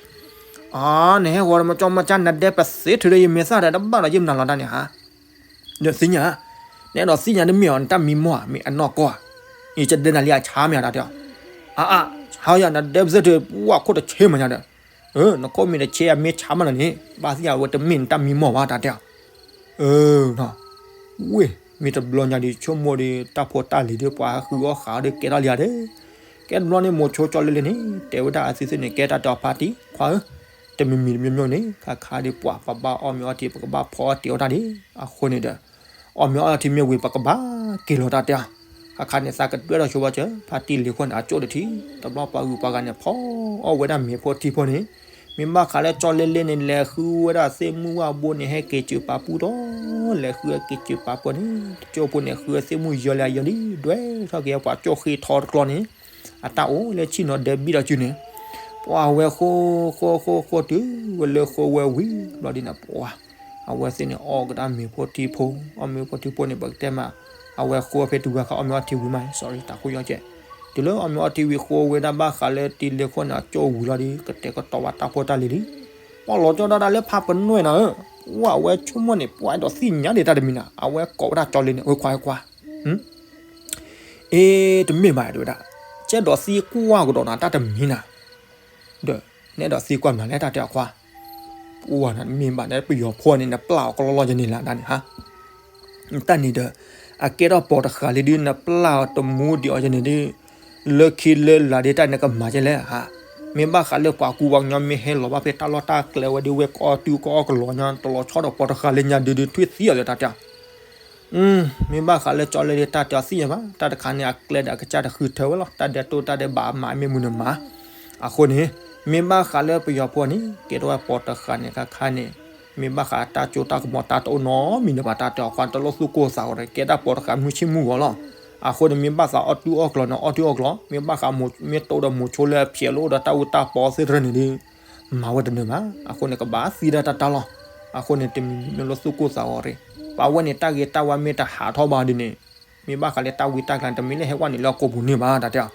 အါ နဟဲဃီၤဒီးမကၠီမကၠၢ် နဒဲပသ့ထုးဒီးယမဲာ်သၣ်ဒီး တဘၣ်ဒီးယမနုၤလီၤတၢ်န့ၣ်ဧါ, ဒီးသ့ၣ်ညါ, နအဲၣ်ဒိးသ့ၣ်ညါတမ့ၢ်အီၤ နတၢ်မံမီၢ်ဧါ မ့ၢ်အနီၢ်ကီၢ်ဧါ, ယကဒဲနၤလံအဆါမ့ၢ်ဧါတၢ်တဲအီၤ, အါအါ ဆါယၤ နဒဲပသ့ထုး ပှၢ်ခိၣ်တဆ့မးညါဒီး, နခိၣ်မ့ၢ်တဆ့ အမ့ၢ်ဆါမးလီၤန့ၣ် ဘၣ်သ့ၣ်ညါဝဲတမ့ၢ်နတၢ်မံမီၢ်ဘၣ်တၢ်တဲအီၤ အၢ ဝ့ၢ် မ့ၢ်တဘျီညါဒီး ဆိကမိၣ်ဒီး တၢ်ဖိတၢ်လံၤဒီး ပှၤဟဲဃုအီၣ်ဃာ်အီၤဒီး ကဲထီၣ်လံဧါဒီး, ကဲတဘျီန့ၣ် မိၤဆိကၠီလ့လ့န့ၣ် တဲဝဲဒၣ်အသုသုန့ၣ် ကဲတၢ်တဲအီၤဖါတံၢ် ခွါဧၢ, တမံၤမံၤတမံၤမံၤန့ၣ် ခါခါဒီးပှၤပဘၣ်အီၣ်မ့ၤအီထံ ပကဘၣ်ဖီအီၣ်တ့ၤအီၣ်တၢ်ဒံး, အဃိန့ၣ်ဒီး အီၣ်မ့ၤအီထံမ့ၢ်ဝံၤ ပကဘၣ်က့ၤလီၤတၢ်တဲအီၤ, ခါခါန့ၣ် သးကဒွဲၣ်ထီၣ်ဆိဘၣ်စၢၤ ဖါတံၢ်လံၤခိၣ်န့ၣ် အကၠိၣ်တထံၣ်, တဘျီပှၤဂုၤပှၤဂၤန့ၣ် ဖီအီၣ်ဝဲဒၣ်မ့ၤဖိထံဖိန့ၣ် မ့ၢ်ဘၣ်ဃးလၢကၠီလ့လ့န့ၣ် လဲၤဃုဝဲဒၣ်သ့ၣ်မုၢ်ဝၣ်ဘိန့ၣ် ဟဲက့ၤစၢၤပာ်ပူၣ်ဒီး, လဲၤဃုဟဲက့ၤစၢၤပာ်ပူၣ်န့ၣ် တကၠိၢ်ဖိန့ၣ် ဃုသ့ၣ်မုၢ်ယီၤလၢအယီၤလံ ဒွဲၣ်ထီၣ်က့ၤပှၤကၠိၢ်ဃ့ထီတကျီန့ၣ်, အတၢ်အိၣ်လၢဆံၣ်နီၤဒဲးဘံၣ်ဒီးစုန့ၣ်, ပှၤဝဲဃိ ဃိ ဃိ ဃိတုၤဝဲလၢဃိဝဲဝံၤ ဘျီဒ်န့ၣ်ပှၤ အဝဲသ့ၣ်န့ၣ် အီၣ်ကဒါမ့ၤဖိထံဖိ, အီၣ်မ့ၤဖိထံဖိန့ၣ် ပကတဲမး, အဝဲဃိဖဲတုၤဝဲခါ အီၣ်မ့ၤအီထံဝံၤမး sorry တၢ်ခိၣ်ယီၣ်ကဲ, တုၤလၢအီၣ်မ့ၤအီထံဝံၤဃိဝဲဒၣ်ဘၣ်ဃးလၢတံၤလ့ခိၣ်န့ၣ် အကၠိၣ်ဝံၤလီၤဒီး ကတဲာ်ကတီၤဝဲတၢ်ဖိတၢ်လံၤလံ, ပှၤလီၤကၠီဒၣ်တၢ်လၢဖါပနွဲၣ်နၤဧၢ, ပှၤအဝဲဆိကမိၣ်န့ၣ် ပှၤအဲၣ်ဒိးသ့ၣ်ညါဒံးတၢ်တမံၤနၤ အဝဲကိးဝဲဒၣ်ကၠီလ့န့ၣ် အခွါခွါ အ့ တမ့ၢ်ဘၣ်တဲဝဲဒၣ်, ကဲဒိးသံကွၢ်ကဒီးနၤ တၢ်တမံၤနၤ, ဒီး နအဲၣ်ဒိးသံကွၢ်မနုၤလဲၣ် တၢ်တဲအီၤခွါ, ပှၤနမ့ၢ်ဘၣ်နပယီၤဖိန့ၣ် နပျၢ်အီၤကလီလီယန့ၣ်လၢ်ဒၣ်န့ၣ်ဟါ, တၢ်န့ၣ်ဒီး အကဲထီၣ်ပိာ်တဃာ်လံဒုး နပျၢ်အီၤတမူဒံးအီၤယန့ၣ်ဒုး, လၢခံလၢလာ်ဒုးတၢ်န့ၣ်ကမၤကဲလဲၣ်ဟါ, မ့ၢ်ဘၣ်ဃးလၢပှၤကူပှၤကညီမ့ၢ်ဟဲလီၤဘၣ်ဖဲတၢ်လီၢ်တၢ်ကျဲဝဲဒုး ဝဲကအီၣ်တုၤကအီၣ်ကလီညါ တလီၤဆီဒီးပိာ်တဃာ်လၢညါဒုးဒုး ထွံၣ်သံအီၤလၢတၢ်တဲအီၤ မ့ၢ်ဘၣ်ဃးလၢကၠီလ့လ့တၢ်တဲအီၤသ့ၣ်ညါဘၣ်, တၢ်တခါန့ၣ် အကျဲဒီးအကစၢ်တဃုထၢဝဲလီၤ, တၢ်ဒဲးတိၢ်တၢ်ဒဲးဘးမၤမ့ၢ်မနုၤမၤ, အဃိန့ၣ် မ့ၢ်ဘၣ်ဃးလၢပယီၤဖိန့ၣ် ကဲထီၣ်ဝဲပိာ်တဃာ်န့ၣ်ခါခါန့ၣ်, မ့ၢ်ဘၣ်ဃးတၢ်ကၠိတၢ်ကမီၤတၢ်တအိၣ်နီတမံၤလၢၤဘၣ် တၢ်တဲအီၤခွါ တလိၣ်သူၣ်ကိၢ်သးဂီၤဒီး ကဲတၢ်ပိာ်တဃာ်မုၢ်ဆ့ၣ်မုၢ်ဂီၤလီၤ, အဃိန့ၣ် မ့ၢ်ဘၣ်သးအီၣ်တုၤအီၣ်ကလီန့ၣ် အီၣ်တုၤအီၣ်ကလီ, မ့ၢ်ဘၣ်ဃး မ့ၢ်တိၢ်ဒီးမိၤဆိလၢအဖျဲးလၢအိၣ်ဒီးတၢ်အူတၢ်ပီသ့ၣ်တဖၣ်န့ၣ်ဒုး မၤဝဲတနၢၤဘၣ်, အဃိန့ၣ် ကဘၣ်သံဒၣ်တၢ်တၢ်လီၤ, အဃိန့ၣ် တမံၤမံၤမ့ၢ်လိၣ်သူၣ်ကိၢ်သးဂီၤရ့ၣ်, ပှၤဝဲန့ၣ် တၢ်ဂ့ၤတၢ်ဝါမ့ၢ်တဟးထီၣ်ဘၣ်ဒ်န့ၣ်, မ့ၢ်ဘၣ်ဃးလၢတၢ်ဝံတၢ်ကျါန့ၣ် တမ့ၢ်လၢဟဲဝဲန့ၣ်လၢအကိာ်ပူၤန့ၣ်ဘၣ် တၢ်တဲအီၤ,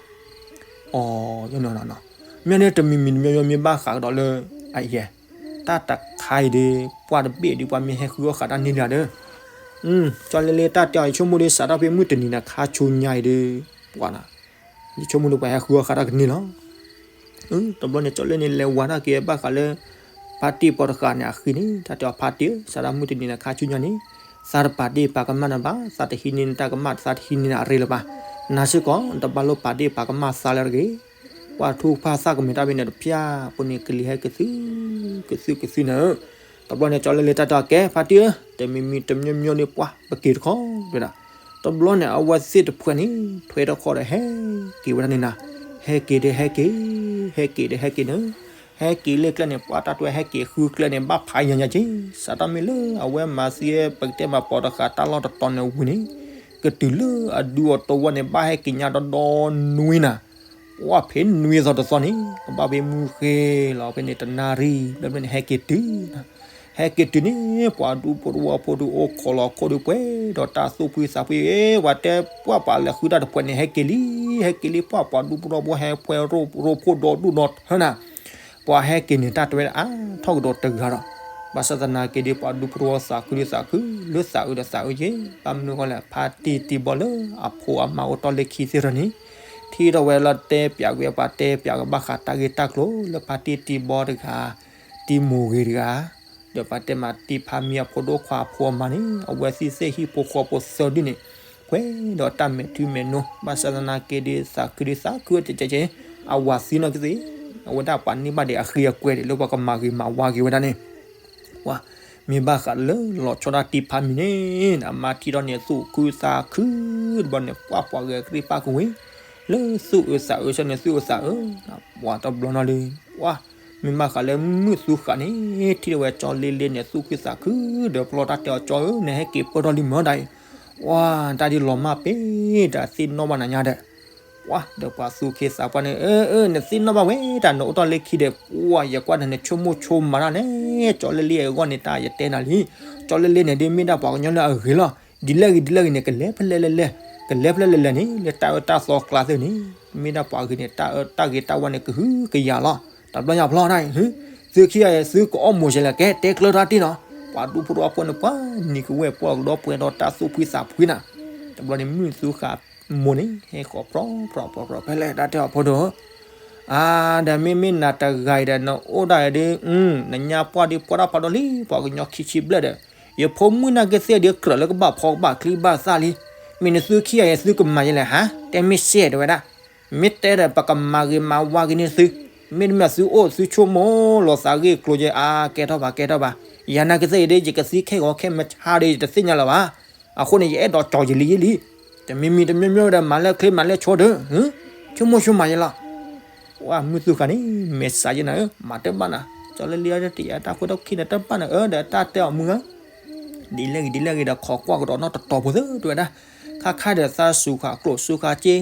အီၤ, မ့ၢ်န့ၣ် တမံၤမံၤတမံၤမံၤမ့ၢ်ဘၣ်ဃးကဒီးလၢ အယဲၢ်, တၢ်တခါအံၤဒီး ပှၤတဘ့ၣ်ဒီး ပှၤမ့ၢ်ဟဲဃုအီၣ်ဃာ်တၢ်န့ၢ်လံဒီး ကၠီလ့လ့တၢ်တဲအီၤ ယဆိကမိၣ်ဒီး စးထီၣ်ဖဲမုၢ်တနံၤန့ၣ် ခါဆူညါအံၤဒီး ပှၤနၤ, ယဆိကမိၣ်ဒီးပှၤဟဲဃုအီၣ်ဃာ်တၢ်ကန့ၢ်လီၤ. တဘျီန့ၣ် ကၠီလ့န့ၣ် လဲၤဝၤတၢ်က့ၤဘၣ်ဃးလၢ ဖါတံၢ်ပိာ်တဃာ်န့ၣ် အဃံန့ၣ် တၢ်တဲအီၤဖါတံၢ်ဧၢ, စးထီၣ်မုၢ်တနံၤန့ၣ် ခါဆူညါန့ၣ် သးတပာ်ဒ့ၣ်ပာ်ကမၣ်နၤဘၣ်, သးတဟံးန့ၢ်နတၢ်ကမၣ် သးတဟံးန့ၢ်နအရ့လၢၤဘၣ်, နၤစ့ၢ်ကီး နတဘၣ်လိၣ်ပာ်ဒ့ၣ်ပာ်ကမၣ်သးလၢတဂ့ၤ ပှၤထူၣ်ဖၣ်သၣ်ကမဲာ်တၢ်ဘ့ၣ်န့ၣ်တဖၠၣ် ပူၤန့ၣ်ကလံၤဟဲက့ၤသု က့ၤသုက့ၤသုန့ၣ်ဧၢ, တဘျီန့ၣ် ကၠီလ့လ့တၢ်တဲအီၤ ကဲ ဖါတံၢ်ဧၢ, တမံၤမံၤတမံၤမံၤန့ၣ် ပှၤပက့ၤတခီ တဲဒၣ်, တဘျီန့ၣ် အဝဲသ့ၣ်တဖုန့ၣ် ထွဲထီၣ်ခီၣ်ဒီးဟဲက့ၤဝဲဒၣ်န့ၣ်နၤ, ဟဲက့ၤဒီးဟဲက့ၤ ဟဲက့ၤဒီးဟဲက့ၤန့ၣ်, ဟဲက့ၤလၢကျဲန့ၣ် ပှၤတၢ်တွဲဟဲက့ၤဃုကျဲန့ၣ် ဘၣ်ဖးညါညါက့ၤ, စးထီၣ်မ့ၢ်လၢအဝဲမၤသံပကတဲမးပိာ်တဃာ်တၢ်လီၢ်တတီၤန့ၣ်ဝံၤန့ၣ်, ကတုၤလၢအဒူအတဝီန့ၣ် ဘၣ်ဟဲက့ၤညါဒီဒီနွံနၤ ပှၤဖဲနွံသီတသီန့ၣ် ကဘၣ်ဖဲမုၢ်ဃ့လီၤဖဲန့ၣ် တနၣ်ရံၣ် ဘျီဘျီန့ၣ် ဟဲက့ၤတုၤနၤ, ဟဲက့ၤတုၤန့ၣ် ပှၤဒူဖိတဝီဖိဒုးအိၣ်ခိးလီၤခိၣ်ဒုးပှဲၤဒီးတၢ်သူၣ်ဖှံသးဖှံ, အ့ ပှၤတဲပှၤပှၤလဲၤဃုတၢ်တဖုန့ၣ် ဟဲက့ၤလံ ဟဲက့ၤလံ ပှၤပှၤဒူဖိတဝီဖိဟဲဖှဲရိၣ်ရိၣ်ဖိဒီဒူၣ်ဒီထၢနၤ, ပှၤဟဲက့ၤန့ၣ် တၢ်တဝဲအါထီၣ်ကဒီးတဂၤဒီး ဘၣ်ဆၣ်သနာ်က့ဒီး ပှၤဒူဖိတဝီသးခုဒုးသးခု လၢသးအုးဒီးသးအုးက့ၤ ဘၣ်မနုၤဃိလဲၣ် ဖါတံၢ်တံၢ်ဘီလၢအဖိအမါအိၣ်တီၢ်လၢခံသ့ၣ်တဖၣ်န့ၣ် ထံၣ်ထီၣ်ဝဲလၢတဲပၠးကွံာ်ပှၤတဲပၠးကဘၣ်ဃးတၢ်ဂ့ၢ်တၢ်ကျိၤလၢဖါတံၢ်တံၢ်ဘီတဂၤ တံၢ်မိၢ်ဂ့ၤတဂၤ ဒီးပှၤတဲမးတံၢ်ဖါမံအဖိဒိၣ်ခွါအဖိအမါန့ၣ် အဝဲသ့ၣ်သ့ၣ်ဟံၣ်ဖိဃီဖိသၢဒုန့ၣ် ပှဲၤဒီးတၢ်မဲာ်ထံမဲာ်နိ ဘၣ်ဆၣ်သနာ်က့ဒီးသးခုဒုးသးခုဝဲကဲကဲကဲ အဝၤသံနီၢ်ကသ့ၣ် အဝဲဒၣ်ပှၤန့ၢ်ဘၣ်ဒံးအဃံအကွဲဒံးလၢပှၤကမၤဂ့ၤမၤဝါက့ၤဝဲဒၣ်န့ၣ် ပှၤ မ့ၢ်ဘၣ်ဃးလၢလီၤဆီဒၣ်တံၢ်ဖါမံန့ၣ် အမါထံၣ်ထီၣ်န့ၣ်သူၣ်ခုသးခု တဘျီန့ၣ် ပှၤပှၤဂဲၤကရံၣ်ပၣ်ကဝ့ၤ လၢသူၣ်အုးသးအုးဆၢန့ၣ် သူၣ်အုးသးအုး ပှၤတဘျီနီၤလံ ပှၤ မ့ၢ်ဘၣ်ဃးလၢမုၢ်သူဃာ်န့ၣ် ထံၣ်ဝဲကၠီလ့လ့န့ၣ် သူၣ်ခုသးခု ဒီးပလီၢ်တၢ်တဲအီၤ ကၠီဧၢ နဟဲက့ၤပၢၢ်ထီၣ်လံမၢဒၣ်အံၤ ပှၤ တၢ်ဒ်လီၤမၢ်ပ့ၤ တၢ်သ့ၣ်နီၣ်ဘၣ်နၤညါဒီး ပှၤ ဒီးပှၤသူၣ်က့သးပှၢ်န့ၣ် အၢ အၢ နသ့ၣ်နီၣ်ဘၣ်ဝဲ တၢ်နအိၣ်တီၢ်လၢခံဒီး ပှၤ ယကွၢ်နၤနဆိကမိၣ်ဆိကမးတၢ်န့ၣ် ကၠီလ့လ့အဂီၢ်န့ၣ် တၢ်ယတဲနၤလံ ကၠီလ့လ့န့ၣ် ဒ်မ့ၢ်ဒၣ်ပှၤကညီလၢအဂ့ၤလီၤ ဒ်လဲၣ်ဂ့ၤဒ်လဲၣ်ဂ့ၤန့ၣ် ကလဲၤဖဲလဲၣ်လဲၣ်လဲၣ် ကလဲၤဖဲလဲၣ်လဲၣ်လဲၣ်န့ၣ် လၢတၢ်အၢတၢ်သီကျါသ့ၣ်န့ၣ် မ့ၢ်ဒၣ်ပှၤဂ့ၤန့ၣ် တၢ်အၢတၢ်ဂ့ၤတၢ်ဝါန့ၣ် ကဟုကယာ်လီၤ တဘျီညါဖျီဒၣ်အံၤ သုခံဂၤအံၤ သုကအီၣ်မိၤစဲးလဲၣ် ကဲတဲကျၢၤတၢ်တ့ၢ်နီၤ ပှၤဒူဖိတဝီဖိန့ၣ် ပှၤနံၤကဝဲၢ်ပှၢ်ကဒီပှဲၤဒီးတၢ်သူၣ်ဖှံသးဖှံနၤ တဘျီန့ၣ် မုၢ်သူဃာ်မိၢ်န့ၣ် ဟဲဃီၤပြီပြီပြီဖဲလဲၣ် တၢ်တဲအီၤဖိဒိၣ်ဧၢ အါ ဒီးမ့မ့ၢ်နၤတဂၤအံၤဒီး နအိၣ်ဒၣ်အံၤဒီး နညါပှၢ်ဒီးပှၢ်တၢ်ဖးဒိၣ်လံ ပှၤကညီခံဆံဘျဲၣ်ဒီး ယဖိမုၣ်နာ်က့သ့ၣ်ဒီး ကြၢးလၢကဘၣ်ဖီကဘၣ်ချံဘၣ်သၣ်လံ မ့ၢ်နသုခံဂၤအံၤ သုကမၤယဲလဲၣ်ဟါ တဲမ့ၢ်စဲးတဲဝဲဒၣ် မ့ၢ်တဲဒီးပကမၤဂ့ၤမၤဝါက့ၤန့ၢ်သု, မ့တမ့ၢ်သုအိၣ်သုဆိကမိၣ်လီၤသးဂ့ၢ်ကျိၤက့ၤ အါ ကဲထီၣ်ဘၣ် ကဲထီၣ်ဘၣ်, ယၤနာ်က့သ့ၣ်အံၤဒ် ယကသံခဲဂီၤခဲမုၢ်ဆါဒီး ယတသ့ၣ်ညါလၢၤဘၣ်. အဃိန့ၣ် ယအဲၣ်ဒိးကၠီၤယလံယလံ, တမံၤမံၤတမံၤမံၤဒီး မၤလၢချ့မၤလၢဆိဒီး, ဆိကမိၣ်ဆိကမးယဲလီၤ. ဝဲမုၢ်သူဃာ်န့ၣ် မဲာ်ဆှးယဲနၤဧၢ, မၤတဘၣ်နၤ, ကၠီလ့လ့အံၤ တယၤတၢ်ဃိတၢ်ခံးန့ၣ်တဘၣ်နၤဧၢ ဒီးတၢ်တဲအီၤမုၢ်ဧၢ ဒ်လဲၣ်ဂ့ၤဒ်လဲၣ်ဂ့ၤဒီး ခိးကွၢ်ကဒီးနီၢ်တတီၤဖိသၢတဲဝဲဒၣ်, ခါခါဒီးသးစူၤဃာ်ကျိၣ်စူၤဃာ်စ့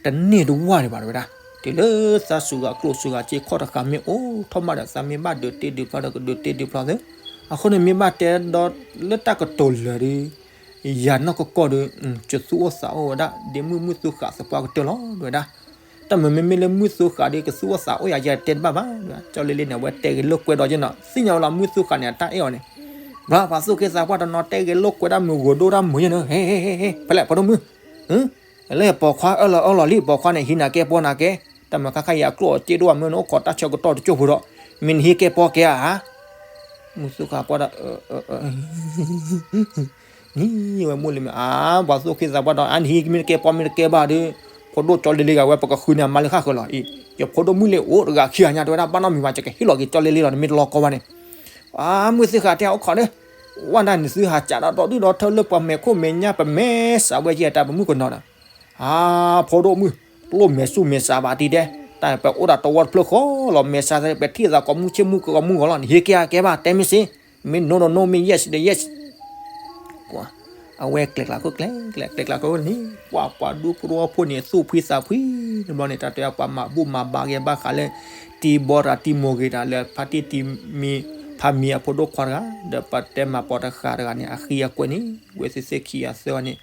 တန့ၢ်တဝၢ်ဒံးဘၣ်တဲဝဲဒၣ်, တုၤလၢသးစူၤဃာ်ကျိၣ်စူၤဃာ်စ့ခီၣ်တဃာ်မ့ၢ်အိၣ်ထီၣ်မးဒီး သးမ့ၢ်ဘၣ်ဒုးတ့ဒုးဖျီဒီး ကဒုးတ့ဒုးဖျီသ့, အဃိန့ၣ်မ့ၢ်ဘၣ်တဲဒီးလၢတၢ်ကတိၤလၢာ်ဒီး ယၤနီၢ်ကီၢ်ကီၢ်ဒီး ကသူၣ်အိၣ်သးအိၣ်ဝဲဒၣ် ဒ်မုၢ်မုၢ်သူဃာ်သပှၢ်ကတၢၢ်လီၤတဲဝဲဒၣ်. တၢ်မုၢ်မ့မ့ၢ်လၢမုၢ်သူဃာ်ဒီး ကသူၣ်အိၣ်သးအိၣ်ယၤယဲတဲတဘၣ်ဘၣ်, ကၠီလ့လ့န့ၣ် အဝဲတဲဂ့ၤလိာ်ကွဲဒီးယဲနီၤ, သ့ၣ်ညါဝဲလီၤမုၢ်သူဃာ်န့ၣ် အတၢ်အဲၣ်အီၤန့ၣ်, ဘျီပှၤသူၣ်က့သးပှၢ်တနီၤတဲဂ့ၤလိာ်ကွဲဒၣ်မုၢ်ဂိၤဒိၣ်ဒၣ်မုၢ်ယဲန့ၣ်, ဟဲဟဲဟဲဟဲ ဖဲလဲၣ်ဖိဒိၣ်မုၢ်, လၢပိာ်ခွါအၢၣ်လီၤအၢၣ်လီၤလံ ပိာ်ခွါန့ၣ် ဟံးနၤကဲပီနၤကဲ, တၢ်မုၢ်ခါခါယၤကျိၣ်အီၤစ့ဒိၣ်ဘၣ်မုၢ်န့ၣ် အိၣ်ခိးတၢ်ဆၢကတီၢ်တကၠိၢ်ဖိဒီး, မ့ၢ်နဟံးကဲပီကဲဧါ, မုၢ်သူဃာ်ပှၢ်ဒီး နံၤဝဲမိၢ်လံမ့ၢ် အါ ပှၤသူၣ်က့သးပှၢ်ဒီး အါနဟံးမ့ၢ်တကဲပီမ့ၢ်တကဲဘၣ်ဒီး, ဖိဒိၣ်ကၠီလ့လ့ဂၤဝဲ ပကဃုန့ၢ်အမါလၢဃၣ်ဃၢၤလီၤအံၤ, ယဖိဒိၣ်မုၣ်လ့ၤအိၣ်တဂၤခံဂၤညါတဲဝဲဒၣ် ဘၣ်နီတမံၤဘၣ် ယကဟ့ၣ်လီၤက့ၤကၠီလ့လ့လီၤ နမ့ၢ်တလီၤကီဘၣ်န့ၣ်, အါ မုၢ်သူဃာ်တဲအိၣ်ခိးဒီး, ဝဲဒၣ်န့ၣ်သုဟးကးဒီးဒီဒုၣ်ဒီထၢလၢပှၤမဲာ်ခိၣ်မဲာ်ညါ ပမဲာ်စးဝဲယဲတၢ်ပမုၣ်ကနီၤဒီး, အါ ဖိဒိၣ်မုၣ်, လိၣ်မဲာ်ဆူၣ်မဲာ်စးဘၣ်တံၤတဲ, တၢ်ပအိၣ်ဒၣ်တဝီတဖျၢၣ်ဃီလီၤ မဲာ်စးပထံၣ်သးကိးမုၢ်ဆ့ၣ်မုၢ်ကီးမုၢ်ဂီၤလီၤ နဟံးကဲဧါကဲဘၣ် တဲမ့ၢ်စ့, မ့ၢ် no no no မ့ၢ် yes ဒီး yes အဝဲကျဲၤကျါခိၣ်ကျဲၤကျဲၤကျဲၤကျါခိၣ်န့ၣ် ပှၤပှၤဒူဖိတဝီဖိန့ၣ် သူၣ်ဖှံသးဖှံတဘျီန့ၣ် တၢ်တဲပှၤမၤဘူၣ်မၤဘါက့ၤဘၣ်ဃးလၢ တံၤဘီတဂၤတံၤမိၢ်ဂ့ၤတဂၤလၢ ဖါတံၢ်တံၤမံၤ ဖါမံၤအဖိဒိၣ်ခွါတဂၤ ဒီးပတဲမၤပိာ်တဃာ်တဂၤန့ၣ် အဃံအကွဲန့ၣ် ဝဲသ့ၣ်သ့ၣ်ခံဂၤသၢဂၤန့ၣ်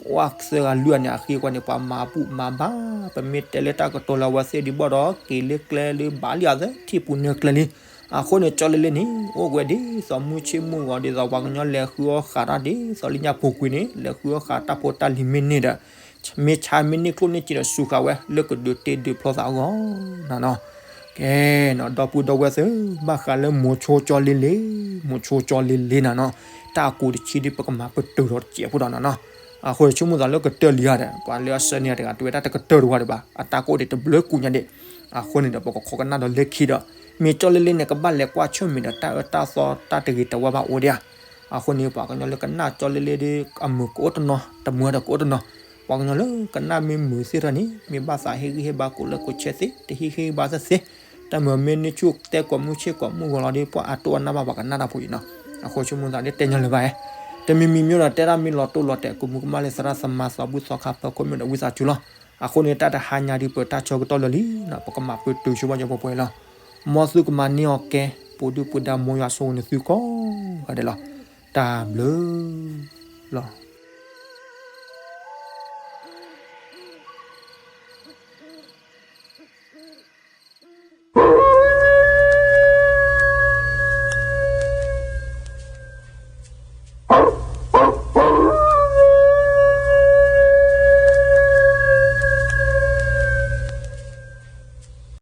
ပှၤသၢဂၤလွံၢ်ဂၤန့ၣ် အဃံအကွဲန့ၣ် ပှၤမၤဘူၣ်မၤဘါ ပမ့ၢ်တဲလၢတၢ်ကတိၤလၢအဝဲသ့ၣ်ဒံးဘၣ်ဒီး က့ၤလၢကျဲလၢဘၣ်လံအသး ထံၣ်ပူၤနၢကျဲလံ အဃိန့ၣ် ကၠီလ့လ့န့ၣ် အိၣ်ဝဲဒ်သိးမုၢ်ဆ့ၣ်မုၢ်ဂီၤ ဒ်သိးပှၤကညီလဲၤဃုအီၣ်ဃာ်တၢ်ဒ်သိးလၢညါပူၤကွံာ်န့ၣ် လဲၤဃုအီၣ်ဃာ်တၢ်ဖိတၢ်လံၤမ့ၢ်န့ၢ်ဒီး မ့ၢ်ဆါမ့ၢ်န့ၢ်ကျိၣ်န့ၢ်စ့ဒီးစူၤဃာ်ဝဲ လၢကဒုးတ့ဒုးဖျီသးအဂီၢ်နၤနီၤ. ကဲနီၤ ဒီပုၢ်ဒီဝဲၢ်သ့ၣ် ဘၣ်ဃးလၢမိၤဆိကၠီလ့လ့ မိၤဆိကၠီလ့လ့နၤနီၤ တၢ်အကူးတဆံဒ်ပကမၤပတုာ်ဒီးတစဲးဖိဒီးနၤနီၤ. အဃိဆိကမိၣ်သးလၢကတၢၢ်လံဧါဒီး ပှၤလၢအဆၢန့ၢ်တဂၤ တဝဲဒၣ်တကတၢၢ်တဝါဒံးဘၣ် အတၢ်ကအိၣ်ဒံးတဘျုးကူညါဒံး. အဃိန့ၣ်ဒီး ပကခိးကနၣ်ဒီးလၢခံဒီး မ့ၢ်ကၠီလ့လ့န့ၣ် ကဘၣ်လဲၤကွၢ်ဆၢၣ်မဲာ်ဒီးတၢ်အၢတၢ်သီတၢ်တဂ့ၤတဝါဘၣ်အိၣ်ဒံးဧါ. အဃိန့ၣ် ပှၤကညီလၢကနၣ်ကၠီလ့လ့ဒီး အမုာ်ကအိၣ်တနီၤ တမုာ်ဒီးကအိၣ်တနီၤ. ပှၤကညီလၢကနၣ်မ့ၢ်မုာ်သ့ၣ်ထီၣ်န့ၣ် မ့ၢ်ဘၣ်သးဟ့ၣ်ဂံၢ်ဟ့ၣ်ဘါကိးလၢကိးဆဲးသ့ တဟ့ၣ်ဂံၢ်ဟ့ၣ်ဘါသ့ၣ်သ့. တၢ်မုၢ်မ့ၢ်န့ၢ်ဆူၣ်တဲကိးမုၢ်ဆ့ၣ်ကိးမုၢ်ဂီၤလီၤဒီး ပှၤအတိၢ်အနၢ်ဘၣ်ပှၤကနၣ်တၢ်ဖိအံၤနီၤ. အဃိဆိကမိၣ်သးဒ်တဲညီလၢၤဘၣ်ဧါ. တမံၤမံၤမ့ၢ်ဒီးတဲဒၣ်မ့ၢ်လီၤတိၢ်လီၤတဲာ် ကူးမူကမၣ်လၢသရၣ်သမါသီဘူၣ်သီခါဖၢခိၣ်မ့ၢ်ဒီးဝံသးစူၤလီၤ. အဃိန့ၣ် တၢ်တဟါညါဒ်ပတၢ်ဆၢကတီၢ်လၢာ်လံနီၤ ပကမၤပတုာ်ဆိဘၣ်ယပှဲၤပှဲၤလီၤ. မ်သုကမၤန့ၢ်အီၤကဲ ပူၤဒုၣ်ပူၤဒါ မ်ယွၤဆိၣ်ဂ့ၤနသုကိးဂၤဒဲးလီၤ. တၢ်ဘျုးလီၤ.